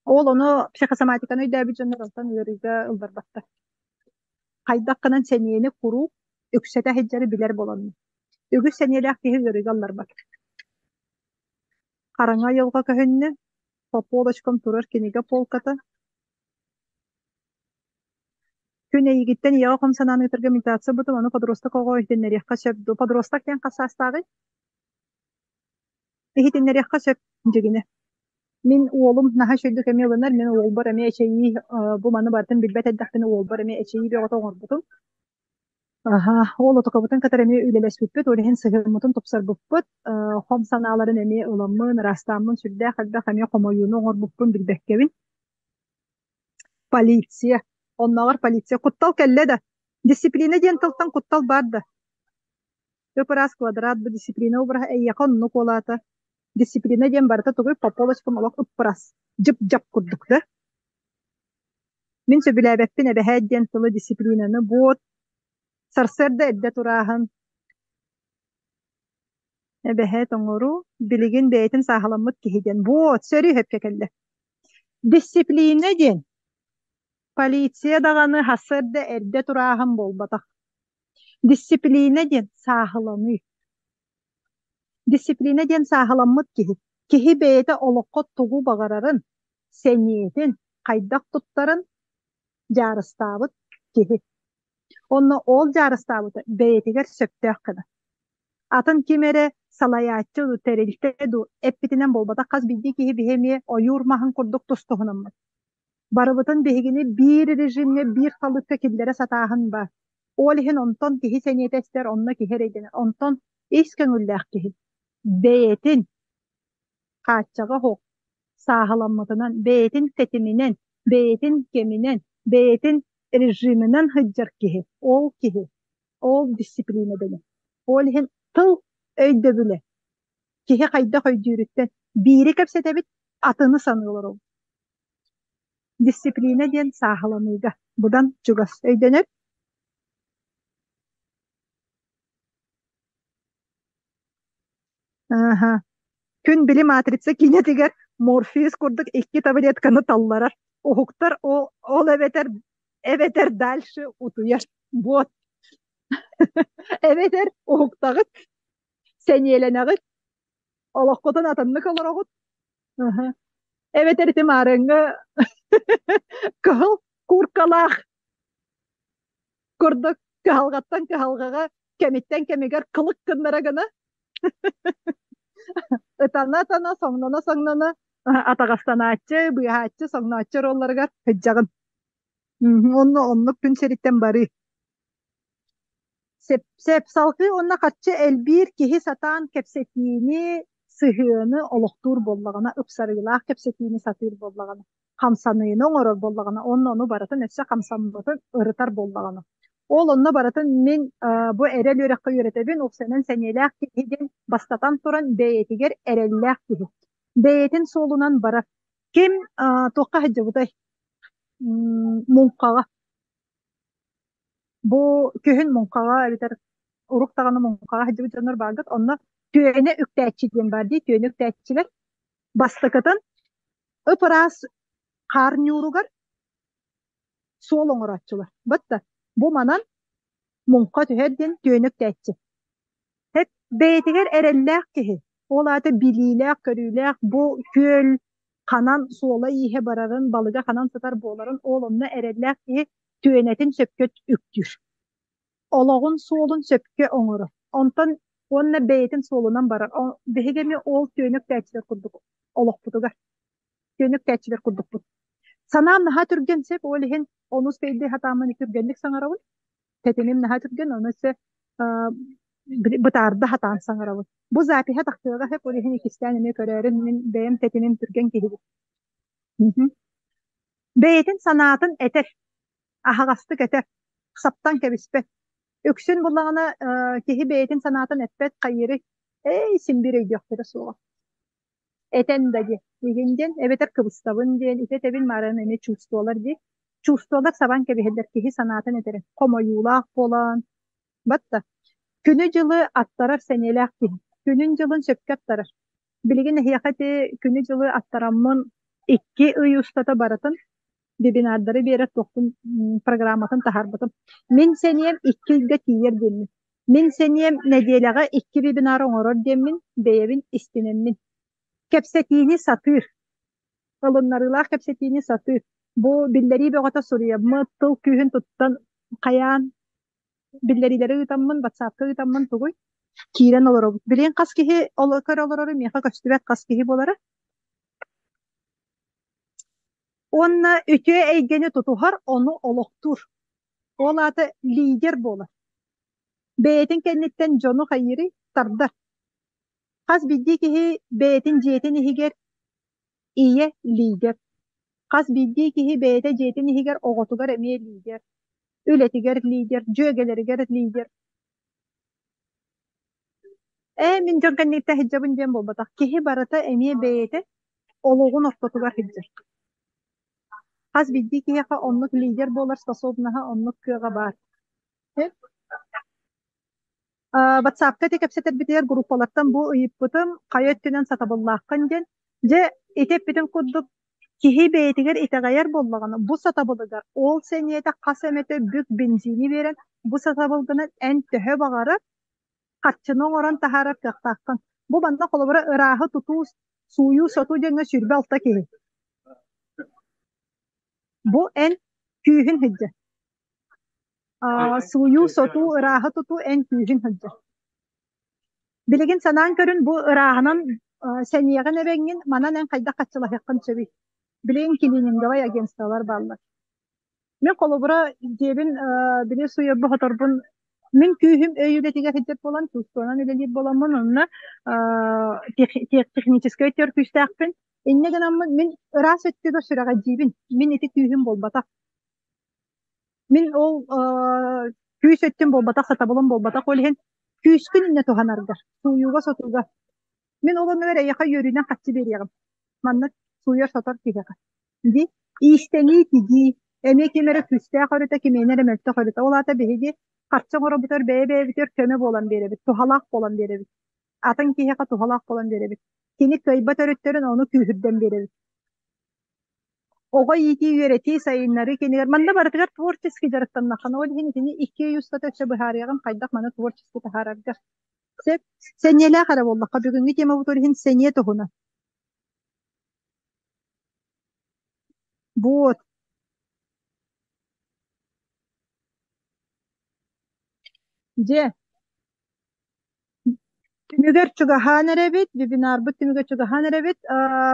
Ол ону психосоматиканы өйдөөбүт дьоннор онтон ыарыыга ылларбаттар. Хайдах гынан сэниэни куруук үксэтэ сылдьары билэр буоланнар. Үгүс сэниэлээх киһи ыарыыга ылларбат. Хараҥа айылҕа көһүннэ, по полочкам турар кинигэ полката. Күн эйигиттэн ийэҕэ хом санаан ыытарга медитация бутум, ону подросток оҕо иһитиннэриэххэ сөп дуо? Подросток диэн хас саастааҕый? Иһитиннэриэххэ сөп дьигинэ. Мин уолум наһаа үчүгэйдик эмиэ ылынар, мин уолбар эмиэ эчэйии, бу маны барытын билбэт эрдэхпинэ уолбар эмиэ эчэйии бөҕөтө оҥорбутум. Аһа, ол отокобутун кытары эмиэ үлэлэспиппит, ол иһин сыһыаммытын тупсарбыппыт, хом санааларын эмиэ ыламмын, ыраастааммын сүрдээх элбэх эмиэ хомойууну оҥорбуппун билбэккэбин. Полиция. Оннооҕор полиция. Куттал кэллэ да. Дисциплина диэн тылтан куттал баар да. Ып-ыраас квадрат бу дисциплина обраһа эйиэхэ оннук уолаата. Дисциплина диэн барыта тугуй по полочкам олох ып-ыраас, дьып-дьап курдук да. Мин сөбүлээбэппин эбэһээт диэн тылы дисциплинаны буот, сарсыарда эрдэ турааһын, эбэһээт оҥоруу, билигин бэйэтин сааһыламмыт киһи диэн буот, сөрү сөпкө кэллэ. Дисциплина диэн полиция даҕаны сарсыарда эрдэ турааһын буолбатах. Дисциплина диэн сааһыланыы. Дисциплина диэн сааһыламмыт киһи. Киһи бэйэтэ олоххо тугу баҕарарын, сэниэтин, хайдах туттарын дьаарыстаабыт киһи. Онно ол дьаарыстаабыта бэйэтигэр сөптөөх гына. Атын ким эрэ салайааччы дуу, тэрилтэ дуу эппитинэн буолбатах хас биирдии киһи биһи эмиэ ойуур маһын курдук тус-туһунаммыт. Барыбытын биһигини биир режимҥэ, биир халыыпка киллэрэ сатааһын баар. Ол иһин онтон киһи сэниэтэ эстэр, онно киһи эрэйдэнэр. Онтон ис көҥүллээх киһи бэйэтин хааччаҕа суох сааһыламмытынан, бэйэтин тэтиминэн, бэйэтин кэминэн, бэйэтин режиминэн сылдьар киһи, ол киһи, ол дисциплина дэнэр. Ол иһин тыл өйдөбүлэ киһи хайдах өйдүүрүттэн биири кэпсэтэбит, атыны саныы олоробут. Дисциплина диэн сааһыланыыга быдан чугас өйдөнөр. Ааһа. Күн били матрица киинэтигэр Морфеус курдук икки таблетканы талларар. Уһуктар ол, ол эбэтэр эбэтэр дальше утуйар. Вот. Эбэтэр уһуктаҕыт, сэниэлэнэҕит, олоххутун атыннык олороҕут. Аһа. Эбэтэр ити маарыҥҥа кыһыл кууркалаах курдук кыһалҕаттан кыһалҕаҕа кэмиттэн кэмигэр кылык гыннара гына ытана-ытана, соҥноно-соҥноно атаҕастанааччы, быыһааччы, соҥнооччу оруолларыгар сылдьаҕын. Онно оннук күн сириттэн барыы. Сөп, сөп. Салгыы уонна харчы элбиир киһи сатаан кэпсэтиини, сыһыаны олохтуур буоллаҕына, ыпсарыылаах кэпсэтиини сатыыр буоллаҕына, хамсаныыны оҥорор буоллаҕына уонна ону барытын өссө хамсаммытын ырытар буоллаҕына. Ол онно барытын мин бу эрэл үөрэххэ үөрэтэбин, уопсайынан сэниэлээх киһи диэн бастатан туран бэйэтигэр эрэллээх киһи. Бэйэтин суолунан барар. Ким туохха сылдьыбытай? Муҥхаҕа. Бу күһүн муҥхаҕа эбэтэр урук даҕаны муҥхаҕа сылдьыбыт дьоннор бааргыт. Онно Түөнэ үктээччи диэн баар дии, түөнэ үктээччилэр бастакытын ып-ыраас хаар ньууругар суол оҥорооччулар. Батта бу манан муҥха түһэр диэн түөнэ үктээччи. Эт бэйэтигэр эрэллээх киһи, ол аата билиилээх-көрүүлээх бу күөл ханан суола-ииһэ барарын, балыга ханан сытар буоларын ол онно эрэллээх киһи түөнэтин сөпкө үктүүр. Олоҕун суолун сөпкө оҥорор. Онтон уонна бэйэтин суолунан барар. Биһиги эмиэ ол түөнэ үктээччилэр курдук олохпутугар түөнэ үктээччилэр курдукпут. Санаам наһаа түргэн сөп, ол иһин онус өйдүү сатааммын түргэнник саҥарабын. Тэтимим наһаа түргэн, ону өссө бытаарда сатаан саҥарабын. Бу запиһа тахсыаҕа сөп, ол иһин иккистээн эмиэ көрөөрүн мин бэйэм тэтимим түргэн киһибин. Бэйэтин санаатын этэр, аһаҕастык этэр, саптан кэбиспэт. Үксүн буллаҕына киһи бэйэтин санаатын эппэт, хайыырый, эй, син биир өйдүөхтэрэ суоҕа. Этэн да диэн, игин диэн, эбэтэр кыбыстабын диэн, ити этэбин маарыан эмиэ чувстволар дии. Чувстволар сабан кэбиһэллэр киһи санаатын этэрин. Хомойуулаах буолан, батта. Күнү-дьылы аттарар сэниэлээх киһи. Күнүн-дьылын сөпкө аттарар. Билигин эһиэхэ ити күнү-дьылы аттараммын 2 ый устата барытын вебинардары биэрэр туохпун программатын таһаарбытым. Мин сэниэм 2 ыйга тиийэр диэммин. Мин сэниэм нэдиэлэҕэ икки вебинар оҥорор диэммин бэйэбин истинэммин. Кэпсэтиини сатыыр. Ылыннарыылаах кэпсэтиини сатыыр. Бу биллэрии бөҕөтө суруйаммыт, тыл күүһүн туттан хайаан биллэриилэри ыытаммын, ватсапка ыытаммын тугуй? Киирэн олоробут. Билигин хас киһи көрө олорору миэхэ көстүбэт хас киһи буолара. Уонна үтүө эйгэни тутуһар, ону олохтуур. Ол аата лидер буолар. Бэйэтин кэнниттэн дьону хайыырый? Тардар. Хас биирдии киһи бэйэтин дьиэтин иһигэр ийэ лидер. Хас биирдии киһи бэйэтэ дьиэтин иһигэр оҕотугар эмиэ лидер, үлэтигэр лидер, дьүөгэлэригэр лидер. Ээ, мин дьон кэнниттэн сылдьабын диэн буолбатах. Киһи барыта эмиэ бэйэтэ олоҕун ортотугар сылдьар. Хас биирдии киһиэхэ оннук лидер буолар способноһа, оннук кыаҕа баар. Ватсапка ити кэпсэтэрбитигэр группалартан бу ыйыппытым, хайа өттүнэн сатабыллааххын диэн. Дьэ, ити эппитим курдук, киһи бэйэтигэр итэҕэйэр буоллаҕына, бу сатабылыгар ол сэниэтэ хас эмэтэ бүк бензини биэрэн, бу сатабылгынан эн төһө баҕарар харчыны оҥорон таһаарар кыахтааххын. Бу манна холобура ырааһы тутуу, сууйуу-сотуу диэҥҥэ 26 киһи. Бу эн күүһүн сылдьар. Сууйуу-сотуу, ырааһы тутуу эн күүһүн сылдьар. Билигин санаан көрүн, бу ырааһынан сэниэҕин эбэҥҥин, манан эн хайдах хаччылаһыаххын сөбүй? Билигин клининговай агентстволар бааллар. Мин холобура дьиэбин били суйарбын-хоторбун мин күүһүм өй үлэтигэр сылдьар буолан, чувствонан үлэлиир буоламмын, онно техническэй өттүгэр күүстээхпин. Инньэ гынаммын мин ыраас өттүгэр сүрэҕэлдьиибин. Мин ити күүһүм буолбатах. Мин ол күүс өттүм буолбатах, сатабылым буолбатах. Ол иһин күүскүн иннэ туһанаргар, сууйууга-сотууга. Мин ол оннугар эйиэхэ үөрүүнэн харчы биэриэҕим. Маннык сууйар-сотор киһиэхэ. Дии иистэнии тигии эмиэ ким эрэ күүстээх өрүтэ, кимиэнэ эрэ мөлтөх өрүтэ. Ол аата биһиги харчы оҥоробутугар бэйэ-бэйэбитигэр көмө буолан биэрэбит, туһалаах буолан биэрэбит. Атын киһиэхэ туһалаах буолан биэрэбит. Кини кыайбат өрүттэрин ону күүһүрдэн биэрэбит. Оҕо иитии-үөрэтии, сайыннарыы киинигэр манна барытыгар творческий дьарыктаннаххына, ол иһин итини 2 ый устата өссө быһаарыаҕым хайдах маны творчески таһаарарга. Сөп. Сэниэлээх эрэ буоллахха, бүгүҥҥү темабыт ол иһин сэниэ туһунан. Вот. Дьэ, Түмүгэр чугаһаан эрэбит, вебинарбыт түмүгэр чугаһаан эрэбит.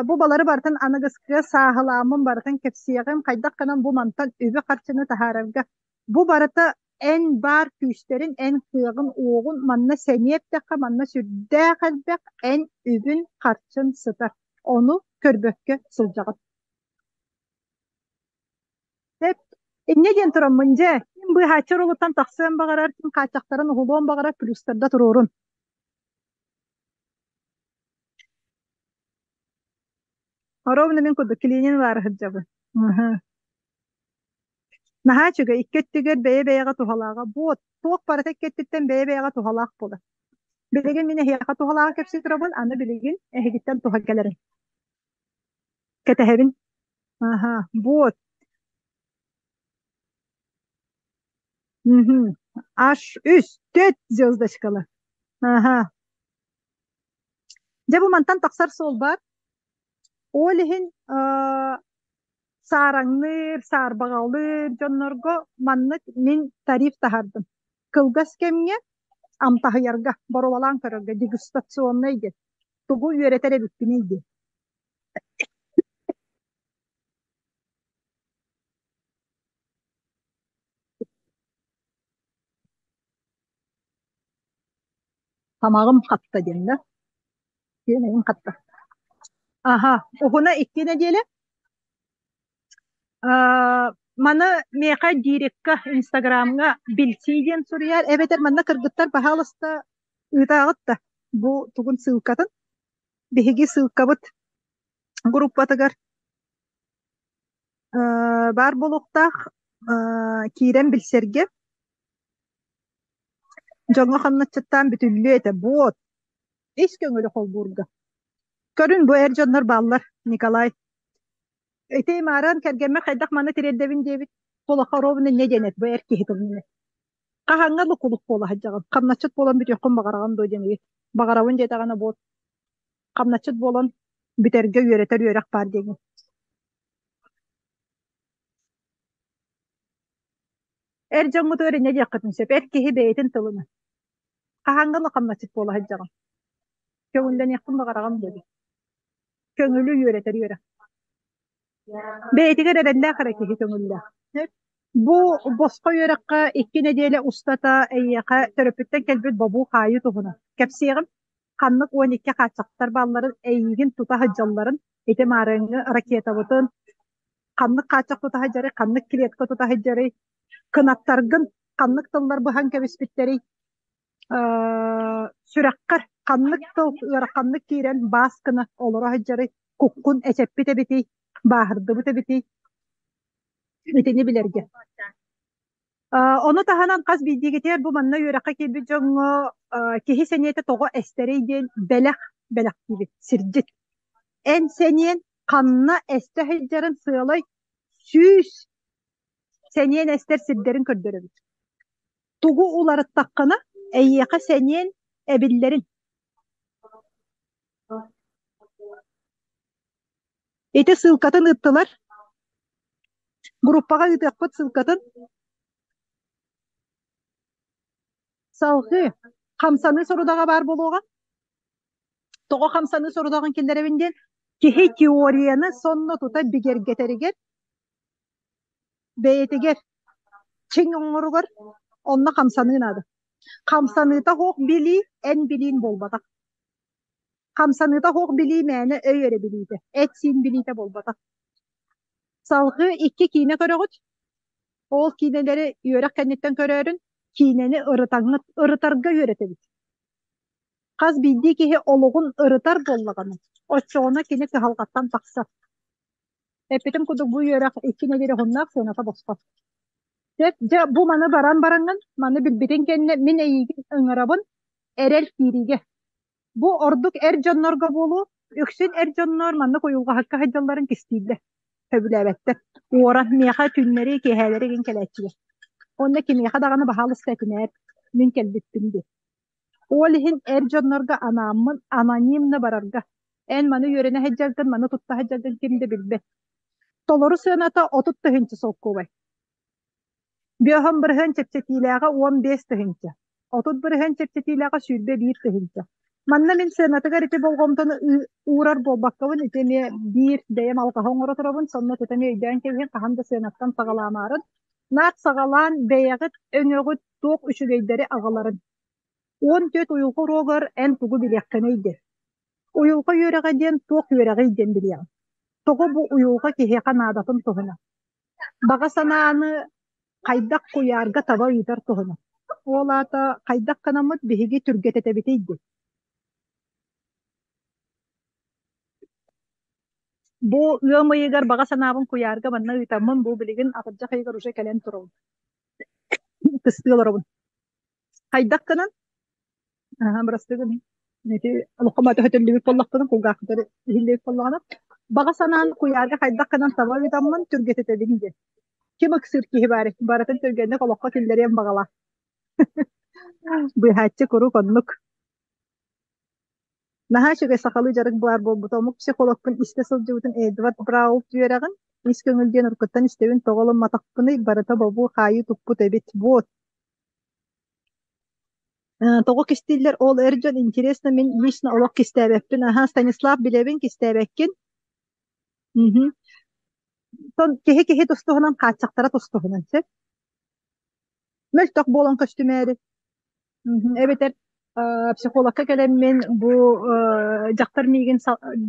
Бу балары барытын аныгыскыга сааһылааммын барытын кэпсиэҕим, хайдах гынан бу мантан үбү-харчыны таһаарарга. Бу барыта эн баар күүстэрин, эн кыаҕын-уоҕун манна сэниэ эптэххэ, манна сүрдээх элбэх эн үбүн-харчын сытар. Ону көрбөккө сылдьаҕын. Сөп. Инньэ диэн тураммын, дьэ, ким быыһааччы оруолуттан тахсыан баҕарар, ким хааччахтарын уһулуон баҕарар плюстарда туруорун. Оруобуна мин курдук Килиинин ылаары сылдьабын. Наһаа үчүгэй, икки өттүгэр бэйэ-бэйэҕэ туһалааҕа. Вот, туох барыта икки өттүттэн бэйэ-бэйэҕэ туһалаах буолар. Билигин мин эһиэхэ туһалааҕы кэпсии турабын, аны билигин эһигиттэн туһа кэлэрин кэтэһэбин. Аха, вот. Мгм. Аж үс, түөрт звездочкалы. Аха. Дьэ бу мантан тахсар суол баар. Ол иһин саараҥныыр, саарбаҕалыыр дьоннорго маннык мин тариф таһаардым. Кылгас кэмҥэ амтаһыйарга, боруобалаан көрөргө дегустационнай диэн. Тугу үөрэтэр эбиппиний диэн. Тамаҕым хатта диэн да. Күөмэйим хатта. Аха, уһуна 2 нэдиэлэ. Маны миэхэ дирекка, Инстаграмҥа билсии диэн суруйар, эбэтэр манна кыргыттар баһаалыста ыытааҕыт да бу тугун ссылкатын. Биһиги ссылкабыт группатыгар баар буолуохтаах киирэн билсэргэ. Дьоҥҥо хамначчыттаан бүтүллүө этэ, буот! Ис көҥүлү холбуурга. Көрүн бу эр дьоннор бааллар, Николай. Ити мааран кэргэммэр хайдах маны тириэрдэбин диэбит Холохоровна инньэ диэн эт, бу эр киһи тылын эт. Хаһааҥҥа лукулук буола сылдьаҕын, хамначчыт буолан бүтүөххүн баҕараҕын дуо диэн ыйыт. Баҕарабын диэтэҕинэ буот, хамначчыт буолан бүтэргэ үөрэтэр үөрэх баар диэҥҥин. Эр дьоҥҥутугар инньэ диэххитин сөп, эр киһи бэйэтин тылынан. Хаһааҥҥа ыла хамначчыт буола сылдьаҕын? Көҥүллэниэххин баҕараҕын дуо диэн. Көҥүлү үөрэтэр үөрэх. Бэйэтигэр эрэллээх эрэ киһи көҥүллээх. Бу босхо үөрэххэ 2 нэдиэлэ устата эйиэхэ төрөппүттэн кэлбит бобуу-хаайыы туһунан кэпсиэҕим. Ханнык 12 хааччахтар баалларын, эйиигин тута сылдьалларын, ити маарыҥҥы ракетабытын ханнык хааччах тута сылдьарый, ханнык клетка тута сылдьарый, кынаттаргын ханнык тыллар быһан кэбиспиттэрий, сүрэххэр ханнык тыл ыараханнык киирэн баас гына олоро сылдьарый, куккун эчэппит эбитий, бааһырдыбыт эбитий, итини билэргэ. Ону таһынан хас биирдиигитигэр бу манна үөрэххэ киирбит дьоҥҥо киһи сэниэтэ тоҕо эстэрий диэн бэлэх бэлэхтиибит, сирдьит. Эн сэниэн ханна эстэ сылдьарын сыалай 100 сэниэн эстэр сирдэрин көрдөрөбүт. Тугу уларыттаххына, эйиэхэ сэниэн эбиллэрин. Ити ссылкатын ыыттылар. Группаҕа ыытыахпыт ссылкатын. Салҕыы хамсаныы сорудаҕа баар буолуоҕа. Тоҕо хамсаныы сорудаҕын киллэрэбин диэн, киһи теорияны сонно тута бигэргэтэригэр бэйэтигэр чиҥ оҥоругар онно хамсаныы наада. Хамсаныыта суох билии эн билиин буолбатах. Хамсаныыта суох билии мээнэ өй эрэ билиитэ, эт-сиин билиитэ буолбатах. Салҕыы икки киинэ көрөҕүт. Ол киинэлэри үөрэх кэнниттэн көрөөрүн, киинэни ырытаҥҥыт, ырытарга үөрэтэбит. Хас биирдии киһи олоҕун ырытар буоллаҕына, оччоҕуна кини кыһалҕаттан тахсар. Эппитим курдук бу үөрэх 2 нэдиэлэ уһуннаах, сыаната босхо. Сөп, дьэ бу маны баран бараҥҥын, маны билбитиҥ кэннэ мин эйиигин ыҥырабын эрэл киириигэ. Бу ордук эр дьоннорго буолуо, үксүн эр дьоннор маннык уйулҕаһыкка сылдьалларын кистииллэр, сөбүлээбэттэр. Уоран миэхэ түүннэри, киэһээлэри игин кэлээччилэр. Уонна кимиэхэ даҕаны баһаалыста этинээр, мин кэлбиппин диэн. Ол иһин эр дьоннорго анааммын анонимно барарга. Эн маны үөрэнэ сылдьаргын, маны тутта сылдьаргын ким да билбэт. Толору сыаната 30 тыһыынча солкуобай. 50% чэпчэтиилээҕэ 15 тыһыынча, 30% чэпчэтиилээҕэ 21 тыһыынча. Манна мин сыанатыгар ити болҕомтону уурар буолбаккабын, ити эмиэ биир бэйэм алҕаһы оҥоро турабын, сонно тута эмиэ өйдөөн кэбиһин, хаһан да сыанаттан саҕалаамаарын. Наат саҕалаан бэйэҕит өҥөҕүт туох үчүгэйдэри аҕаларын. 14 уйулҕа уруогар эн тугу билиэххиний диэн. Уйулҕа үөрэҕэ диэн туох үөрэҕий диэн билиэҕиҥ. Тоҕо бу уйулҕа киһиэхэ наадатын туһунан. Баҕа санааны хайдах куйаарга таба ыытар туһунан. Ол аата хайдах гынаммыт биһиги түргэтэтэбитий диэн. Бу ыам ыйыгар баҕа санаабын куйаарга манна ыытаммын бу билигин атырдьах ыйыгар уже кэлэн турабын. Кыстыы олоробун. Хайдах гынан? Аһа, бырастыы гыныҥ. Ити олоххо төһөтөллүбүт буоллахпына, кулгаахпытыгар иһиллибит буоллаҕына, баҕа санаан куйаарга хайдах гынан таба ыытаммын түргэтэтэбин диэн. Ким ыксыыр киһи баар, барытын түргэнник олоххо киллэриэн баҕалаах. Быыһааччы куруук оннук. Наһаа үчүгэй сахалыы дьарык баар буолбута. Омук психологпын истэ сылдьыбытым Эдвард Браулт үөрэҕин ис көҥүл диэн уруккуттан истэбин, тоҕо ылымматахпыный, барыта бобуу, хаайыы туппут эбит. Вот. Тоҕо кистииллэр ол эр дьон интересно мин лично олох кистээбэппин. Аһа, Станислав билэбин кистээбэккин. Мгм. Киһи киһи тустуһунан хааччахтара тустуһунан сөп. Мөлтөх буолан көстүмээри. Эбэтэр психологка кэлэммин бу дьахтар миигин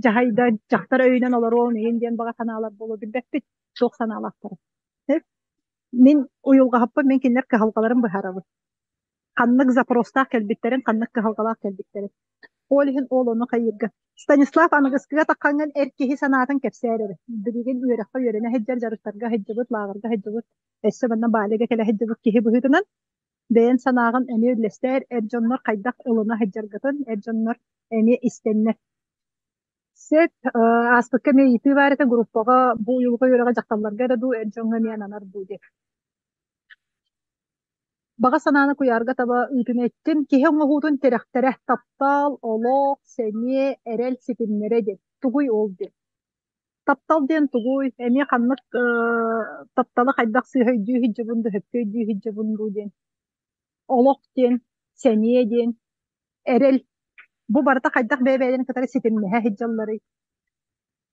дьаһайда, дьахтар өйүнэн олоруом игин диэн баҕа санаалар буолуо билбэппит, суох санаалаахтара. Мин уйулҕаһаппын, мин кинилэр кыһалҕаларын быһаарабын. Ханнык запростаах кэлбиттэрин, ханнык кыһалҕалаах кэлбиттэрин. Ол иһин ол ону хайыырга. Станислав аныгыскыга таххаҥҥын эр киһи санаатын кэпсээр эрэ. Билигин үөрэххэ үөрэнэ сылдьар, дьарыктарга сылдьыбыт, лааҕырга сылдьыбыт, өссө манна Балига кэлэ сылдьыбыт киһи быһыытынан бэйэн санааҕын эмиэ үллэстээр, эр дьоннор хайдах ылына сылдьаргытын, эр дьоннор эмиэ истэннэр. Сөп, ааспыкка эмиэ ыйытыы баар этэ группаҕа бу уйулҕа үөрэҕэ дьахталларга эрэ дуу, эр дьоҥҥо эмиэ ананар дуу диэн. Баҕа санааны куйаарга таба ыытын эттин, киһи оҥоһуутун тирэхтэрэ таптал, олох, сэниэ, эрэл ситимнэрэ диэн. Тугуй ол диэн. Таптал диэн тугуй? Эмиэ ханнык тапталы хайдах сыыһа өйдүү сылдьабын дуу, сөпкө өйдүү сылдьабын дуу диэн. Олох диэн, сэниэ диэн, эрэл. Бу барыта хайдах бэйэ-бэйэлэрин кытары ситимнэһэ сылдьалларый?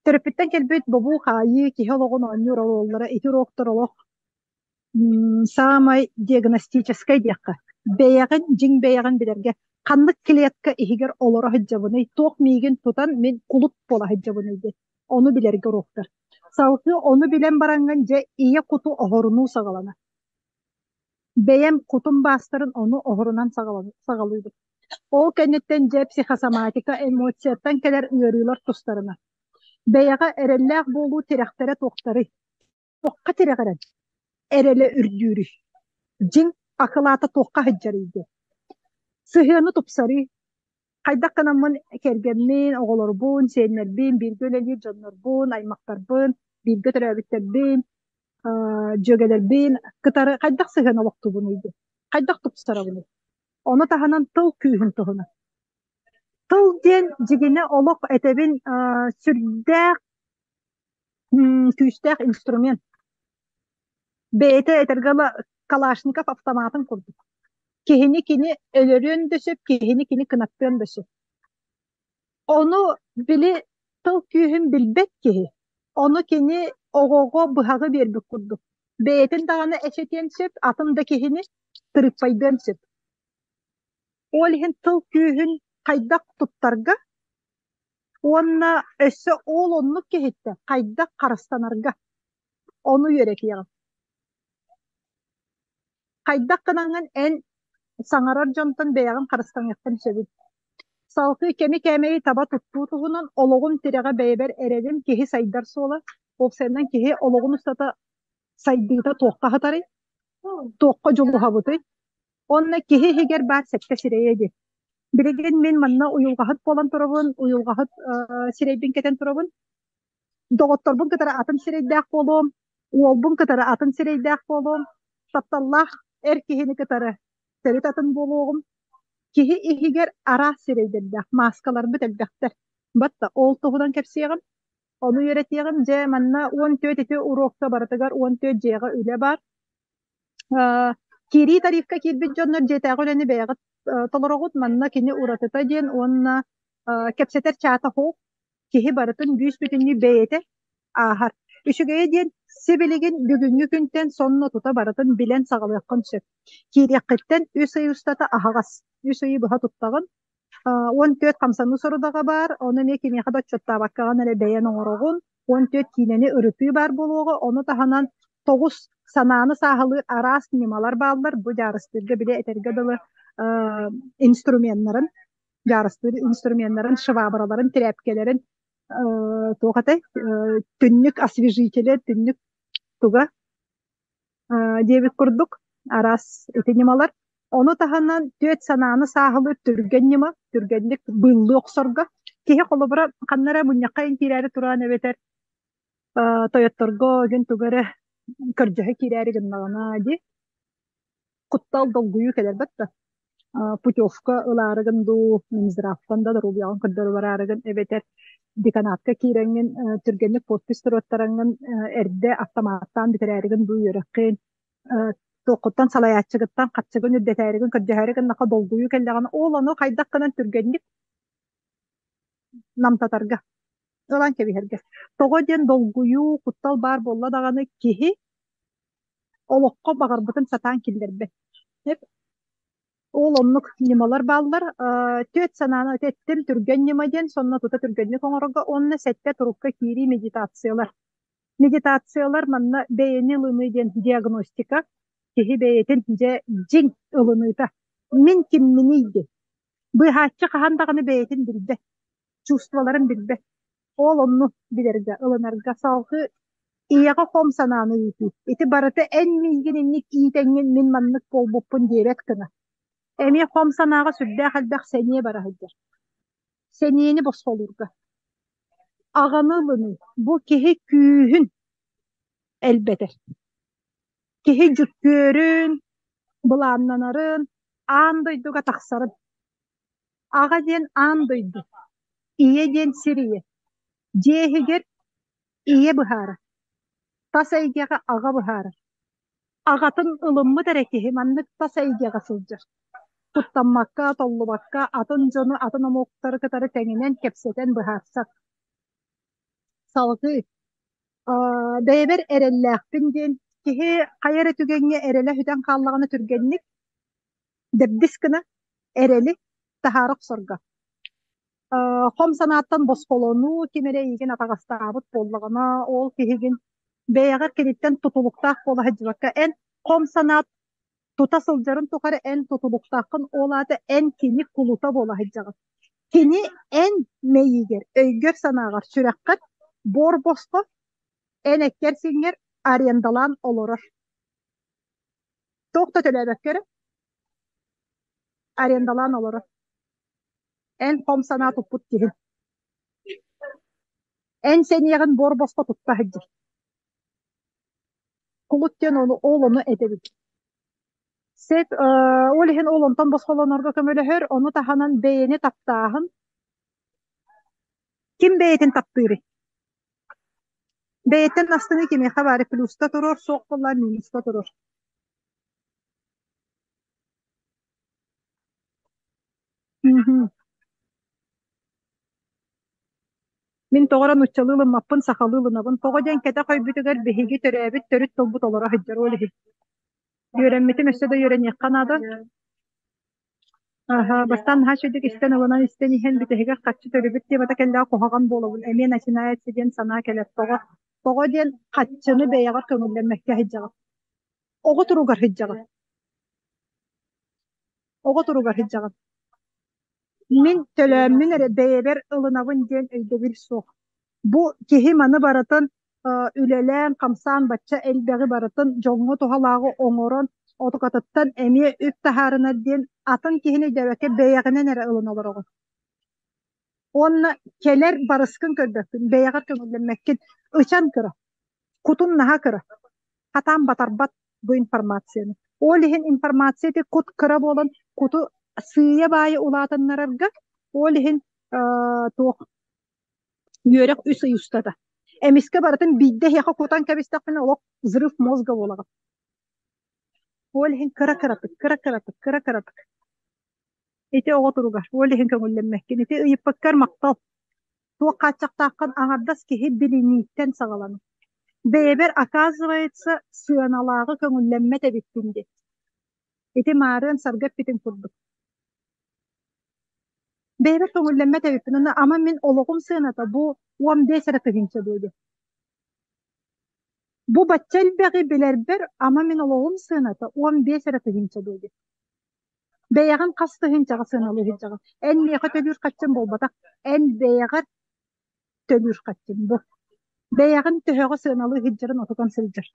Төрөппүттэн кэлбит бобуу-хаайыы, киһи олоҕун оонньуур оруоллара ити уруоктар олох саамай диагностическай диэххэ. Бэйэҕин, дьиҥ бэйэҕин билэргэ ханнык клетка иһигэр олоро сылдьабыный, туох миигин тутан мин кулут буола сылдьабыный диэн ону билэргэ уруоктар. Салгыы ону билэн бараҥҥын дьэ ийэ куту оһорунуу саҕаланар. Бэйэм кутум баастарын ону оһорунан саҕалыыбын. Ол кэнниттэн дьэ психосоматика эмоцияттан кэлэр ыарыылар тустарынан. Бэйэҕэ эрэллээх буолуу тирэхтэрэ туохтарый? Туохха тирэҕирэн эрэлэ үрдүүрүй? Дьиҥ акылаата туохха сылдьарый диэн. Сыһыаны тупсарыы. Хайдах гынаммын кэргэммин, оҕолорбун, сиэннэрбин, бииргэ үлэлиир дьоннорбун, аймахтарбын, бииргэ төрөөбүттэрбин, дьүөгэлэрбин кытары хайдах сыһыан олохтуубунуй диэн. Хайдах тупсарабыный? Ону таһынан тыл күүһүн туһунан. Тыл диэн дьигинэ олох этэбин сүрдээх күүстээх инструмент. Бэйэтэ этэргэ ыла Калашников автоматын курдук. Киһини кини өлөрүөн да сөп, киһини кини кынаттыан да сөп. Ону били тыл күүһүн билбэт киһи, ону кини оҕоҕо быһаҕы биэрбит курдук. Бэйэтин даҕаны эчэтиэн сөп, атын да киһини тырыппайдыан сөп. Ол иһин тыл күүһүн хайдах туттарга уонна өссө ол оннук киһиттэн хайдах харыстанарга ону үөрэтиэҕим. Хайдах гынаҥҥын эн саҥарар дьонтон бэйэҕин харыстаныаххын сөбүй? Салгыы кэми-кээмэйи таба туттуу туһунан олоҕум тирэҕэ бэйэбэр эрэлим киһи сайдар суола, уопсайынан киһи олоҕун устата сайдыыта туохха сытарый, туохха дьулуһабытый? Уонна киһи иһигэр баар сэттэ сирэйэ диэн. Билигин мин манна уйулҕаһыт буолан турабын, уйулҕаһыт сирэйбин кэтэн турабын. Доҕотторбун кытары атын сирэйдээх буолуом, уолбун кытары атын сирэйдээх буолуом, тапталлаах эр киһини кытары төрүт атын буолуоҕум. Киһи иһигэр араас сирэйдэрдээх, мааскаларбыт элбэхтэр. Батта ол туһунан кэпсиэҕим. Ону үөрэтиэҕим. Дьэ, манна 14 ити уруокка барытыгар 14 дьиэҕэ үлэ баар. Киирии тарифка киирбит дьоннор дьиэтээҕи үлэни бэйэҕит толороҕут. Манна кини уратыта диэн уонна кэпсэтэр чаата суох. Киһи барытын бүүс-бүтүннүү бэйэтэ ааһар. Үчүгэйэ диэн сибилигин бүгүҥҥү күнтэн сонно тута барытын билэн саҕалыаххын сөп. Киириэххиттэн үс ый устата аһаҕас. Үс ыйы быһа туттаҕын. 14 хамсаныы сорудаҕа баар, ону эмиэ кимиэхэ да отчуоттаабаккаҕын эрэ бэйэн оҥороҕун. 14 киинэни ырытыы баар буолуоҕа, ону таһынан тоҕус санааны сааһылыыр араас ньымалар бааллар. Бу дьаарыстыырга били этэргэ дылы инструменнарын, дьаарыстыыр инструменнарын, швабраларын, тирээпкэлэрин туох этэй түннүк освежителэ, түннүк туга диэбит курдук араас ити ньымалар. Ону таһынан түөрт санааны сааһылыыр түргэн ньыма, түргэнник быыллыы охсорго. Киһи холобура ханна эрэ мунньахха киирээри туран эбэтэр тойотторго дьон тугу эрэ көрдөһө киирээри гыннаҕына дии куттал долгуйуу кэлэрбэт да путевка ылаарыгын дуу, Минздравтан да доруобуйаҕын көрдөрө бараарыгын эбэтэр деканатка киирэҥҥин түргэнник подпись туруоттараҥҥын эрдэ автоматтаан бүтэрээригин дуу үөрэххин туоххуттан салайааччыгыттан хаччыгын үрдэтээригин көрдөһөөрү гыннахха долгуйуу кэллэҕинэ ол ону хайдах гынан түргэнник намтатарга ылан кэбиһэргэ. Тоҕо диэн долгуйуу, куттал баар буолла даҕаны киһи олоххо баҕарбытын сатаан киллэрбэт. Ол оннук ньымалар бааллар. Түөрт санааны эттим түргэн ньыма диэн сонно тута түргэнник оҥорорго уонна сэттэ турукка киирии медитациялар. Медитациялар манна бэйэни ылыныы диэн диагностика, киһи бэйэтин дьэ дьиҥ ылыныыта. Мин кимминий диэн. Быыһааччы хаһан даҕаны бэйэтин билбэт, чувстволарын билбэт. Ол онну билэргэ, ылынарга салгыы ийэҕэ хом санааны ыытыы. Ити барыта эн миигин инник иитэҥҥин мин маннык буолбуппун диэбэт гына. Эмиэ хом санааҕа сүрдээх элбэх сэниэ бара сылдьар. Сэниэни босхолуурга. Аҕаны ылыныы бу киһи күүһүн элбэтэр. Киһи дьүккүөрүн, былааннанарын, аан дойдуга тахсарын. Аҕа диэн аан дойду, ийэ диэн сир ийэ. Дьиэ иһигэр ийэ быһаарар, тас эйгэҕэ аҕа быһаарар. Аҕатын ылыммыт эрэ киһи маннык тас эйгэҕэ сылдьар. Куттаммакка, толлубакка, атын дьону, атын омуктары кытары тэҥинэн кэпсэтэн быһаарсар. Салгыы бэйэбэр эрэллээхпин диэн киһи хайа эрэ түгэҥҥэ эрэлэ сүтэн хааллаҕына түргэнник дэбдис гына эрэли таһаара охсорго. Хом санааттан босхолонуу ким эрэ эйигин атаҕастаабыт буоллаҕына, ол киһигин бэйэҕэр киниттэн тутулуктаах буола сылдьыбакка, эн хом санаат тута сылдьарын тухары эн тутулуктааххын, ол аата эн кини кулута буола сылдьаҕын. Кини эн мэйиигэр, өйгөр-санааҕар, сүрэххэр буор босхо эн эккэр-сиҥҥэр арендалаан олорор. Туох да төлөөбөккө эрэ арендалаан олорор. Эн хом санаа туппут киһи. Эн сэниэҕин буор босхо тутта сылдьар. Кулут диэн ону, ол ону этэбит. Сеп, ол иһин ол онтон босхолонорго көмөлөһөр, ону таһынан бэйэни таптааһын. Ким бэйэтин таптыырый? Бэйэттэн астыныы кимиэхэ баары плюска турар, суох буолла минуска турар. Мгм. Мин тоҕо эрэ нууччалыы ылыммаппын, сахалыы ылынабын. Тоҕо диэн кэтэх өйбүтүгэр биһиги төрөөбүт төрүт тылбыт олоро сылдьар ол иһин. Үөрэммитим өссө да үөрэниэххэ наада. Аһа, бастаан наһаа үчүгэйдик истэн ылынан истэн иһэн бүтэһигэр харчы төлөбүт темата кэллэҕэ куһаҕан буолабын. Эмиэ начинается диэн санаа кэлэр. Тоҕо? Тоҕо диэн харчыны бэйэҕэр көҥүллэммэккэ сылдьаҕын. Оҕо туругар сылдьаҕын. Оҕо туругар сылдьаҕын. Мин төлөөммүн эрэ бэйэбэр ылынабын диэн өйдөбүл суох. Бу киһи маны барытын үлэлээн, хамсаан бачча элбэҕи барытын дьоҥҥо туһалааҕы оҥорон, отукатыттан эмиэ үп таһаарынар диэн атын киһини өйдөөбөккө бэйэҕинэн эрэ ылына олороҕун. Уонна кэлэр барыскын көрбөккүн, бэйэҕэр көҥүллэммэккин. Ычан кыра, кутун наһаа кыра, хатаан батарбат бу информацияны. Ол иһин информация ити кут кыра буолан куту сыыйа-баайы улаатыннарарга, ол иһин туох үөрэх үс ый устата. Эмискэ барытын биирдэ эһиэхэ кутан кэбистэхпинэ олох взрыв мозга буолаҕын. Ол иһин кыра-кыратык, кыра-кыратык, кыра-кыратык. Ити оҕо туругар, ол иһин көҥүллэммэккин. Ити ыйыппыккар махтал. Туох хааччахтааххын аҥардас киһи билинииттэн саҕаланар. Бэйэбэр, оказывается, сыаналааҕы көҥүллэммэт эбиппин диэн. Ити маарыан саргы эппитин курдук. Бэйэбэр көҥүллэммэт эбиппин. Уонна ама мин олоҕум сыаната бу 15 эрэ тыһыынча дуо диэн. Бу бачча элбэҕи билэрбэр ама мин олоҕум сыаната 15 эрэ тыһыынча дуо диэн. Бэйэҕин хас тыһыынчаҕа сыаналыы сылдьаҕын? Эн миэхэ төлүүр харчым буолбатах, эн бэйэҕэр төлүүр харчым бу. Бэйэҕин төһөҕө сыаналыы сылдьарын отутан сылдьар.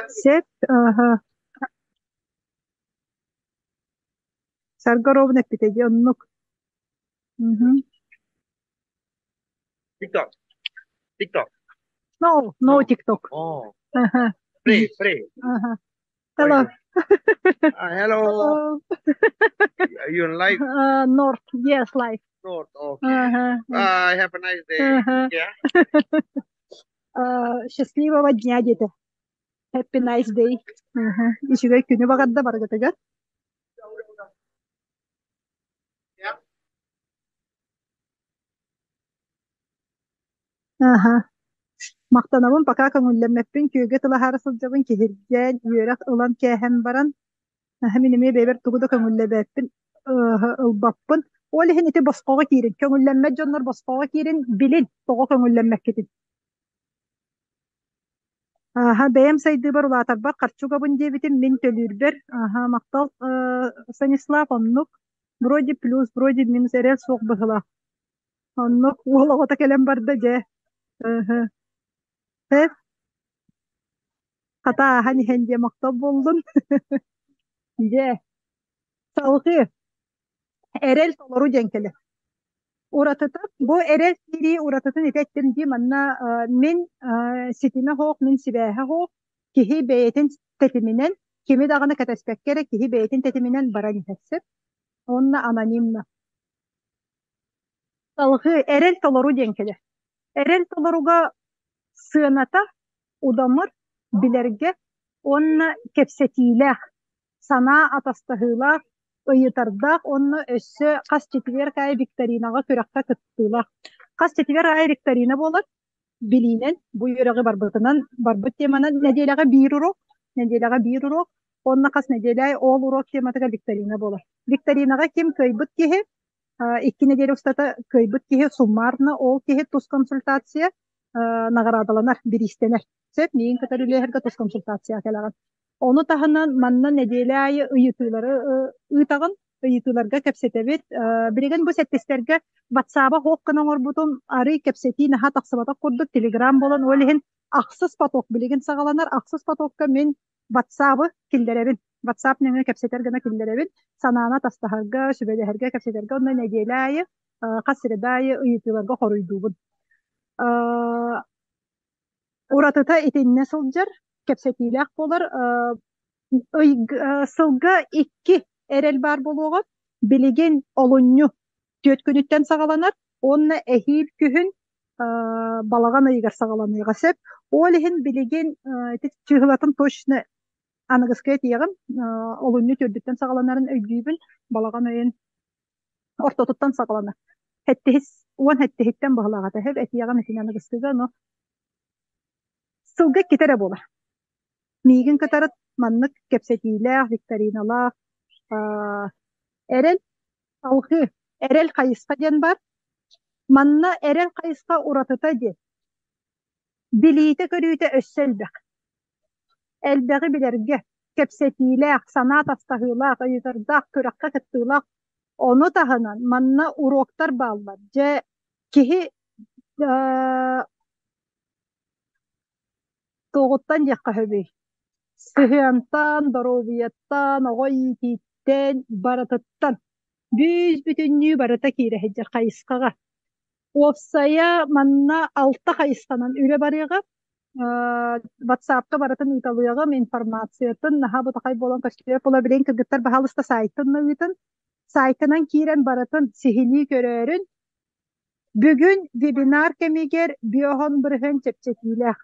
Сөп, аһа. Саргы эппитэ дии, оннук. Мгм. TikTok. TikTok. No, no No. TikTok. Oh, Аха. pray, pray. Аха. How are Hello. you? Hello. Hello. You in life? North, yes, life. North. Okay. Ага. Bye. Have a nice day. Ага. Yeah. Счастливого дня диэтэ. Happy nice day. Аха. Үчүгэй күнү баҕарда барыгытыгар. Yeah. Аха. Махтанабын пока көҥүллэммэппин күөгэ тылаһаары сылдьабын киһиргээн үөрэх ылан кээһэн баран аха мин эмиэ бэйэбэр тугу да көҥүллэбэппин ылбаппын. Ол иһин ити босхоҕо киирин. Көҥүллэммэт дьоннор босхоҕо киирин билин тоҕо көҥүллэммэккитин. Аха, бэйэм сайдыыбар улаатарбар харчы угабын диэбитим мин төлүүрбэр. Аха, махтал Станислав оннук. Вроде плюс, вроде минус эрэл суох быһыылаах. Оннук уол оҕото кэлэн барда дьэ. Ыһы. Э, хата ааһан иһэн диэ махтал буоллун. Дьэ, салҕыы эрэл толору диэн кэлэр. Уратыта, бу эрэл киирии уратытын ити эттим дии, манна мин ситимэ суох, мин сибээһэ суох, киһи бэйэтин тэтиминэн, кими даҕаны кэтэспэккэ эрэ киһи бэйэтин тэтиминэн баран иһэр сөп. Уонна анонимно. Салҕыы эрэл толору диэн кэлэр. Эрэл толоруга сыаната удамыр, билэргэ уонна кэпсэтиилээх, санаа атастаһыылаах, ыйытардаах уонна өссө хас четверг аайы викторинаҕа күрэххэ кыттыылаах. Хас четверг аайы викторина буолар, билиинэн, бу үөрэҕи барбытынан, барбыт теманан нэдиэлэҕэ биир урок, нэдиэлэҕэ биир урок, уонна хас нэдиэлэ аайы ол урок тематыгар викторина буолар. Викторинаҕа ким кыайбыт киһи 2 нэдиэлэ устата кыайбыт киһи суммарно ол киһи тус консультация наҕараадаланар, бириистэнэр. Сөп, миигин кытары үлэлэһэргэ тус консультация кэлэҕин. Ону таһынан манна нэдиэлэ аайы ыйытыылары ыытаҕын, ыйытыыларга кэпсэтэбит. Билигин бу сэттистэргэ WhatsApp-а хоох гына оҥорбутум, арый кэпсэтии наһаа тахсыбатах курдук Telegram буолан, ол иһин ахсыс поток билигин саҕаланар. Ахсыс потокка мин WhatsApp-ы киллэрэбин. WhatsApp нөҥүө кэпсэтэр гына киллэрэбин. Санааны атастаһарга, сүбэлэһэргэ, кэпсэтэргэ онно нэдиэлэ аайы, хас среда аайы ыйытыыларга хоруйдуубун. Уратыта итиннэ сылдьар, кэпсэтиилээх буолар. Ый, сылга икки эрэл баар буолуоҕа. Билигин олунньу 4 күнүттэн саҕаланар уонна эһиил күһүн балаҕан ыйыгар саҕаланыаҕа сөп. Ол иһин билигин ити чыыһылатын точно аныгыскы этиэҕим. Олунньу төрдүттэн саҕаланарын өйдүүбүн. Балаҕан ыйын ортотуттан саҕаланар. Хэттиһис уон хэттиһиттэн быһылаҕата сөп этиэҕим итини аныгыскыга, но сылга иккитэ эрэ буолар. Миигин кытары маннык кэпсэтиилээх, викториналаах эрэл Салҕыы эрэл хайысха диэн баар. Манна эрэл хайысха уратыта диэн билиитэ-көрүүтэ өссө элбэх. Элбэҕи билэргэ, кэпсэтиилээх, санаа атастаһыылаах, ыйытардаах, күрэххэ кыттыылаах. Ону таһынан манна уруоктар бааллар. Дьэ, киһи туоҕуттан диэххэ сөбүй? Сыһыантан, доруобуйаттан, оҕо иитииттэн, барытыттан бүүс-бүтүннүү барыта киирэ сылдьар хайысхаҕа. Уопсайа манна алта хайысханан үлэ барыаҕа. WhatsApp-ка барытын ыыталыаҕым, информациятын наһаа бытахай буолан көстүө. Була билигин кыргыттар баһаалыста сайтын да ыытын. Сайтынан киирэн барытын сиһилии көрөөрүн. Бүгүн вебинар кэмигэр биоһон бырыһыан чэпчэтиилээх.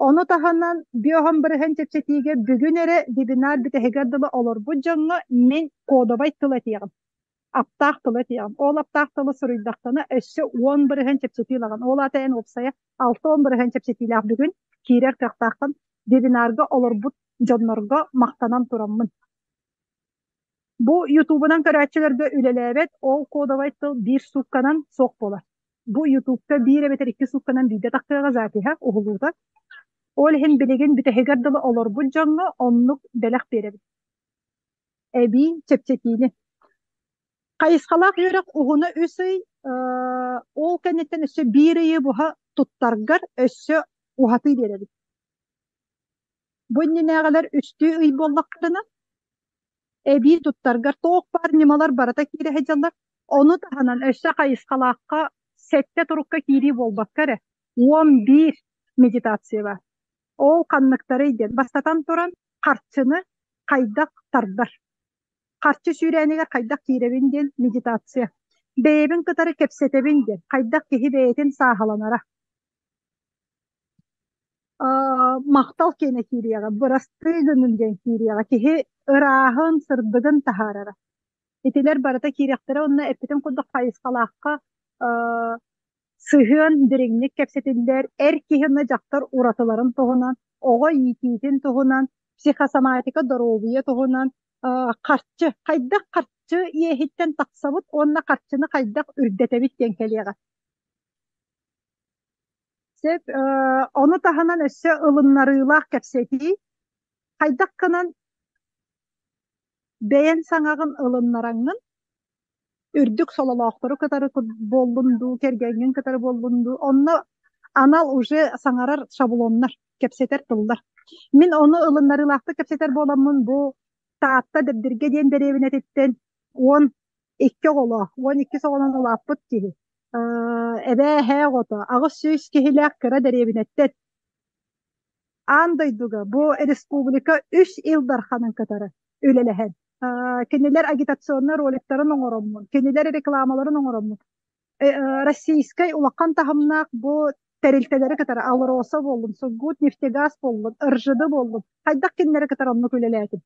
Ону таһынан биоһон бырыһыан чэпчэтиигэ бүгүн эрэ вебинар бүтэһигэр дылы олорбут дьоҥҥо мин кодовай тыл этиэҕим. Аптаах тылы этиэҕим. Ол аптаах тылы суруйдахтана өссө 10% чэпчэтии ылаҕын. Ол аата эн уопсайа 60% чэпчэтиилээх бүгүн киирэр кыахтааххын вебинарга олорбут дьоннорго махтанан тураммын. Бу Ютубунан көрөөччүлэргэ үлэлээбэт, ол кодовай тыл биир суукканан суох буолар. Бу Ютубка биир эбэтэр икки суукканан биирдэ тахсыаҕа запиһа, уһулуута. Ол иһин билигин бүтэһигэр дылы олорбут дьоҥҥо оннук бэлэх биэрэбит. Эбии чэпчэтиини. Хайысхалаах үөрэх уһуна үс ый, ол кэнниттэн өссө биир ыйы быһа туттаргар өссө уһатыы биэрэбит. Бу иннинээҕилэр үстүү ый буоллахтарына, эбии туттаргар туох баар ньымалар барыта киирэ сылдьаллар. Ону таһынан өссө хайысхалаахха сэттэ турукка киирии буолбакка эрэ, 11 медитация баар. Ол ханныктарый диэн, бастатан туран, харчыны хайдах тардар. Харчы сүүрээнигэр хайдах киирэбин диэн медитация. Бэйэбин кытары кэпсэтэбин диэн, хайдах киһи бэйэтин сааһыланара. Махтал киэнэ киириэҕэ, бырастыы гынын диэн киириэҕэ, киһи ырааһын, сырдыгын таһаарара. Итилэр барыта киириэхтэрэ уонна эппитим курдук хайысхалаахха сыһыан дириҥник кэпсэтиллэр, эр киһи уонна дьахтар уратыларын туһунан, оҕо иитиитин туһунан, психосоматика доруобуйа туһунан, харчы, хайдах харчы иэһиттэн тахсабыт уонна харчыны хайдах үрдэтэбит диэн кэлиэҕэ. Сөп, ону таһынан өссө ылыннарыылаах кэпсэтии, хайдах гынан бэйэн саҥаҕын ылыннараҥҥын, үрдүк сололоохтору кытары буоллун дуу, кэргэҥҥин кытары буоллун дуу, онно анал уже саҥарар шаблоннар, кэпсэтэр тыллар. Мин ону ылыннарыылаахтык кэпсэтэр буоламмын, бу Таатта Дэбдиргэ диэн дэриэбинэтиттэн 12 оҕолоох, 12 оҕонон улааппыт киһи. Эбээ, эһээ оҕото, 800 киһилээх кыра дэриэбинэттэн аан дойдуга бу республика үс Ил Дарханын кытары үлэлэһэн, кинилэр агитационнай роликтарын оҥороммун, кинилэр рекламаларын оҥороммун, российскай улахан таһымнаах бу тэрилтэлэри кытары АЛРОСА буоллун, Сургутнефтегаз буоллун, РЖД буоллун, хайдах кинилэри кытары оннук үлэлээтим,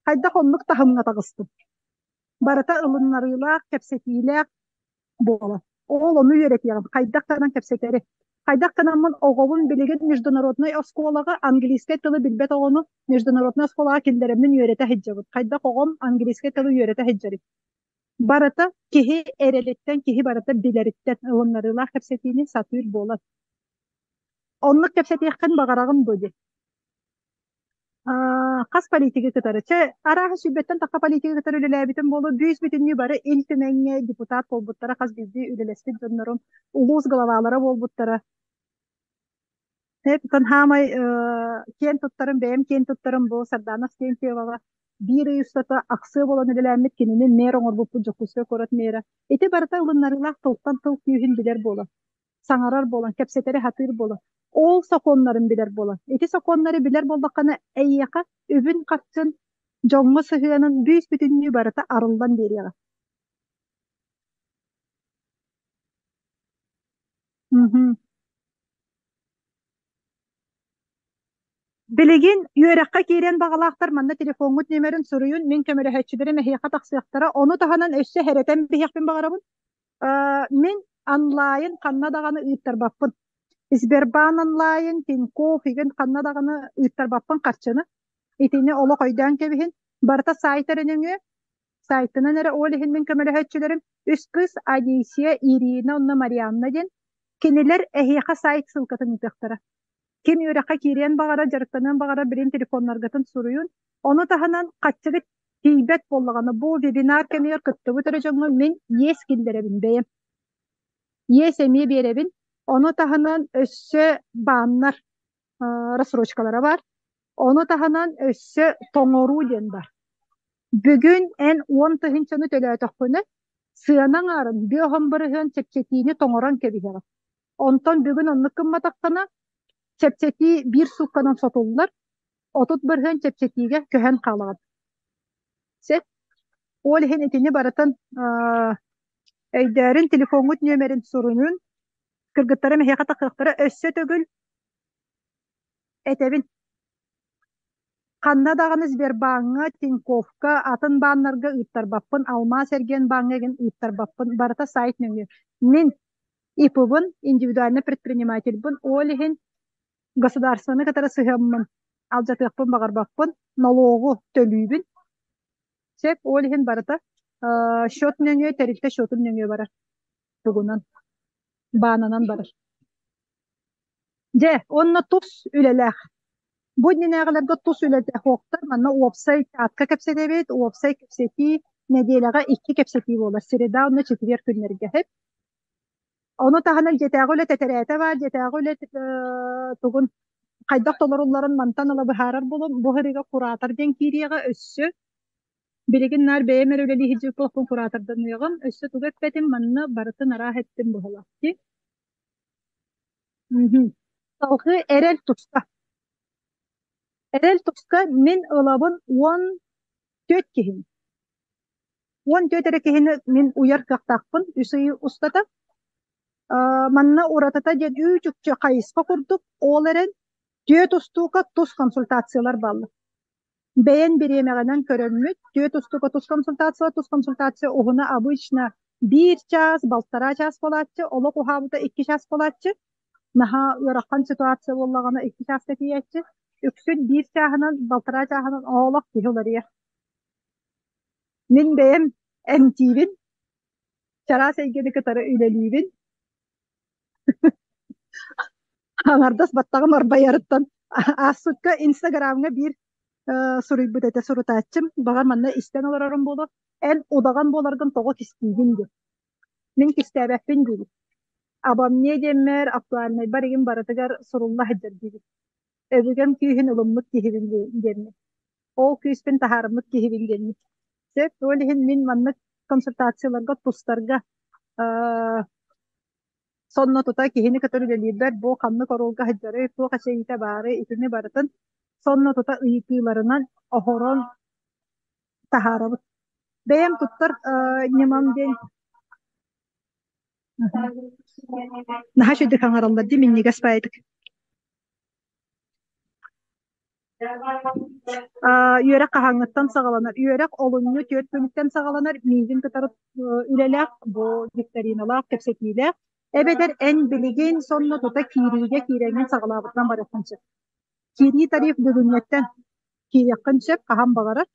хайдах оннук таһымҥа таҕыстым. Барыта ылыннарыылаах, кэпсэтиилээх буолар. Ол ону үөрэтиэҕим, хайдах гынан кэпсэтэри. Хайдах гынаммын оҕобун билигин международнай оскуолаҕа английскай тылы билбэт оҕону международнай оскуолаҕа киллэрэммин үөрэтэ сылдьабын. Хайдах оҕом английскай тылы үөрэтэ сылдьарый? Барыта киһи эрэлиттэн, киһи барыта билэриттэн ылыннарыылаах кэпсэтиини сатыыр буолар. Оннук кэпсэтиэххин баҕараҕын дуо диэн. Хас политигы кытары? Чэ, арааһа сүүрбэттэн тахса политигы кытары үлэлээбитим буолуо. Бүүс-бүтүннүү бары Ил Түмэҥҥэ депутат буолбуттара, хас биирдии үлэлэспит дьоннорум, улуус главалара буолбуттара. Оттон хаамай киэн туттарым, бэйэм киэн туттарым бу Сардаана Авксентьеваҕа биир ый устата ахсыа буолан үлэлээммит кинини мэр оҥорбуппут Дьокуускай куорат мэра. Ити барыта ылыннарыылаах тылтан тыл күүһүн билэр буолан саҥарар буолан, кэпсэтэри сатыыр буолан, ол сокуоннарын билэр буолан. Ити сокуоннары билэр буоллаххына, эйиэхэ үбүн-харчын, дьоҥҥо сыһыанын бүүс-бүтүннүү барыта арыллан биэриэҕэ. Мгм. Билигин үөрэххэ киириэн баҕалаахтар манна телефоҥҥут нүөмэрин суруйун, мин көмөлөһөөччүлэрим эһиэхэ тахсыахтара. Ону таһынан өссө эрэтэн биһиэхпин баҕарабын. Мин онлайн ханна даҕаны ыыттарбаппын. Сбербаан онлайн, Тинькофф игин ханна даҕаны ыыттарбаппын харчыны. Итини олох өйдөөн кэбиһин. Барыта сайт эрэ нөҥүө. Сайтынан эрэ ол иһин мин көмөлөһөөччүлэрим үс кыыс Анисия, Ирина уонна Марианна диэн. Кинилэр эһиэхэ сайт ссылкатын ыытыахтара. Ким үөрэххэ киириэн баҕарар, дьарыктаныан баҕарар билин телефоннаргытын суруйун. Ону таһынан хаччыгыт тиийбэт буоллаҕына, бу вебинар кэмигэр кыттыбыт эрэ дьоҥҥо мин иэс киллэрэбин бэйэм. Иэс эмиэ биэрэбин. Ону таһынан өссө бааннар рассрочкалара баар. Ону таһынан өссө тоҥоруу диэн бар. Бүгүн эн 10 тыһыынчаны төлөөтөххүнэ, сыана аҥаарын, 50% чэпчэтиини тоҥорон кэбиһэҕин. Онтон бүгүн оннук гымматаххына, чэпчэтии биир суукканан сотуллар, 30% чэпчэтиигэ көһөн хаалаҕын. Сөп. Ол иһин итини барытын өйдөөрүн, телефоҥҥут нүөмэрин сурунун, кыргыттарым эһиэхэ тахыахтара өссө төгүл этэбин. Ханна даҕаны Сбербааҥҥа, Тиньковка, атын бааннарга ыыттарбаппын, Алмаас эргиэн бааҥҥа игин ыыттарбаппын, барыта сайт нөҥүө. Мин ИП-бын, индивидуальный предпринимательбын, ол иһин государствоны кытары сыһыаммын алдьатыахпын баҕарбаппын, нолуогу төлүүбүн. Сөп, ол иһин барыта счет нөҥүө, тэрилтэ счетун нөҥүө барар. Тугунан, баанынан барар. Дьэ, уонна тус үлэлээх. Бу иннинээҕилэргэ тус үлэтэ суохтар. Манна уопсай чатка кэпсэтэбит, уопсай кэпсэтии нэдиэлэҕэ икки кэпсэтии буолар. Среда уонна четверг күннэргэ. Ону таһынан дьиэтээҕи үлэ тэтэрээтэ баар, дьиэтээҕи үлэ тугун Хайдах толорулларын мантан ыла быһаарар буолуом. Бу сырыыга куратор диэн киириэҕэ өссө билигин наар бэйэм эрэ үлэлии сылдьыбыппын кураторданыаҕым. Өссө тугу эппэтим, манна барытын араах эттим быһыылаах дии. Мгм. Салгыы эрэл туска. Эрэл туска мин ылабын 14 киһини. 14 эрэ киһини мин уйар кыахтаахпын үс ый устата. Манна уратыта диэн үүт-үкчү хайысха курдук, ол эрэн түөрт устуука тус консультациялар бааллар. Бэйэн бириэмэҕинэн көрөммүт, түөрт устуука тус консультация, тус консультация уһуна обычно биир чаас, балтараа чаас буолааччы, олох уһаабыта 2 чаас буолааччы. Наһаа ыарахан ситуация буоллаҕына 2 чааска тиийээччи. Үксүн биир чааһынан, балтараа чааһынан олох киһи уларыйар. Мин бэйэм эмтиибин, чараас эйгэни кытары үлэлиибин. Аҥардас баттаҕым арбайарыттан ааспыкка Инстаграмҥа биир суруйбут этэ сурутааччым. Баҕар манна истэн олорорум буолуо. Эн удаҕан буоларгын тоҕо кистиигин диэн. Мин кистээбэппин диибин. Обо мне диэммэр актуальнайбар игин барытыгар сурулла сылдьар диибин. Өбүгэм күүһүн ылыммыт киһибин диэммин. Ол күүспүн таһаарыммыт киһибин диэммин. Сөп, ол иһин мин маннык консультацияларга тустарга сонно тута киһини кытары үлэлиирбэр бу ханнык оруолга сылдьарый, туох эчэйиитэ баарый, итини барытын сонно тута ыйытыыларынан оһорон таһаарабыт. Бэйэм туттар ньымам диэн наһаа үчүгдүк аҥараллар дии минньигэс баайдык. Үөрэх хаһааҥҥыттан саҕаланар? Үөрэх олунньу 4 күнүттэн саҕаланар. Миигин кытары үлэлээх, бу викториналаах, кэпсэтиилээх. Эбэтэр эн билигин сонно тута киириигэ киирэҥҥин саҕалаабытынан барыаххын сөп. Киирии тариф бүгүҥҥэттэн киириэххин сөп, хаһан баҕарар.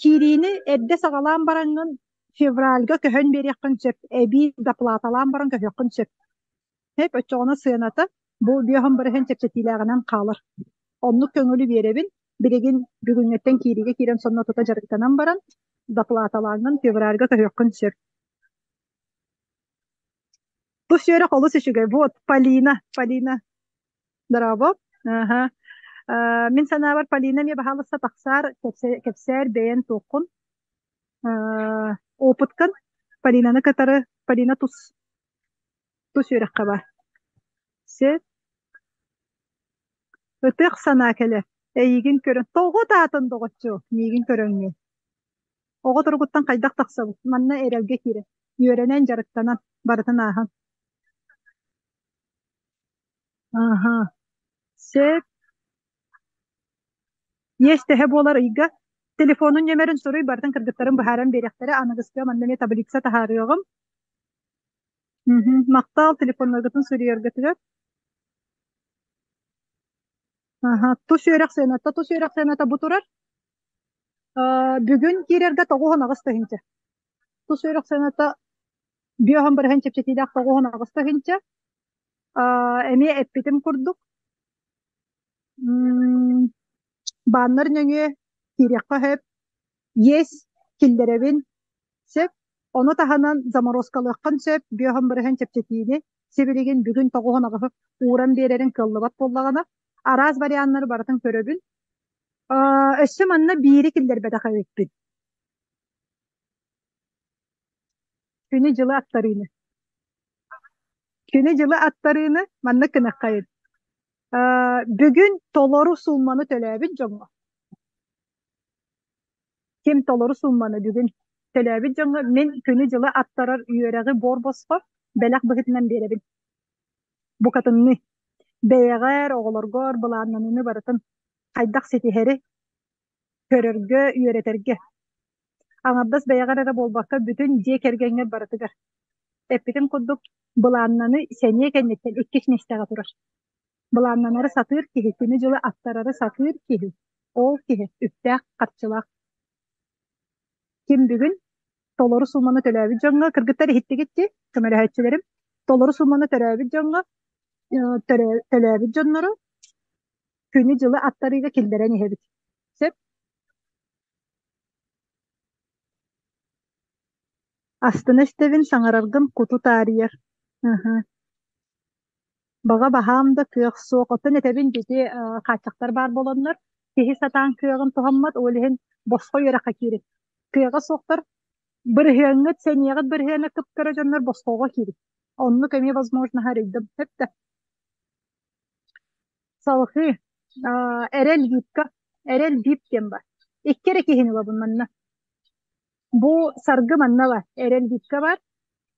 Киириини эрдэ саҕалаан бараҥҥын февральга көһөн биэриэххин сөп, эбии доплаталаан баран көһүөххүн сөп. Сөп, оччоҕуна сыаната бу 50% чэпчэтиилээҕинэн хаалар. Оннук көҥүлү биэрэбин. Билигин бүгүҥҥэттэн киириигэ киирэн сонно тута дьарыктанан баран, доплаталааҥҥын февральга көһүөххүн сөп. Тус үөрэх олус үчүгэй. Вот, Полина, Полина, дорообо. Аха. Мин санаабар Полина эмиэ баһаалыста тахсаар, кэпсээр бэйэн туоххун, опыткын Полинаны кытары, Полина тус тус үөрэххэ бар. Сөп. Ытыах санаа кэлэр. Эйигин көрөн, тоҕо таатын доҕоччу, миигин көрөҥҥүн. Оҕо туругуттан хайдах тахсабыт? Манна эрэлгэ киирэн, үөрэнэн, дьарыктанан, барытын ааһан. Аһа. Сөп. Иэс төһө буолар ыйга? Телефонун нүөмэрин суруй, барытын кыргыттарым быһааран биэриэхтэрэ. Аныгыскыга манна эмиэ таблица таһаарыаҕым. Махтал телефоннаргытын суруйаргытыгар. Аха, тус үөрэх сыаната, тус үөрэх сыаната бу турар. Бүгүн киирэргэ 98 тыһыынча. Тус үөрэх сыаната 50% чэпчэтиилээх 98 тыһыынча. Эмиэ эппитим курдук, бааннар нөҥүө киириэххэ сөп, иэс киллэрэбин сөп. Ону таһынан заморозкалыаххын сөп, 50% чэпчэтиини сибилигин бүгүн 98-ы ууран биэрэрин кыаллыбат буоллаҕына, араас варианнары барытын көрөбүн. Өссө манна биири киллэрбэтэх эбиппин. Күнү-дьылы аттарыыны. Күнү-дьылы аттарыыны маннык гыныаххайын. Бүгүн толору суумманы төлөөбүт дьоҥҥо ким толору суумманы бүгүн төлөөбүт дьоҥҥо мин күнү-дьылы аттарар үөрэҕи буор-босхо бэлэх быһыытынан биэрэбин. Букатынныы. Бэйэҕэр, оҕолоргор былааннаныыны барытын хайдах ситиһэри көрөргө, үөрэтэргэ. Аҥардас бэйэҕэр эрэ буолбакка, бүтүн дьиэ кэргэҥҥэр барытыгар. Эппитим курдук, былааннаны сэниэ кэнниттэн иккис миэстэҕэ турар. Былааннанары сатыыр киһи, күнү-дьылы аттарары сатыыр киһи, ол киһи үптээх-харчылаах. Ким бүгүн толору сууманы төлөөбүт дьоҥҥо, кыргыттар иһиттигит дии, көмөлөһөөччүлэрим, толору сууманы төрөөбүт дьоҥҥо, төлөөбүт дьоннору күнү-дьылы аттарыыга киллэрэн иһэбит. Сөп? Астына истэбин, саҥараргын куту таарыйар. Ыһы. Баҕа баһаам да кыах суох. Оттон этэбин ити хааччахтар баар буоланнар, киһи сатаан кыаҕын туһаммат, ол иһин босхо үөрэххэ киирин. Кыаҕа суохтар бырыһыаҥҥыт, сэниэҕит бырыһыана кып-кыра дьоннор босхоҕо киирин. Оннук эмиэ возможноһы арыйдым. Сөп да? Салҕыы эрэл випка, эрэл вип диэн бар. Икки эрэ киһини ылабын манна. Бу саргы манна бар, эрэл випка бар.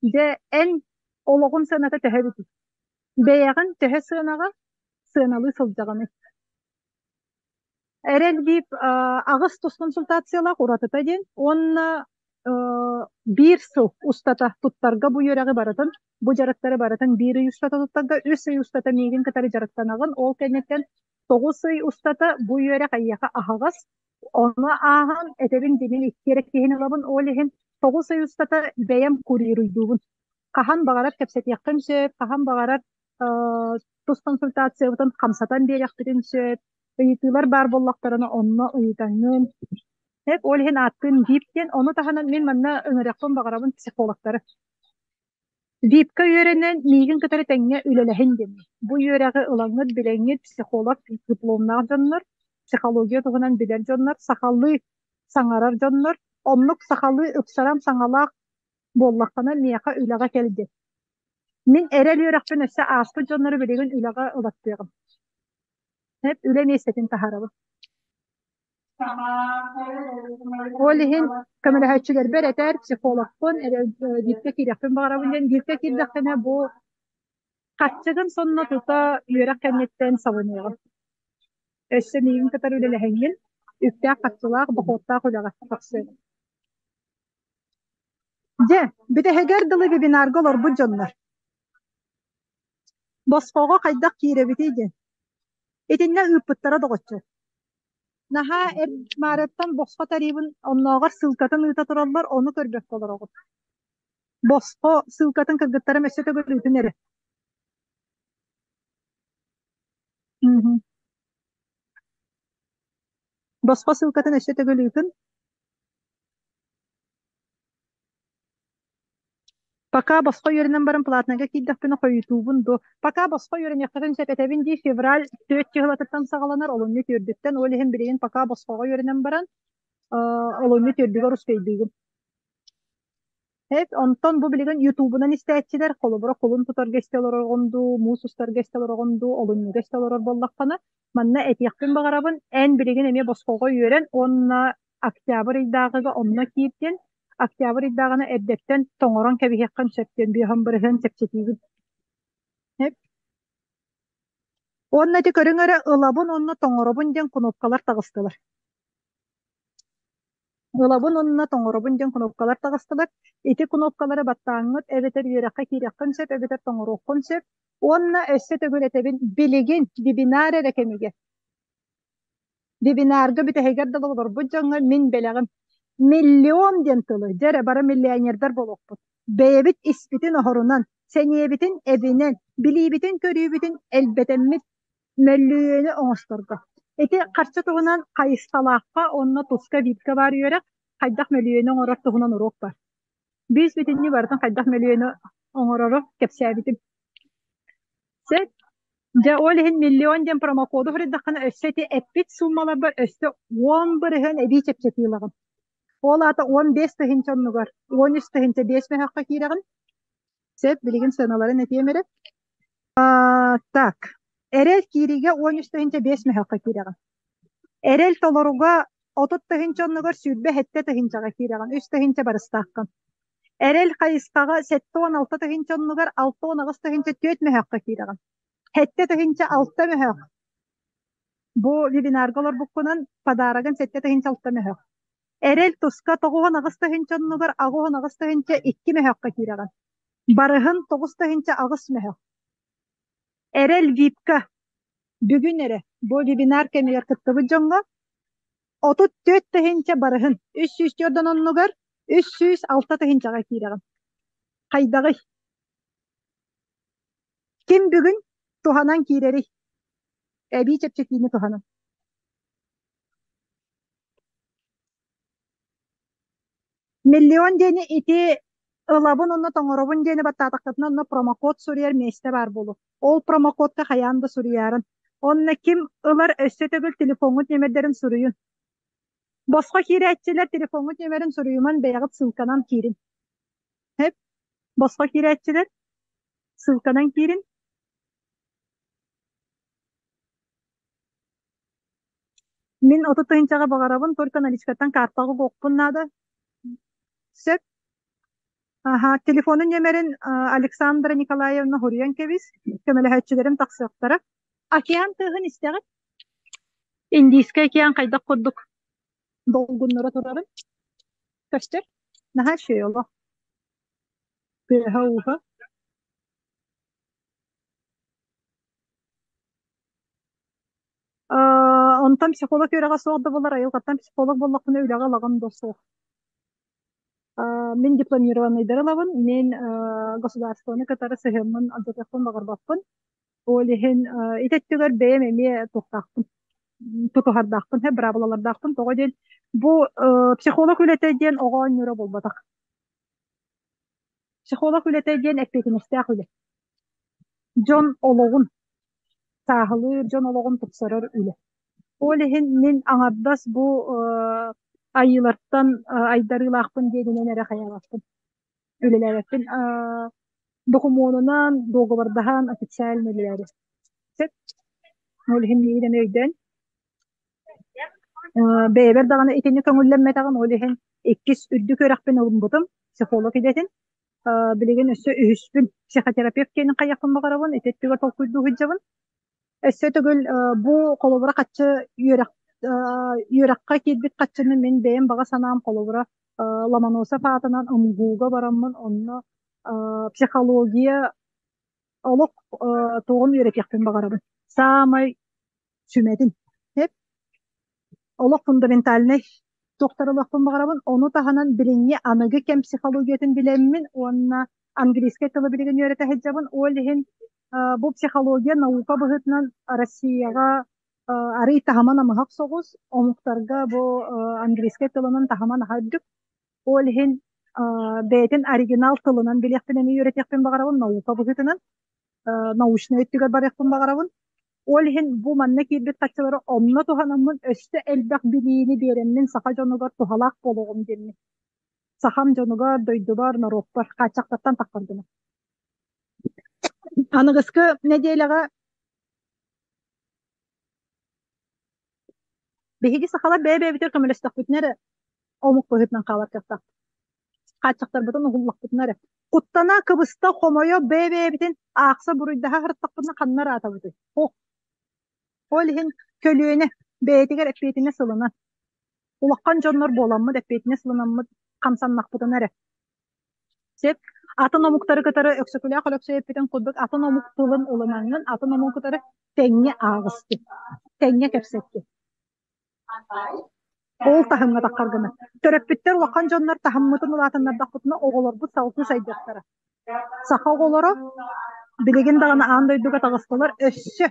Дьэ, эн олоҕун сыаната төһө эбитий? Бэйэҕин төһө сыанаҕа сыаналыы сылдьаҕыный? Эрэл вип аҕыс тус консультациялаах уратыта диэн уонна биир сыл устата туттарга бу үөрэҕи барытын, бу дьарыктары барытын биир ый устата туттарга, үс ый устата миигин кытары дьарыктанаҕын, ол кэнниттэн 9 ый устата бу үөрэх эйиэхэ аһаҕас, ону ааһан этэбин дьиҥин икки эрэ киһини ылабын, ол иһин 9 ый устата бэйэм курируйдуубун. Хаһан баҕарар кэпсэтиэххин сөп, хаһан баҕарар тус консультациябытын хамсатан биэриэхпитин сөп, ыйытыылар баар буоллахтарына онно ыйытаҥҥын. Эп ол иһин ааттыын ВИП диэн, ону таһынан мин манна ыҥырыахпын баҕарабын психологтары. ВИП-ка үөрэнэн миигин кытары тэҥҥэ үлэлэһин диэн. Бу үөрэҕи ылаҥҥыт, билэҥҥит психолог дипломнаах дьоннор, психология туһунан билэр дьоннор, сахалыы саҥарар дьоннор, оннук сахалыы ыпсаран саҥалаах буоллаххына миэхэ үлэҕэ кэл диэн. Мин эрэл үөрэхпин өссө ааспыт дьоннору билигин үлэҕэ ылаттыаҕым. Эп үлэ миэстэтин таһаарабын. Ол иһин көмөлөһөөччүлэрбэр этэр психологпын, бииргэ киириэхпин баҕарабын диэн бииргэ киирдэххинэ бу харчыгын сонно тута үөрэх кэнниттэн сабыныаҕым. Өссө миигин кытары үлэлэһэҥҥин үптээх-харчылаах, дохуоттаах үлэҕэ тахсыаҕым. Дьэ, бүтэһигэр дылы вебинарга олорбут дьоннор. Босхоҕо хайдах киирэбитий диэн. Итиннэ ыыппыттара доҕоччу. Наһаа эр Маарыттан босхо тарибын оннооҕор ссылкатын ыыта тураллар, ону көрбөккө олороҕут. Босхо ссылкатын кыргыттарым өссө төгүл ыытын эрэ. Мгм. Босхо ссылкатын өссө төгүл ыытын. Пока босхо үөрэнэн баран платнайга киирдэхпинэ хойутуубун дуо? Пока босхо үөрэниэххитин сөп этэбин дии февраль 4 чыһылатыттан саҕаланар, олунньу түөрдүттэн, ол иһин билигин пока босхоҕо үөрэнэн баран, олунньу түөрдүгэр успейдыыгын. Эт, онтон бу билигин ютубунан истээччилэр, холобура, кулун тутарга истэ олороргун дуу, муус устарга истэ олороҕун дуу, олунньуга истэ олорор буоллаххына, манна этиэхпин баҕарабын, эн билигин эмиэ босхоҕо үөрэн уонна октябрь ыйдааҕыга онно киирдин, октябрь ыйдааҕына эрдэттэн тоҥорон кэбиһиэххин сөп диэн 5 бырыһыан чэпчэтиибин. Эп. Уонна ити көрүҥ эрэ ылабын уонна тоҥоробун диэн кнопкалар таҕыстылар. Ылабын уонна тоҥоробун диэн кнопкалар таҕыстылар. Ити кнопкалары баттааҥҥыт эбэтэр үөрэххэ киириэххин сөп, эбэтэр тоҥоруоххун сөп. Уонна өссө төгүл этэбин, билигин вебинар эрэ кэмигэр. Вебинарга бүтэһигэр да олорбут дьоҥҥо мин бэлэҕим. Миллион диэн тылы, дьэ эрэ бары миллионердар буолуохпут. Бэйэбит испитин оһорунан, сэниэбитин эбинэн, билиибитин-көрүүбүтүн элбэтэммит мөллүйүөнү оҥосторго. Ити харчы туһунан хайысхалаахха уонна туска випка баар үөрэх хайдах мөлүйүөнү оҥорор туһунан уруок бар. Биис бүтүннүү барытын хайдах мөлүйүөнү оҥорору кэпсээбитим. Сөп. Дьэ, ол иһин миллион диэн промокоду суруйдаххына өссө ити эппит суумаларбар өссө 10% эбии чэпчэтии ылаҕын. Ол аата 15 тыһыынча оннугар 13 тыһыынча 5 мөһөххө киирэҕин. Сөп, билигин сыаналарын этиэм эрэ. Так, эрэл киириигэ 13 тыһыынча 5 мөһөххө киирэҕин. Эрэл толоруга 30 тыһыынча оннугар 27 тыһыынчаҕа киирэҕин, 3 тыһыынча барыстааххын. Эрэл хайысхаҕа 76 тыһыынча оннугар 68 тыһыынча 4 мөһөөххө киирэҕин. 7 тыһыынча 6 мөһөөх. Бу вебинарга олорбуккунан подарогын 7 тыһыынча 6 мөһөөх. Эрэл туска 98 тыһыынча оннугар 88 тыһыынча 2 мөһөөххө киирэҕин. Барыһын 9 тыһыынча 8 мөһөөх. Эрэл випка бүгүн эрэ бу вебинар кэмигэр кыттыбыт дьоҥҥо 34 тыһыынча барыһын 304 оннугар 306 тыһыынчаҕа киирэҕин. Хайдаҕый? Ким бүгүн туһанан киирэрий? Эбии чэпчэтиини туһанан. Миллион диэни ити Ылабын уонна тоҥоробун диэни баттаатаххытына онно промокод суруйар миэстэ баар буолуо. Ол промокодка хайаан да суруйаарын. Онно ким ылар өссө төгүл телефоҥҥут нүөмэрдэрин суруйун. Босхо киирээччилэр телефоҥҥут нүөмэрин суруйуман бэйэҕит ссылканан киирин. Сөп? Босхо киирээччилэр ссылканан киирин. Мин 30 тыһыынчаҕа баҕарабын, только наличкаттан картаҕа угуохпун наада. Сөп? Аһа, телефонун нүөмэрин Александра Николаевна хоруйан кэбис, көмөлөһөөччүлэрим тахсыахтара. Океан тыаһын истэҕит? Индийскэй океан хайдах курдук долгуннара турарын көстөр? Наһаа үчүгэй олох. Тыаһа-ууһа. Онтон психолог үөрэҕэ суох да буоллар, айылҕаттан психолог буоллахпына үлэҕэ ылаҕын да суох. Мин дипломированныйдары ылабын, мин государствоны кытары сыһыаммын алдьатыахпын баҕарбаппын. Ол иһин ити өттүгэр бэйэм эмиэ туохтаахпын, тутуһардаахпын, быраабылалардаахпын. Тоҕо диэн бу психолог үлэтэ диэн оҕо оонньуура буолбатах. Психолог үлэтэ диэн эппиэтинэстээх үлэ. Дьон олоҕун сааһылыыр, дьон олоҕун тупсарар үлэ. Ол иһин мин аҥардас бу айыылартан айдарыылаахпын диэнинэн эрэ хайаабаппын, үлэлээбэппин. Докумуонунан, дуогабардаһан официально үлэлээбэппин. Сөп. Ол иһин миигин эмиэ өйдөөн. Бэйэбэр даҕаны итинник көҥүллэммэтэҕим, ол иһин иккис үрдүк үөрэхпин ылыммытым, психолог идэтин. Билигин өссө үһүспүн психотерапевт диэнин хайыахпын баҕарабын, ити өттүгэр толкуйдуу сылдьабын. Өссө төгүл бу холобура хаччы үөрэх үөрэххэ киирбит хаччыны мин бэйэм баҕа санаам холобура Ломоносов аатынан МГУ-га бараммын онно психология олох туоҕун үөрэтиэхпин баҕарабын. Саамай сүмэтин. Олох фундаментальнай туохтары ылыахпын баҕарабын. Ону таһынан билиҥҥи аныгы кэм психологиятын билэммин уонна английскай тылы билигин үөрэтэ сылдьабын. Ол иһин бу психология наука быһыытынан Россияҕа арыый таһыма намыһах соҕус, омуктарга бу английскай тылынан таһыма наһаа үрдүк. Ол иһин бэйэтин оригинал тылынан билиэхпин эмиэ үөрэтиэхпин баҕарабын наука быһыытынан. Научнай өттүгэр барыахпын баҕарабын. Ол иһин бу манна киирбит харчылары онно туһанаммын өссө элбэх билиини биэрэммин саха дьонугар туһалаах буолуоҕум диэммин. Сахам дьонугар, дойдубар, норуоппар хааччахтартан тахсар гына. Аныгыскы нэдиэлэҕэ биһиги сахалар бэйэ-бэйэбитигэр көмөлөстөхпүтүнэ эрэ омук быһыытынан хаалар кыахтаахпыт. Хааччахтарбытын уһуллахпытына эрэ. Куттана, кыбыста, хомойо бэйэ-бэйэбитин аахса буруйдаһа сырыттахпытына ханна ыраатабытый? Ох. Ол иһин көлүөнэ бэйэтигэр эппиэтинэс ылынан, улахан дьоннор буоламмыт эппиэтинэс ылынаммыт хамсаннахпытына эрэ. Сөп. Атын омуктары кытары Өксөкүлээх Өлөксөй эппитин курдук атын омук тылын ылынаҥҥын, атын омугу кытары тэҥҥэ ааҕыстын, тэҥҥэ кэпсэттин. Ол таһымҥа таххар гына. Төрөппүттэр улахан дьоннор таһыммытын улаатыннардахпытына оҕолорбут салгыы сайдыахтара. Саха оҕолоро билигин даҕаны аан дойдуга таҕыстылар өссө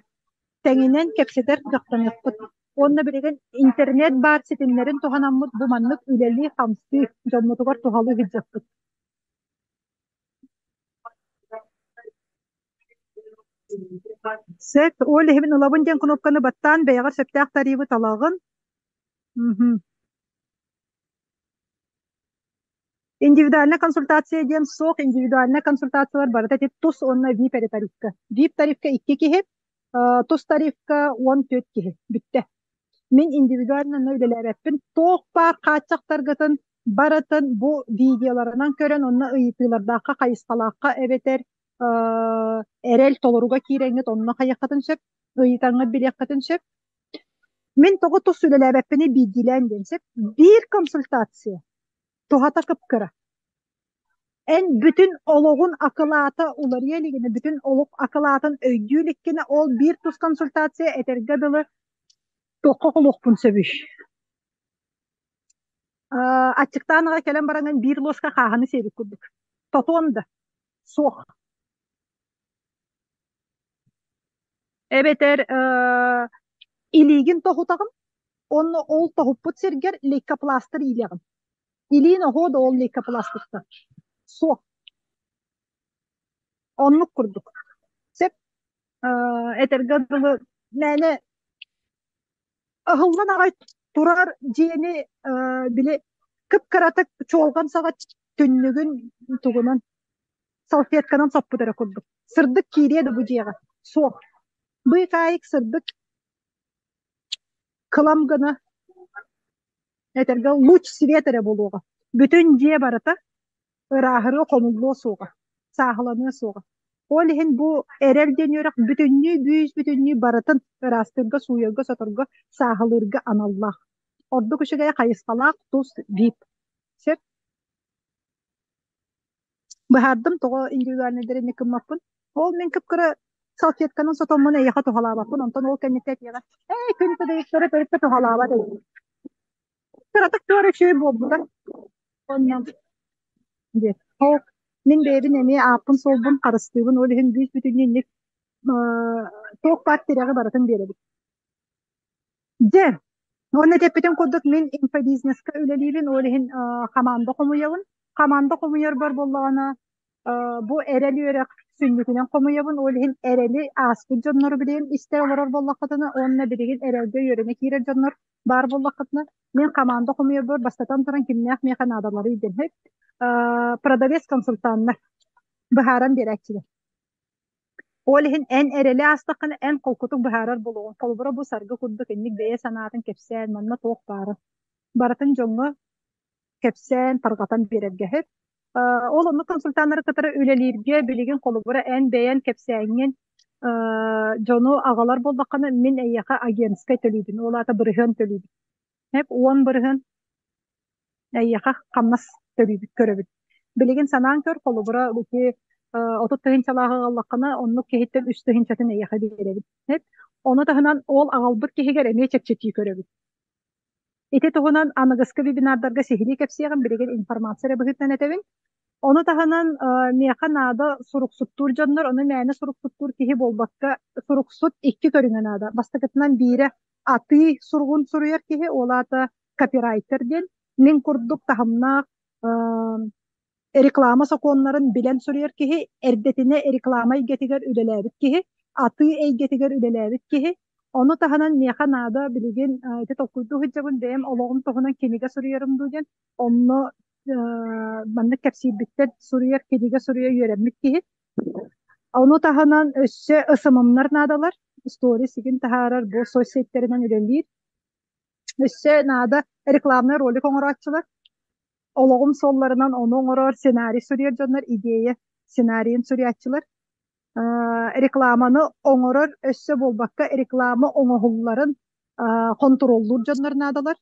тэҥинэн кэпсэтэр кыахтаныахпыт. Уонна билигин интернет баар ситимнэрин туһанаммыт бу маннык үлэлии-хамсыы дьоммутугар туһалыы сылдьыахпыт. Сөп, ол иһин ылабын диэн кнопканы баттаан бэйэҕэр сөптөөх тарифы талаҕын. Мгм. Индивидуальная консультация диэн суох, индивидуальная консультациялар барыта ити тус уонна VIP эрэ тарифка. VIP тарифка икки киһи, тус тарифка 14 киһи. Бүттэ. Мин индивидуально үлэлээбэппин. Туох баар хааччахтаргытын барытын бу видеоларынан көрөн онно ыйытыылардаахха, хайысхалаахха эбэтэр эрэл толоруга киирэҥҥит онно хайыаххытын сөп, ыйытаҥҥыт билиэххитин сөп. Мин тоҕо тус үлэлээбэппиний биирдиилээн диэн сөп. Биир консультация туһата кып-кыра. Эн бүтүн олоҕун акылаата уларыйа илигинэ, бүтүн олох акылаатын өйдүү иликкинэ, ол биир тус консультация этэргэ дылы туохха холуохпун сөбүй? Аччыктаан аҕай кэлэн бараҥҥын биир луоска хааһыны сиэбит курдук. Тотуон да суох. Эбэтэр илиигин тоһутаҕын уонна ол тоһуппут сиргэр лейкопластырь иилэҕин. Илиин оһуо да ол лейкопластыртан. Суох. Оннук курдук. Сөп этэргэ дылы мээнэ ыһыллан аҕай турар дьиэни били кып-кыратык чуолҕан саҕа түннүгүн тугунан салфетканан соппут эрэ курдук. Сырдык киириэ да бу дьиэҕэ суох. Быыкаайык сырдык кылам гына этэргэ луч свет эрэ буолуоҕа. Бүтүн дьиэ барыта ырааһырыа хомуллуо суоҕа, сааһыланыа суоҕа. Ол иһин бу эрэл диэн үөрэх бүтүннүү бүүс-бүтүннүү барытын ыраастыырга, сууйарга, соторго, сааһылыырга аналлаах. Ордук үчүгэй хайысхалаах тус VIP. Сөп? Быһаардым тоҕо индивидуальнайдары инник гыммаппын. Ол мин кып-кыра салфетканан сотоммун эйиэхэ туһалаабаппын, онтон ол кэнниттэн этиэҕэ, «Эй, күн тыдыйыктары төрүт да туһалаабат эбит». Кыратык туора үчүгэй буолбута. Онно диэт. Ол мин бэйэбин эмиэ ааппын-суолбун харыстыыбын, ол иһин бүүс-бүтүннүү инник туох баар тирэҕи барытын биэрэбин. Дьэ, уонна эппитим курдук мин инфобизнеска үлэлиибин, ол иһин хамаанда хомуйабын. Хамаанда хомуйарбар буоллаҕына бу эрэл үөрэх сүнньүтүнэн хомуйабын, ол иһин эрэли ааспыт дьоннору билигин истэ олорор буоллаххытына уонна билигин эрэлгэ үөрэнэ киирэр дьоннор баар буоллаххытына, мин хамаанда хомуйарбар бастатан туран кимнээх миэхэ наадаларый диэн продавец-консультаннар быһааран биэрээччилэр. Ол иһин эн эрэли аастаххына, эн холкутук быһаарар буолуоҕуҥ. Холобура, бу саргы курдук инник бэйэ санаатын кэпсээн, манна туох баарын барытын дьоҥҥо кэпсээн, тарҕатан биэрэргэ сөп. Ол оннук консультаннары кытары үлэлииргэ билигин холобура эн бэйэн кэпсээҥҥин дьону аҕалар буоллаххына, мин эйиэхэ агентскай төлүүбүн, ол аата бырыһыан төлүүбүн. Сөп, 10% эйиэхэ хамнас төлүүбүт, көрөбүт. Билигин санаан көр, холобура, ити 30 тыһыынчалааҕы аҕаллаххына, оннук киһиттэн 3 тыһыынчатын эйиэхэ биэрэбит. Сөп. Ону таһынан ол аҕалбыт киһигэр эмиэ чэпчэтии көрөбүт. Ити туһунан аныгыскы вебинардарга сиһилии кэпсиэҕим, билигин информация эрэ быһыытынан этэбин. Ону таһынан миэхэ наада суруксуттуур дьоннор, ону мээнэ суруксуттуур киһи буолбакка, суруксут икки көрүҥэ наада. Бастакытынан биирэ атыы суругун суруйар киһи, ол аата копирайтер диэн, мин курдук таһымнаах реклама сокуоннарын билэн суруйар киһи, эрдэтинэ реклама эйгэтигэр үлэлээбит киһи, атыы эйгэтигэр үлэлээбит киһи. Ону таһынан миэхэ наада билигин ити толкуйдуу сылдьабын бэйэм олоҕум туһунан кинигэ суруйарым дуу диэн, онно маннык кэпсиирбиттэн суруйар кинигэ суруйа үөрэммит киһи. Ону таһынан өссө СММ-нар наадалар, сторис игин таһаарар бу соцсеттэринэн үлэлиир. Өссө наада рекламнай ролик оҥорооччулар. Олоҕум суолларынан ону оҥорор сценарий суруйар дьоннор идея сценарийын суруйааччылар. Рекламаны оҥорор өссө буолбакка реклама оҥоһулларын хонтуруоллуур дьоннор наадалар.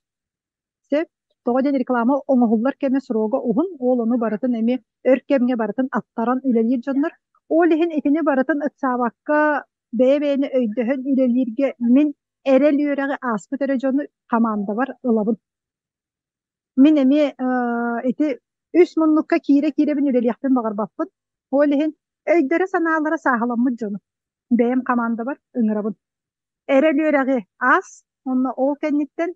Сөп. Тоҕо диэн реклама оҥоһуллар кэмэ срога уһун, ол ону барытын эмиэ өр кэмҥэ барытын аттаран үлэлиир дьоннор. Ол иһин итини барытын ыксаабакка бэйэ-бэйэни өйдөһөн үлэлииргэ мин эрэл үөрэҕи ааспыт эрэ дьону хамаандабар ылабын. Мин эмиэ ити үс муннукка киирэ-киирэбин үлэлиэхпин баҕарбаппын. Ол иһин өйдөрө-санаалара сааһыламмыт дьону бэйэм хамаандабар ыҥырабын. Эрэл үөрэҕи аас, уонна ол кэнниттэн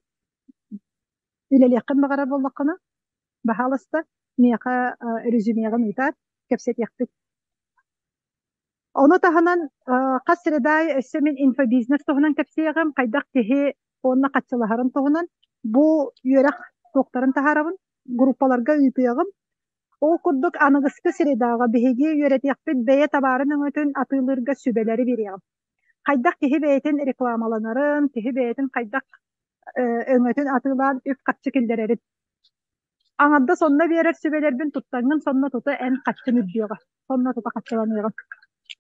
үлэлиэххин баҕарар буоллаххына, баһаалыста, миэхэ резюмеҕын ыытаар, кэпсэтиэхпит. Ону таһынан хас среда аайы өссө мин инфобизнес туһунан кэпсиэҕим, хайдах киһи уонна хаччылаһарын туһунан. Бу үөрэх туохтарын таһаарабын, группаларга ыытыаҕым. Ол курдук аныгыскы средаҕа биһиги үөрэтиэхпит бэйэ табаарын өҥөтүн атыылыырга сүбэлэри биэриэҕим. Хайдах киһи бэйэтин рекламаланарын, киһи бэйэтин хайдах өҥөтүн атыылаан үп-харчы киллэрэрин. Аҥардас онно биэрэр сүбэлэрбин туттаҥҥын сонно тута эн хаччын үрдүөҕэ, сонно тута хаччыланыаҕын.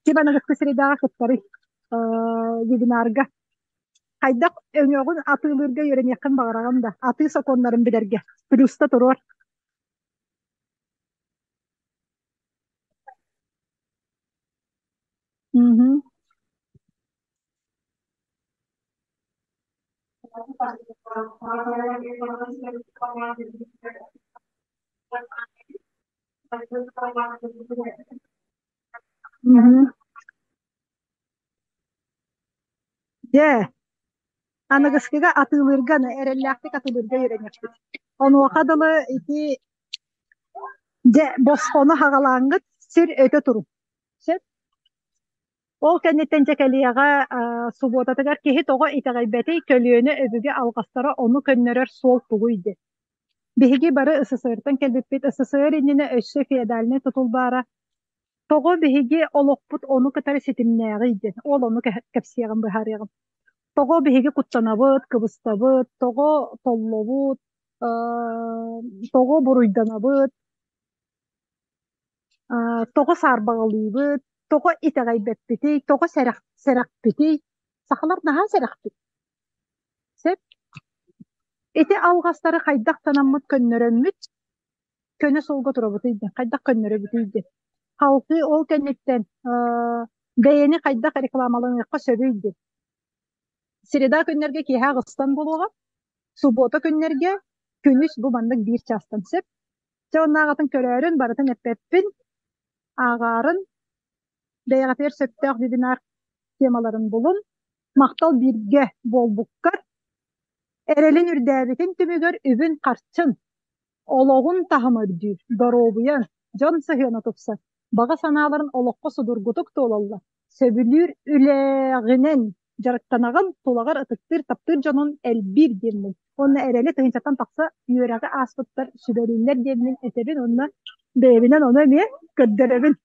Ким аныгыскы средаҕа кыттарый вебинарга? Хайдах өҥөҕүн атыылыырга үөрэниэххин баҕараҕын да, атыы сокуоннарын билэргэ. Плюста туруор. Мгм. Мгм. Дьэ, аныгыскыга атыылыырга эрэллээхтик атыылыырга үөрэниэхпит. Онуоха дылы ити дьэ босхону хаҕалааҥҥыт сир өтө турун. Сөп? Ол кэнниттэн дьэ кэлиэҕэ субуотатыгар киһи тоҕо итэҕэйбэтий, көлүөнэ өбүгэ алҕастара ону көннөрөр суол тугуй диэн. Биһиги бары СССР-тан кэлбиппит. СССР иннинэ өссө феодальнай тутул баара. Тоҕо биһиги олохпут ону кытары ситимнээҕий диэн. Ол ону кэпсиэҕим, быһаарыаҕым. Тоҕо биһиги куттанабыт, кыбыстабыт, тоҕо толлобут, тоҕо буруйданабыт, тоҕо саарбаҕалыыбыт, тоҕо итэҕэйбэппитий, тоҕо сэрэхпитий? Сахалар наһаа сэрэхпит. Сөп. Ити алҕастары хайдах санаммыт көннөрөммүт, көнө суолга турабытый диэн, хайдах көннөрөбүтүй диэн. Халкы ол кэнниттэн бэйэни хайдах рекламаланыахха сөбүй диэн. Среда күннэргэ киэһэ аҕыстан буолуоҕа, суббота күннэргэ күнүс бу маннык биир чаастан сөп. Дьэ оннааҕытын көрөөрүн, барытын эппэппин, ааҕаарын, бэйэҕитигэр сөптөөх вебинар темаларын булун, махтал бииргэ буолбуккар, эрэлин үрдээбитин түмүгэр үбүн-харчын, олоҕун таһыма үрдүүр, доруобуйан, дьон сыһыана тупсар, баҕа санааларын олоххо судургутук туолаллар, сөбүлүүр үлэҕинэн дьарыктанаҕын, тулаҕар ытыктыыр, таптыыр дьонун элбиир диэммин уонна эрэли тыһыынчаттан тахса үөрэҕи ааспыттар сүбэлииллэр диэммин этэбин уонна бэйэбинэн ону эмиэ көрдөрөбүн.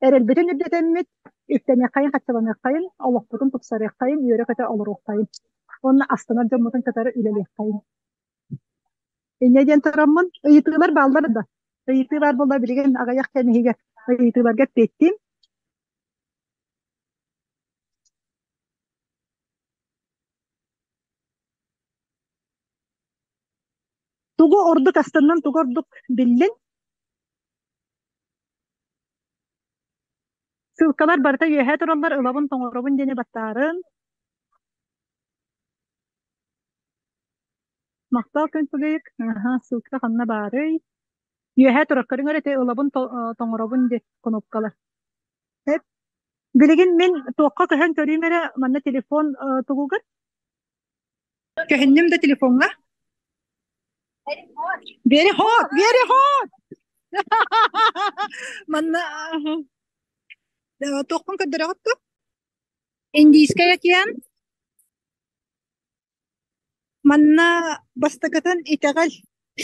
Эрэлбитин үрдэтэммит, үктэниэххэйин, хаччаланыаххайын, олохпутун тупсарыаххайын, үөрэ-көтө олоруоххайын уонна астынар дьоммутун кытары үлэлиэххэйин. Инньэ диэн тураммын, ыйытыылар бааллар да? Ыйытыы баар буолла билигин аҕыйах кэм иһигэр ыйытыыларга эппиэттиим. Тугу ордук астыннан, тугу ордук биллин? Ссылкалар барыта үөһэ тураллар, ылабын, тоҥоробун диэни баттаарын. Махтал күн тугуйук. Аха, ссылка ханна баарый? Үөһэ турар көрүҥ эрэ ити ылабын тоҥоробун диэн кнопкалар. Эп. Билигин мин туохха көһөн көрүүм эрэ манна телефон тугугар. Көһүннүм да телефоҥҥа. Very hot, very hot. Манна туохпун көрдөрөҕүт дуо? Индийскэй океан. Манна бастакытын итэҕэл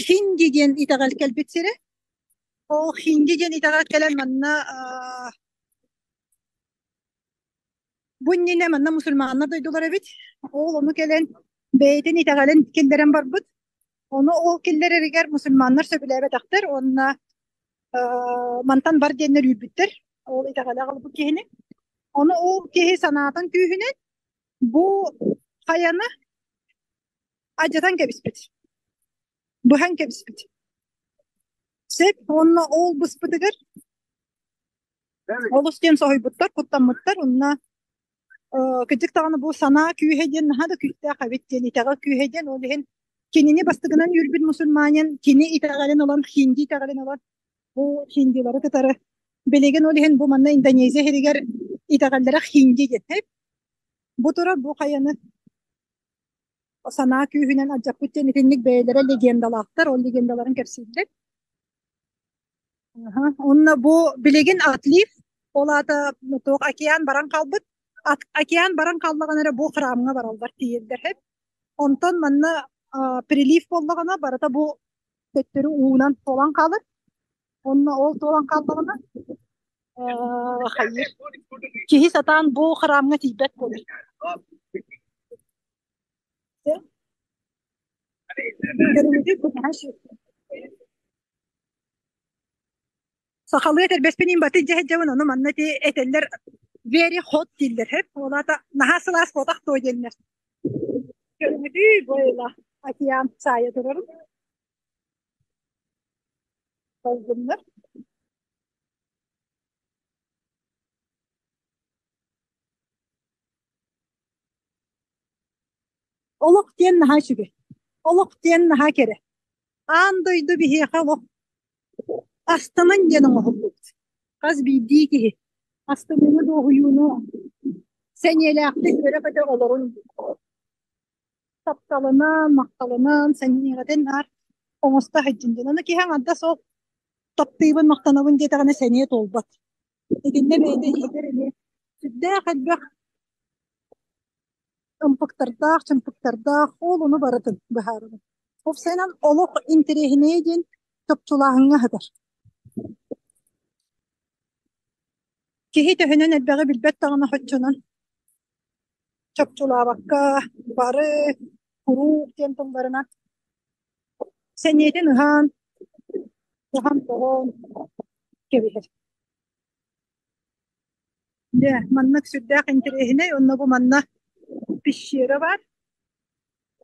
хинди диэн итэҕэл кэлбит сирэ. Ол хинди диэн итэҕэл кэлэн манна бу иннинэ манна мусульманнар дойдулара эбит. Ол ону кэлэн бэйэтин итэҕэлин киллэрэн барбыт. Ону ол киллэрэригэр мусульманнар сөбүлээбэтэхтэр уонна мантан бар диэннэр үүрбүттэр. Ол итэҕэлэ аҕалбыт киһини. Ону ол киһи санаатын күүһүнэн бу хайаны алдьатан кэбиспит, быһан кэбиспит. Сөп уонна ол быспытыгар олус диэн соһуйбуттар, куттаммыттар уонна кырдьык даҕаны бу санаа күүһэ диэн наһаа да күүстээх эбит диэн итэҕэл күүһэ диэн ол иһин кинини бастакынан үүрбүт мусульманин кини итэҕэлин ылан хинди итэҕэлин ылан бу хиндилары кытары билигин ол иһин бу манна Индонезия сиригэр итэҕэллэрэ хинди диэн бу турар бу хайаны санаа күүһүнэн алдьаппыт диэн итинник бэйэлэрэ легендалаахтар ол легендаларын кэпсииллэр. Онно бу билигин отлив, ол аата туох океан баран хаалбыт. Океан баран хааллаҕына эрэ бу храмҥа бараллар тиийэллэр эбит. Онтон манна прилив буоллаҕына барыта бу төттөрү уунан туолан хаалар. Онно ол туолан хааллаҕына хайыыр киһи сатаан бу храмҥа тиийбэт буолар. Сахалыы этэрбэспин имбаты дьэһдьэбин ону манна ити этэллэр very hot дииллэр һэп ол аата наһаа сылаас буотах дуо диэннэр көрүҥүтүй бойла океан саайа турарын долгуннар Олох диэн наһаа үчүгэй. Олох диэн наһаа кэрэ. Аан дойду биһиэхэ олох астынан диэн оҥоһуллубут. Хас биирдии киһи астыныыны дуоһуйууну сэниэлээхтик үөрэ-көтө олорун тапталынан, махталынан, сэниэҕитин наар оҥосто сылдьын диэн. Ону киһи аҥардас ол таптыыбын, махтанабын диэтэҕинэ сэниэ туолбат. Итиннэ бэйэтэ иһигэр эмиэ сүрдээх элбэх ымпыктардаах, чымпыктардаах, ол ону барытын быһаарабын. Уопсайынан олох интэриэһинэйэ диэн чопчулааһыҥҥа сытар. Киһи төһөнөн элбэҕи билбэт даҕаны соччонон чопчулаабакка бары куруук диэн тылларынан сэниэтин ыһан, ыһан-тоҕон кэбиһэр. Дьэ, маннык сүрдээх интэриэһинэй уонна бу манна пещера баар.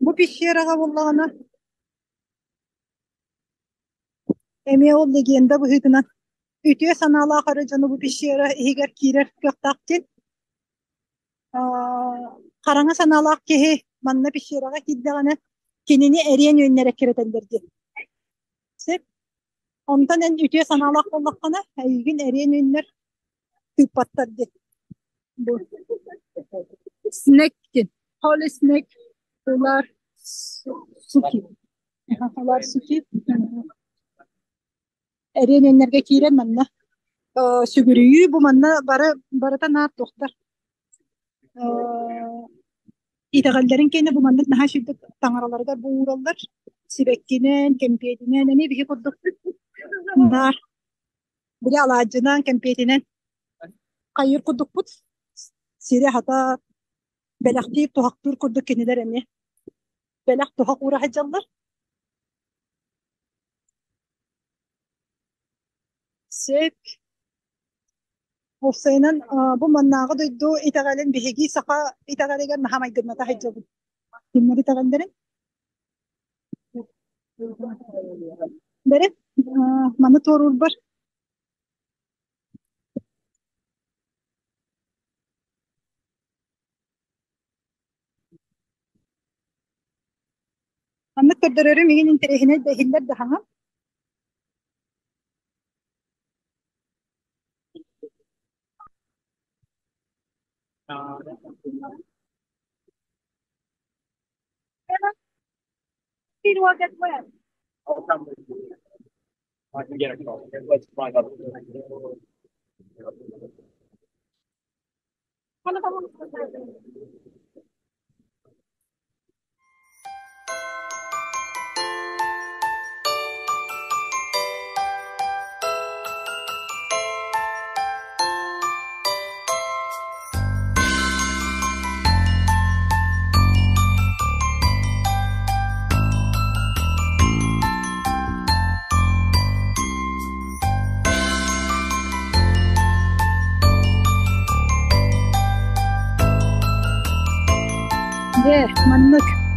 Бу пещераҕа буоллаҕына эмиэ ол легенда быһыытынан үтүө санаалаах эрэ дьону бу пещера иһигэр киирэр кыахтаах диэн хараҥа санаалаах киһи манна пещераҕа киирдэҕинэ кинини эриэн үөннэрэ эккирэтэллэр диэн. Сөп. Онтон эн үтүө санаалаах буоллаххына, эйигин эриэн үөннэр тыыппаттар диэн. Бу Snake диэн. Holy snake улар суки. Улар суки. Эриэн үөннэргэ киирэн манна сүгүрүйүү бу манна бары барыта наар туохтар итэҕэллэрин кэннэ бу маннык наһаа үчүгдүк таҥараларыгар бу уураллар сибэккинэн, кэмпиэтинэн эмиэ биһи курдук наар били алаадьынан, кэмпиэтинэн хайыыр курдукпут сири хата бэлэхтиир, туһахтыыр курдук кинилэр эмиэ бэлэх туһах уура сылдьаллар. Сөп. Уопсайынан, бу маннааҕы дойду итэҕэлин биһиги саха итэҕэлигэр наһаа майгынната сылдьабыт. Кинилэр итэҕэллэрин. Бэрэ, маны туоруурбар Маннык көрдөрөрүм игин интэриэһинэй да иһиллэр да хаҥа. Дьэ, маннык.